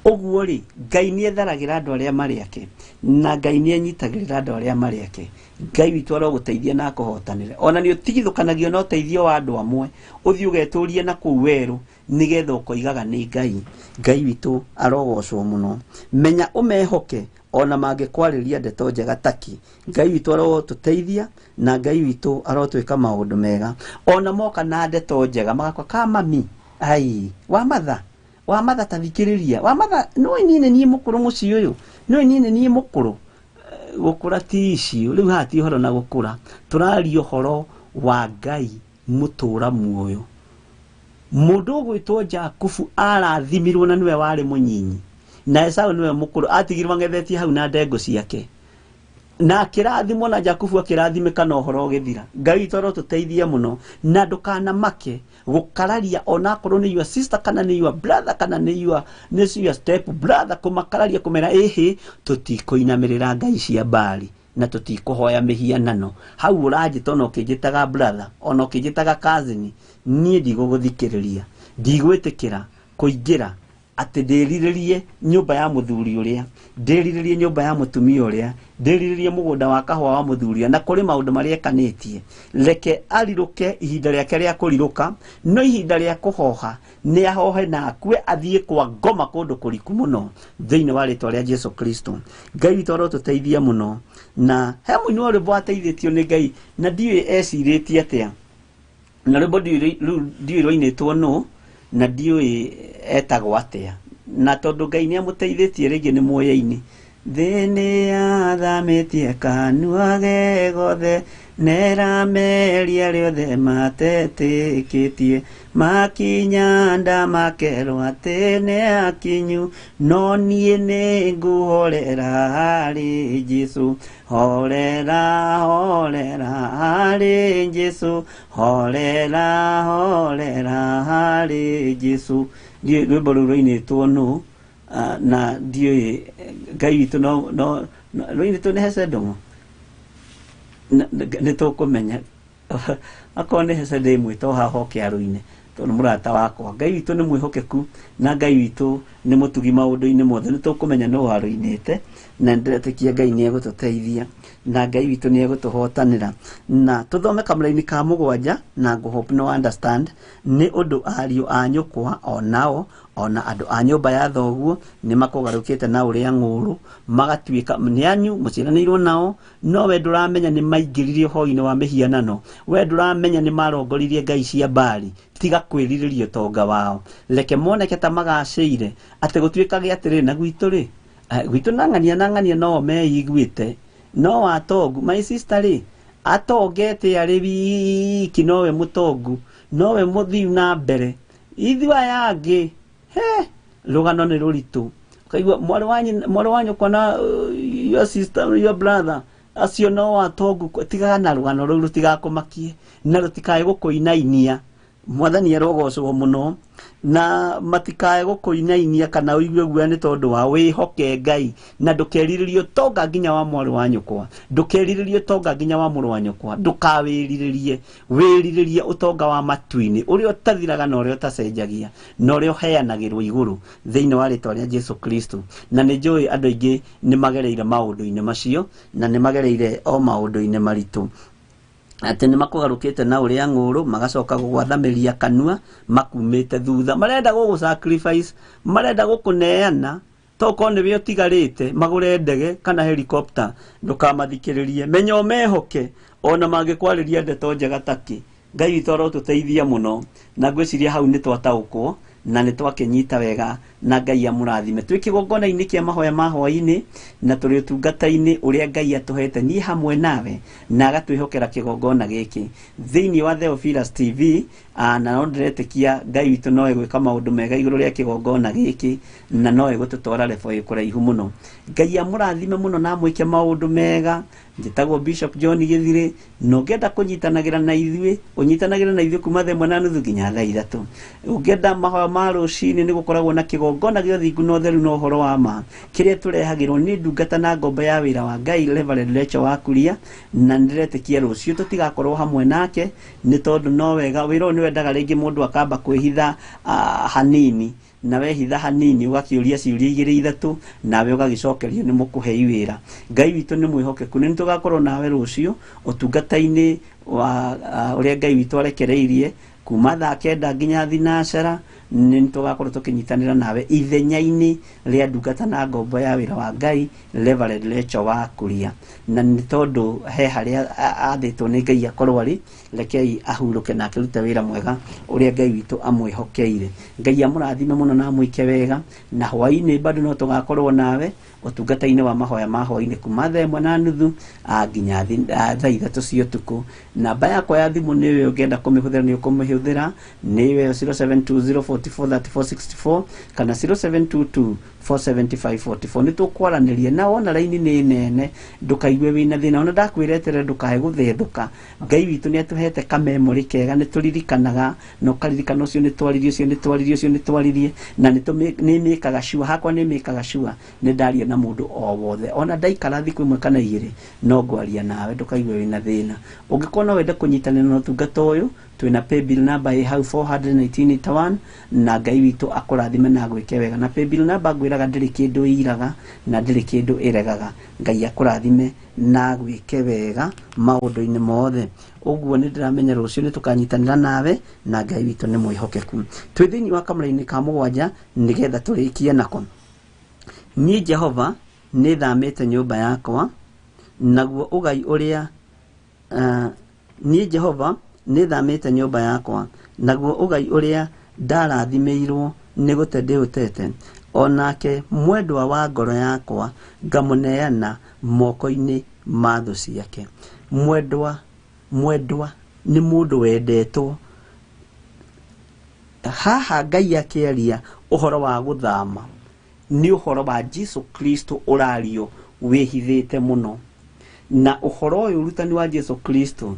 Ũguo rĩ, Ngai nĩ etharagĩra andũ arĩa marĩ ake na Ngai nĩ enyitagĩrĩra andũ arĩa marĩ ake. Ngai witũ arogũteithia na akũhotanĩre. Ona nĩ ũtigithũkanagio na ũteithio wa andũ amwe, ũthiĩ ũgetũrie na kũu werũ nĩgetha ũkoigaga nĩ Ngai. Ngai witũ arogocwo mũno. Menya ũmehoke ona mangĩkwarĩria ndeto njega taki. Ngai witũ arotũteithia na Ngai witũ arotwĩka maũndũ mega. Ona moka na ndeto njega magakwa ka mami, ai, wamatha, wamatha ta thikĩrĩria, wamatha no niĩ nĩ niĩ mũkũrũ mũciĩ ũyũ, no niĩ nĩ niĩ mũkũrũ. Gũkũra ti icio, rĩu haha ti ũhoro na gũkũra, tũraria ũhoro wa Ngai mũtũra muoyo. Mũndũ ũgwĩtwo Jakubu arathimirwo na nĩwe warĩ mũnyinyi na Esau nĩwe mũkũrũ, atigirwo ang'ethetie hau na ndengũ ciake na akĩrathimwo, na Jakubu akĩrathimĩka na ũhoro ũgĩthira. Ngai witũ arotũteithia mũno na ndũkanamake gũkararia onakorwo nĩ your sister kana nĩ your brother kana nĩ your step brother, kũmakararia kũmera ĩhĩ tũtikũinamĩrĩra ngai cia Baali na tũtikũhoya mĩhianano. Hau ũranjĩta ona ũkĩnjĩtaga brother ona ũkĩnjĩtaga cousin, niĩ ndigũgũthikĩrĩria, ndigwĩtĩkĩra kũingĩra atĩ ndĩrirĩrie nyũmba ya mũthuri ũrĩa, ndĩrirĩrie nyũmba ya mũtumia ũrĩa, ndĩrirĩrie mũgũnda wa kahũa wa mũthuri ũrĩa, na kũrĩ maũndũ marĩa ekanĩtie. Reke arirũke ihinda rĩake rĩa kũrirũka, no ihinda rĩa kũhoha nĩ ahohe na akue athiĩ kwa ngoma kũndũ kũriku mũno thĩinĩ wa rĩtwa rĩa Jesu Kristo. Ngai witũ arotũteithia mũno. Na he mũini wa rwĩmbo wateithĩtio nĩ Ngai na ndiũĩ ecirĩtie atĩa, na rwĩmbo ndiũĩ rwainĩtwo nũ na ndiũĩ etagwo atĩa, na tondũ Ngai nĩ amũteithĩtie rĩngĩ nĩ muoya-inĩ. Thĩ nĩ yathamĩtie kanua ge gothe, nerameria rĩothe matetĩkĩtie, makinya nda makerwo atĩ nĩ akinyu, no niĩ nĩ ngũhorera harĩ Jesũ. Horera, horera harĩ Jesũ, horera, horera harĩ Jesũ. Ndiũĩ rwĩmbo rũu rwainĩtwo nũ, na ndiũĩ Ngai witũ no rwainĩtwo nĩ Hece Ndung'u. Nĩ tũkũmenya akorwo nĩ Hece ndĩmwĩta o haha oke arũine. Tondũ mũrata wakwa, Ngai witũ nĩ mwĩhokeku na Ngai witũ nĩ mũtugi maũndũ-inĩ mothe. Nĩ tũkũmenya nũ warũinĩte, na nĩndĩretĩkia Ngai nĩ egũtũteithia na Ngai witũ nĩ egũtũhotanĩra. Na tũthome kamũraini ka 7 na ngũ hope no understand nĩ ũndũ ariũ a nyũkwa onao ona andũ a nyũmba ya thoguo nĩ makũgarũkĩte na ũrĩa ng'ũrũ, magatuĩka nĩ anyu mũciaranĩirwo nao, no we ndũramenya nĩ maingĩririe ũhoro-inĩ wa mĩhianano, we ndũramenya nĩ marongoririe ngai cia Baali. Tiga kwĩrirĩria ũtonga wao, reke moneke ta magacĩire, atĩ gũtuĩkage atĩrĩ, na gwitũ rĩ, gwitũ na ng'ania na ng'ania no meiguĩte, no atongu, my sister rĩ, atongete arĩ wiki, nowe mũtongu, nowe mũthiu na mbere, ithuĩ aya angĩ, he, rũgano nĩ rũritũ. Ũkaigua mwarĩ wa nyũkwa na your sister, your brother, acio no atongu. Tigaga na rũgano rũu rũtigakũmakie na rũtikae gũkũinainia. Mwathani arogocwo mũno, na matikae gũkũinainia kana ũigue guoya nĩ tondũ wa wĩhoke Ngai, na ndũkerirĩrie ũtonga nginya wa mwarĩ wa nyũkwa, ndũkerirĩrie ũtonga nginya wa mũrũ wa nyũkwa, ndũkawĩrirĩrie, wĩrirĩrie ũtonga wa matu-inĩ ũrĩa ũtathiraga na ũrĩa ũtacenjagia na ũrĩa ũheanagĩrwo igũrũ thĩinĩ wa rĩtwa rĩa Jesu Kristo. Na nĩ njũĩ andũ aingĩ nĩ magereire maũndũ-inĩ macio, na nĩ magereire o maũndũ-inĩ maritũ, atĩ nĩ makũgarũkĩte na ũrĩa ng'ũrũ, magacoka gũgwathamĩria kanua makumĩte thutha, marenda gũgũ sacrifice, marenda gũkũneana, tokorwo nĩwe ũtigarĩte, magũre ndege kana helicopter. Ndũkamathikĩrĩrie, menya ũmehoke, ona mangĩkwarĩria ndeto njega takĩ. Ngai witũ arotũteithia mũno, na ngwĩciria hau nĩ twataũkwo na nĩ twakĩnyita wega, na Ngai amũrathime. Twĩ kĩgongona-inĩ kĩa mahoya ma hwaĩ-inĩ, na tũrĩ ũtungata-inĩ ũrĩa Ngai atũhete niĩ hamwe nawe, na agatwĩhokera kĩgongona gĩkĩ thĩinĩ wa Theophilus TV. Na no ndĩretĩkia Ngai witũ no egwĩka maũndũ mega igũrũ rĩa kĩgongona gĩkĩ, na no egũtũtwara level ĩ kũraihu mũno. Ngai amũrathime mũno na amwĩke maũndũ mega. Njĩtagwo Bishop John Gĩthirĩ, na ũngĩenda kũnyitanagĩra na ithuĩ, ũnyitanagĩre na ithuĩ kuma thaa 1:30 nginya thaa 3. Ũngĩenda mahoya ma rũcinĩ, nĩ gũkoragwo na kĩgongona gĩa ũthingu na ũtheru na ũhoro wa ma, kĩrĩa tũrehagĩrwo nĩ ndungata na ngombo ya wĩra wa Ngai, Reverend Rachel Wakuria, na nĩndĩretĩkia rũciũ tũtigakorwo hamwe nake, nĩ tondũ no wega wĩra ũyũ nĩwendaga rĩngĩ mũndũ akamba kwĩhitha hanini, na wehitha hanini ũgakĩũria ciũria igĩrĩ ithatũ, nawe ũgagĩcokerio nĩ mũkũhei wĩra. Ngai witũ nĩ mwĩhokeku, nĩ tũgakorwo nawe rũciũ ũtungata-inĩ wa ũrĩa Ngai witũ arekereirie kuma thaa 9 nginya thinacara. Nĩ tũgakorwo tũkĩnyitanĩra nawe ithenya-inĩ rĩa ndungata na ngombo ya wĩra wa Ngai, Reverend Rachel Wakuria. Na nĩ tondũ he harĩa athĩtwo nĩ Ngai akorwo arĩ, rekei ahurũke na akĩrute wĩra mwega ũrĩa Ngai witũ amwĩhokeire. Ngai amũrathime mũno na amwĩke wega, na hwaĩ-inĩ bado no tũgakorwo nawe ũtungata-inĩ wa mahoya ma hwaĩ-inĩ kuma thaa 1:30 nginya thaa 3 cia ũtukũ. Namba yakwa ya thimũ nĩyo ũngĩenda kũmĩhũthĩra nĩ ũkũmĩhũthĩra, nĩyo 0720443464 kana 0722 47544. Nĩ tũkwaranĩria na wona raini nĩ nene, ndũkaigue wĩna thĩna, ona ndakwĩra eterere ndũkae gũthethũka. Ngai witũ nĩ atũhete kamemori kega, nĩ tũririkanaga, na ũkaririkana ũcio nĩ twaririe, ũcio nĩ twaririe, ũcio nĩ twaririe, na nĩ mĩkaga sure, hakwa nĩ mĩkaga sure nĩ ndaria na mũndũ o wothe, ona ndaikara thikũ ĩmwe kana igĩrĩ no ngwaria nawe, ndũkaigue wĩna thĩna. Ũngĩkorwo no wende kũnyitanĩra na ũtungata ũyũ, twĩna paybill number ĩ hau 41981, na Ngai witũ akũrathime na agwĩke wega. Na paybill number ngwĩraga ndĩrĩ kĩndũ ĩiraga na ndĩrĩ kĩndũ ĩregaga. Ngai akũrathime na agwĩke wega maũndũ-inĩ mothe. Ũguo nĩ ndĩramenya rũciũ nĩ tũkanyitanĩra nawe, na Ngai witũ nĩ mwĩhokeku. Twĩ thĩinĩ wa kamũra-inĩ ka 7 nĩgetha tũrĩkie nako. Niĩ Jehova nĩ thamĩte nyũmba yakwa, naguo ũgai ũrĩa, niĩ Jehova nĩ thamĩte nyũmba yakwa, naguo ũgai ũrĩa ndarathimĩirwo nĩ gũte ndĩũtete, onake mwendwa wa ngoro yakwa ngamũneana moko-inĩ ma thũ ciake. Mwendwa, mwendwa nĩ mũndũ wendetwo. Haha Ngai akĩaria ũhoro wa gũthama, nĩ ũhoro wa Jesu Kristo ũrario wĩhithĩte mũno. Na ũhoro ũyũ ũrutani wa Jesu Kristo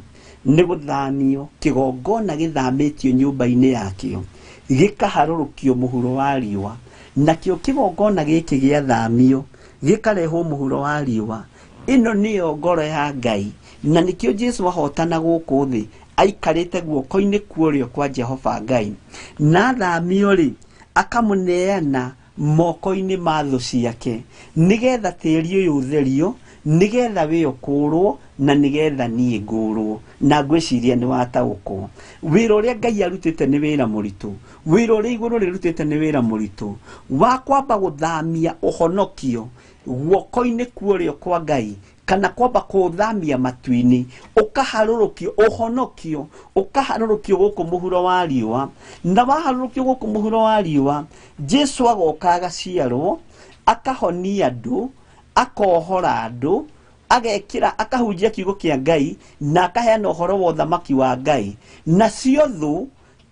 nĩ gũthamio, kĩgongona gĩthamĩtio nyũmba-inĩ yakĩo, gĩkaharũrũkio mũhuro wa riũa. Nakĩo kĩgongona gĩkĩ gĩathamio, gĩkarehwo mũhuro wa riũa. Ĩno nĩyo ngoro ya Ngai, na nĩkĩo Jesu ahotana gũkũ thĩ, Aikarĩte guoko-inĩ kwa ũrĩo kwa Jehova Ngai, na athamio rĩ, akamũneana moko-inĩ ma thũ ciake, nĩgetha tĩri ũyũ ũtherio, nĩgetha we ũkũrwo na nĩgetha niĩ ngũrwo. Na ngwĩciria nĩ wataũkwo wĩra ũrĩa Ngai arutĩte nĩ wĩra mũritũ, wĩra ũrĩa igũrũ rĩrutĩte nĩ wĩra mũritũ wa kwamba gũthamia ũhonokio guoko-inĩ kwa ũrĩo kwa Ngai, kana kwamba kũũthamia matu-inĩ, ũkaharũrũkio ũhonokio, ũkaharũrũkio gũkũ mũhuro wa riũa. Na waharũrũkio gũkũ mũhuro wa riũa, Jesu agoka agaciarwo, akahonia andũ, akohora andũ, agekĩra, akahunjia kiugo kĩa Ngai na akaheana ũhoro wa ũthamaki wa Ngai. Nacio thũ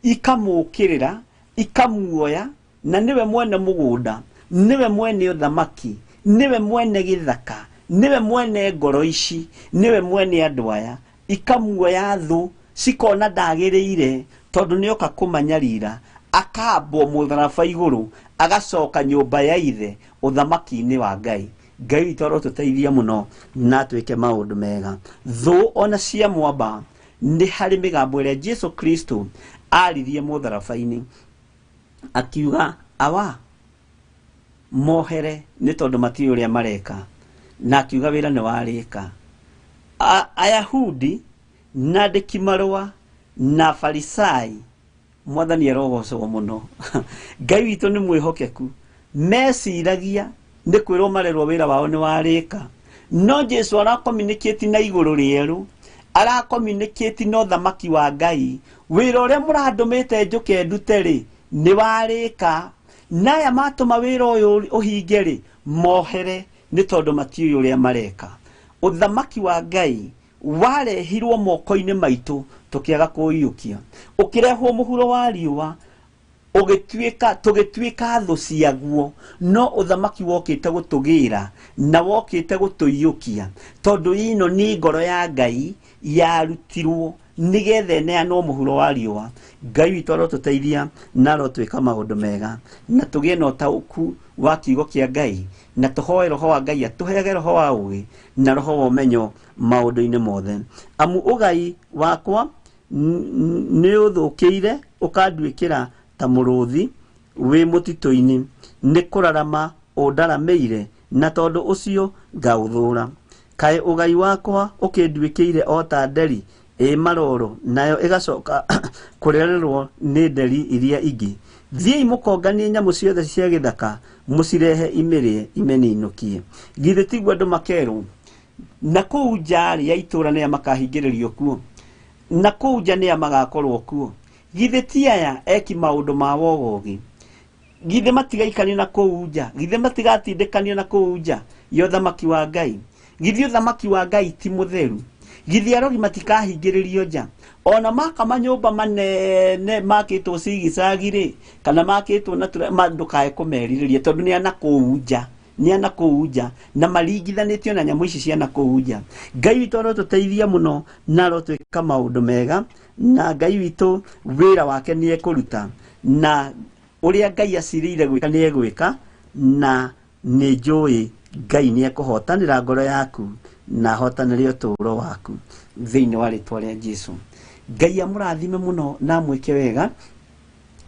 ikamũkĩrĩra, ikamuoya, na nĩwe mwene mũgũnda, nĩwe mwene ũthamaki, nĩwe mwene gĩthaka, nĩwe mwene ngoro ici, nĩwe mwene andũ aya. Ikamuoya thũ, cikona ndagĩrĩire, tondũ nĩoka kũmanyarira, akambwo mũtharaba igũrũ, agacoka nyũmba ya ithe ũthamaki-inĩ wa Ngai. Ngai witũ arotũteithia mũno na atwĩke maũndũ mega. Thũ ona cia mwamba, nĩ harĩ mĩgambo ĩrĩa Jesu Kristo aririe mũtharaba-inĩ, akiuga awa mohere nĩ tondũ matiũĩ ũrĩa mareka, na akiuga wĩra nĩ warĩka. Ayahudi na andĩki marũa na Farisai, Mwathani arogocwo mũno. Ngai witũ nĩ mwĩhokeku. Meciragia nĩ kwĩrwo marerwo wĩra wao nĩ warĩka, no Jesu arakomunicate na igũrũ rĩerũ, arakomunicate na ũthamaki wa Ngai. Wĩra ũrĩa mũrandũmĩte njũke ndute rĩ, nĩ warĩka, na aya matũma wĩra ũyũ ũhinge rĩ, mohere nĩ tondũ matiũĩ ũrĩa mareka. Ũthamaki wa Ngai warehirwo moko-inĩ maitũ tũkĩaga kũũiyũkia, ũkĩrehwo mũhuro wa riũa, ũgĩtuĩka, tũgĩtuĩka thũ ciaguo, no ũthamaki wokĩte gũtũgĩra na wokĩte gũtũiyũkia, tondũ ĩno nĩ ngoro ya Ngai yarutirwo nĩgetha ĩneanwo mũhuro wa riũa. Ngai witũ arotũteithia na arotwĩka maũndũ mega, na tũgĩe na ũtaũku wa kiugo kĩa Ngai, na tũhoe roho wa Ngai atũheage roho wa ũũgĩ na roho wa ũmenyo maũndũ-inĩ mothe. Amu ũgai wakwa nĩ ũthũkĩire, ũkanduĩkĩra ta mũrũthi wĩ mũtitũ-inĩ, nĩ kũrarama ũndaramĩire, na tondũ ũcio ngaũthũra. Kaĩ ũgai wakwa ũkĩnduĩkĩire o ta nderi ĩ maroro, nayo ĩgacoka kũrererwo nĩ nderi iria ingĩ. Thiĩi mũkonganie nyamũ ciothe cia gĩthaka, mũcirehe imĩrĩe imĩninũkie. Githĩ tiguo andũ makerwo na kũu nja ya itũũra nĩa makahingĩrĩrio kuo, na kũu nja nĩa magakorwo kuo? Githĩ ti aya eki maũndũ ma wogogi? Githĩ matigaikanio na kũu nja? Githĩ matigatindĩkanio na kũu nja ya ũthamaki wa Ngai? Githĩ ũthamaki wa Ngai ti mũtheru? Githĩ arogi matikahingĩrĩrio nja? Ona maka manyũmba manene makĩtwo cigicagi rĩ, kana makĩtwo na ndũkae kũmerirĩria, tondũ nĩ ana kũu nja, nĩ ana kũu nja, na maringithanĩtio na nyamũ ici cia na kũu nja. Ngai witũ arotũteithia mũno na arotwĩka maũndũ mega, na Ngai witũ wĩra wake nĩ ekũruta, na ũrĩa Ngai acirĩire gwĩka nĩ egwĩka, na nĩ njũĩ Ngai nĩ ekũhotanĩra ngoro yaku na ahotanĩre ũtũũro waku thĩinĩ wa rĩtwa rĩa Jesu. Ngai amũrathime mũno na amwĩke wega.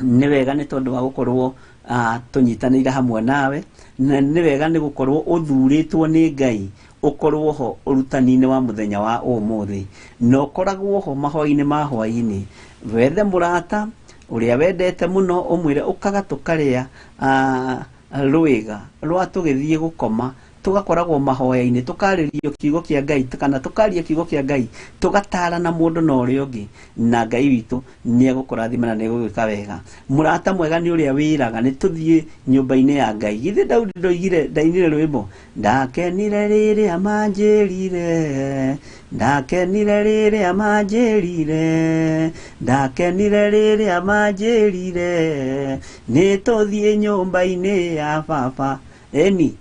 Nĩ wega nĩ tondũ wa gũkorwo tũnyitanĩire hamwe nawe, na nĩ wega nĩ gũkorwo ũthurĩtwo nĩ Ngai ũkorwo ho ũrutani-inĩ wa mũthenya wa ũmũthĩ, na ũkoragwo ho mahoya-inĩ ma hwaĩ-inĩ. Wethe mũrata ũrĩa wendete mũno, ũmwĩre ũkaga tũkarĩa rwĩga rwa tũgĩthiĩ gũkoma, tũgakoragwo mahoya-inĩ, tũkarĩrio kiugo kĩa Ngai, kana tũkaria kiugo kĩa Ngai, tũgatarana mũndũ na ũrĩa ũngĩ, na Ngai witũ nĩ egũkũrathima na nĩ egũgwĩka wega. Mũrata mwega nĩ ũrĩa wĩraga nĩ tũthiĩ nyũmba-inĩ ya Ngai. Githĩ Daudi ndoigire, ndainire rwĩmbo, ndakenire rĩrĩa manjĩrire, ndakenire rĩrĩa manjĩrire, ndakenire rĩrĩa manjĩrire, nĩ tũthiĩ nyũmba-inĩ ya baba. Eni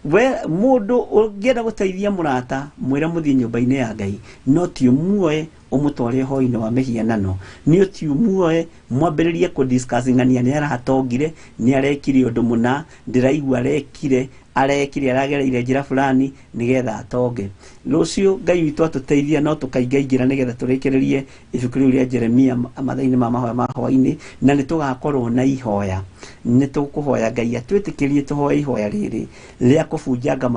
we mũndũ ũngĩenda gũteithia mũrata, mwĩre mũthiĩ nyũmba-inĩ ya Ngai, no ti ũmuoe ũmũtware ũhoro-inĩ wa mĩhianano, nĩ ti ũmuoe mwambĩrĩrie kũ discuss ng'ania nĩ aratongire, nĩ arekire ũndũ mũna, ndĩraigua arekire. Arekire aragereire njĩra fulani nĩgetha atonge. Rũciũ Ngai witũ atũteithia no tũkaingaingĩra nĩgetha tũrĩkĩrĩrie ibuku rĩu rĩa Jeremia mathaa-inĩ ma mahoya ma hwaĩ-inĩ, na nĩ tũgakorwo na ihoya. Nĩ tũkũhoya Ngai atwĩtĩkĩrie tũhoe ihoya rĩrĩ rĩa kũbunjanga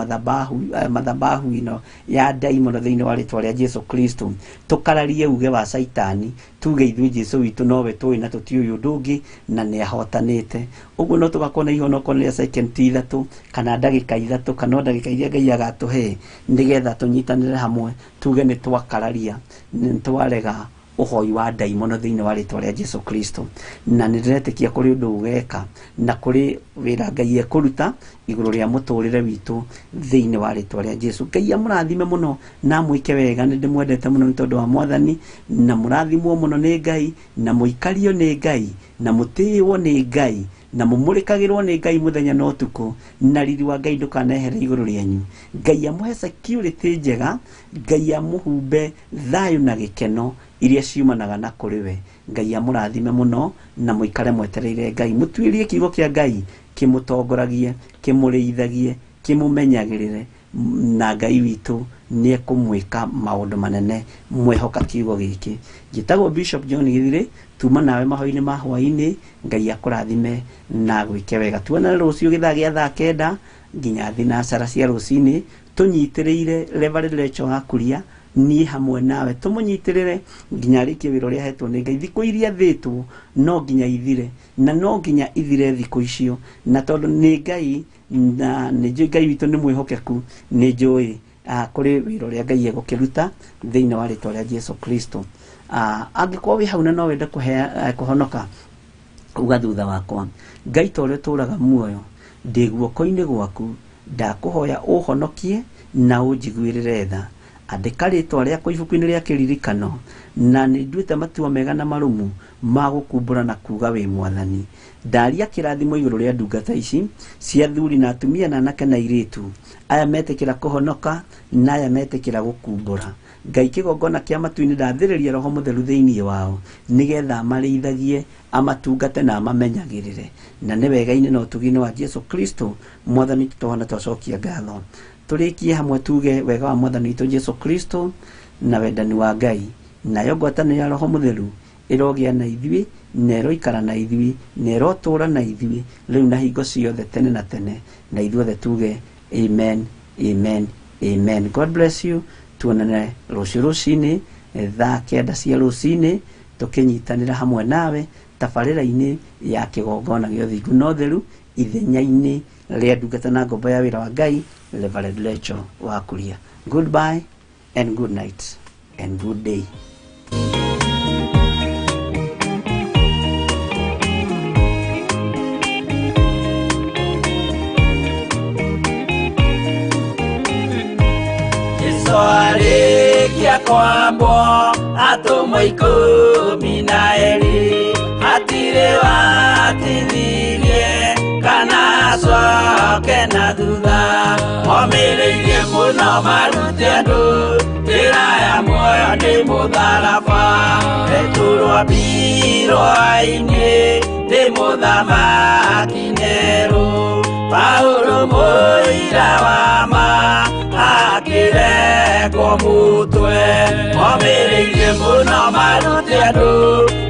mathabahu ĩno ya ndaimono thĩinĩ wa rĩtwa rĩa Jesu Kristo. Tũkararie uge wa Caitani, tuge ithuĩ Jesu witũ nowe tũĩ na tũtiũĩ ũndũ ũngĩ na nĩ ahotanĩte. Ũguo no tũgakorwo na ihonoko rĩa second 3 kana ndagĩka 3 kana ndagĩka iria Ngai agatũhe nĩgetha tũnyitanĩre hamwe tuge nĩ twakararia, nĩ twarega ũhoi wa ndaimono thĩinĩ wa rĩtwa rĩa Jesu Kristo. Na nĩ ndĩretĩkia kũrĩ ũndũ ũgeka na kũrĩ wĩra Ngai ekũruta igũrũ rĩa mũtũrĩre witũ thĩinĩ wa rĩtwa rĩa Jesu. Ngai amũrathime mũno na amwĩke wega. Nĩ ndĩmwendete mũno nĩ tondũ wa Mwathani, na mũrathimwo mũno nĩ Ngai, na mũikario nĩ Ngai, na mũtĩĩwo nĩ Ngai, na mũmũrĩkagĩrwo nĩ Ngai mũthenya na ũtukũ, na riri wa Ngai ndũkanehere igũrũ rĩanyu. Ngai amũhe security njega, Ngai amũhumbe thayũ na gĩkeno iria ciumanaga na kũrĩ we. Ngai amũrathime mũno na mũikare mwetereire Ngai. Mũtuĩrie kiugo kĩa Ngai kĩmũtongoragie, kĩmũrĩithagie, kĩmũmenyagĩrĩre, na Ngai witũ nĩ ekũmwĩka maũndũ manene mwehoka kiugo gĩkĩ. Njĩtagwo Bishop John Githire, tuma nawe mahoya-inĩ ma hwaĩ-inĩ. Ngai akũrathime na gwĩke wega. Tuonane rũciũ gĩthaa gĩa thaa 9 nginya thinacara cia rũcinĩ, tũnyitĩrĩire Reverend Rachel Gakuria, niĩ hamwe nawe tũmũnyitĩrĩre nginya arĩkie wĩra ũrĩa ahetwo nĩ Ngai. Thikũ iria athĩtwo no nginya ithire, na no nginya ithire thikũ icio, na tondũ nĩ Ngai na nĩ njũĩ Ngai witũ nĩ mwĩhokeku, nĩ njũĩ kũrĩ wĩra ũrĩa Ngai egũkĩruta thĩinĩ wa rĩtwa rĩa Jesu Kristo. Angĩkorwo wĩ hau na no wende kũhonoka, uga thutha wakwa, Ngai ta ũrĩa ũtũũraga muoyo, ndĩ guoko-inĩ gwaku, ndakũhoya ũhonokie na ũnjiguĩrĩre tha. Andĩka rĩtwa rĩakwa ibuku-inĩ rĩa kĩririkano, na nĩ nduĩte matua mega na marũmu ma gũkumbũra na kuga wĩ Mwathani. Ndaria kĩrathimo igũrũ rĩa ndungata ici cia athuri na atumia na anake na airĩtu, aya metĩkĩra kũhonoka na aya metĩkĩra gũkumbũra. Ngai kĩgongona kĩa matu-inĩ ndathĩrĩria Roho Mũtheru thĩinĩ wao, nĩgetha amarĩithagie, amatungate na amamenyagĩrĩre. Na nĩ wega-inĩ na ũtugi-inĩ wa Jesu Kristo Mwathani tũhona twacokia ngatho. Tũrĩkie hamwe tuge wega wa Mwathani witũ Jesu Kristo na wendani wa Ngai, nayo ngwatanĩro ya Roho Mũtheru ĩrogĩa na ithuĩ, na ĩroikara na ithuĩ, na ĩrotũũra na ithuĩ rĩu na hingo ciothe tene na tene, na ithuothe tuge amen, amen, amen. God bless you. Tuonane rũciũ rũcinĩ thaa 9 cia rũcinĩ, tũkĩnyitanĩra hamwe nawe tabarĩra-inĩ ya kĩgongona gĩa ũthingu na ũtheru, ithenya-inĩ rĩa ndungata na ngombo ya wĩra wa Ngai, Reverend Rachel Wakuria. Goodbye and good night and good day. Arĩkia kwambwo atũmwo 12, hatirĩ watithirie kana acoke na thutha. Momĩrĩirie mũno marute andũ njĩra ya muoyo nĩ mũtharaba. Petero ambirwo-inĩ nĩ mũthamaki Nero, Paulo mũira wa ma akĩrekwo mũtwe. Momĩrĩirie mũno marute andũ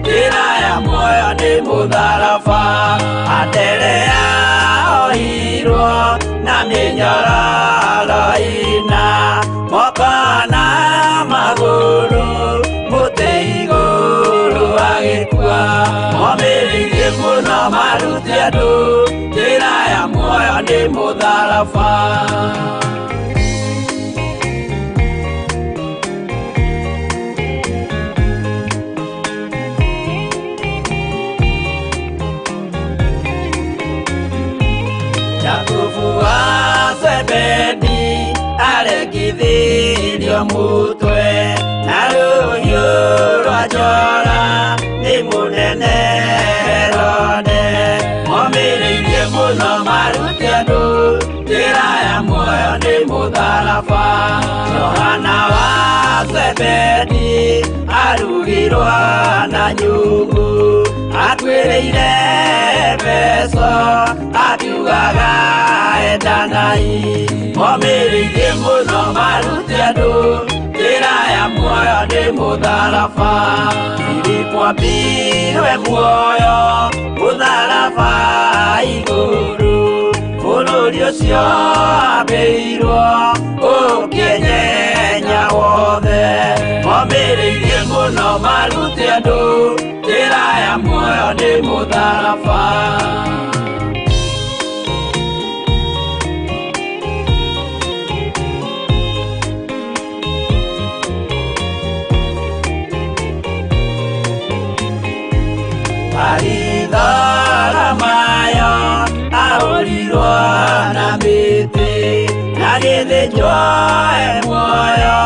njĩra ya muoyo nĩ mũtharaba. Anderea ohirwo na mĩnyororo ĩna, moko na magũrũ mũtĩ igũrũ agĩkua. Momĩrĩirie mũno marute andũ njĩra ya muoyo nĩ mũtharaba. Jakubu wa Zebedi arekithirio mũtwe na rũhiũ rwa njora nĩ mũnene Herode. Momĩrĩirie mũno marute andũ njĩra ya muoyo nĩ mũtharaba. Johana wa Zebedi arugirwo na nyũngũ, akuĩre Arĩrĩire Efeso akiugaga endanai. Momĩrĩirie mũno marute andũ njĩra ya muoyo nĩ mũtharaba. Filipo ambirwe muoyo mũtharaba igũrũ, bũrũri ũcio ambĩirwo ũkĩenyenya wothe. Momĩrĩirie mũno marute andũ njĩra ya muoyo nĩ mũtharaba. Baritholomayo ahũrirwo na mĩtĩ, na gĩthĩnjwo e muoyo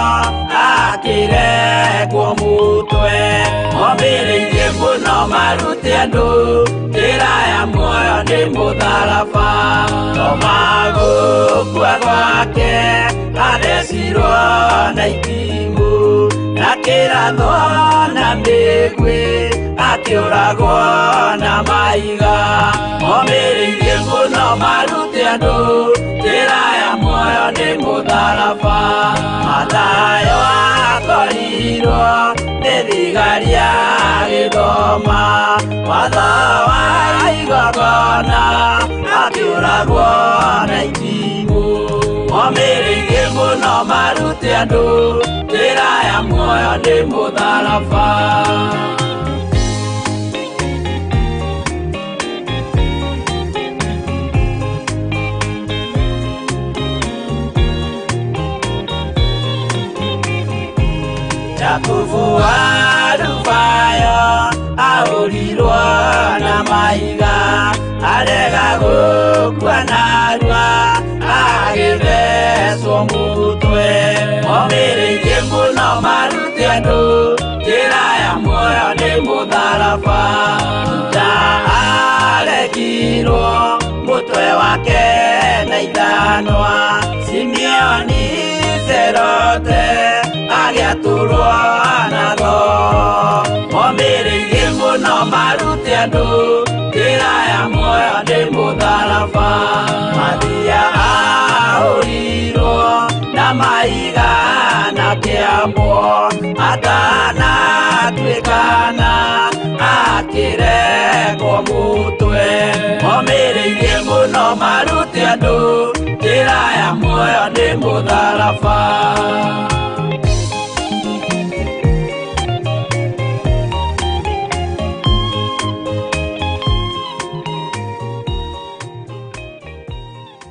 akĩrekwo mũtwe. Momĩrĩirie mũno marute andũ njĩra ya muoyo nĩ mũtharaba. Toma gũkua gwake athecirwo na itimũ, na kĩrathwo na mĩguĩ akĩũragwo na mahiga. Momĩrĩirie mũno marute andũ njĩra ya muoyo nĩ mũtharaba. Mathayo akorirwo nĩ thigari agĩthoma watho wa igongona, akĩũragwo na itimũ. Momĩrĩirie mũno marute andũ njĩra ya muoyo nĩ mũtharaba. Jakubu wa Alufayo ahũrirwo na mahiga, arega gũkua narua agĩthecwo mũtwe. Momĩrĩirie mũno marute andũ njĩra ya muoyo nĩ mũtharaba. Juda aregirwo mũtwe wake na ithanwa, Simeoni Zerote agĩatũrwo na thoo. Momĩrĩirie mũno marute andũ njĩra ya muoyo nĩ mũtharaba. Mathia ahũrirwo na mahiga na kĩambwo, atanatuĩkana akĩrekwo mũtwe. Momĩrĩirie mũno marute andũ njĩra ya muoyo nĩ mũtharaba.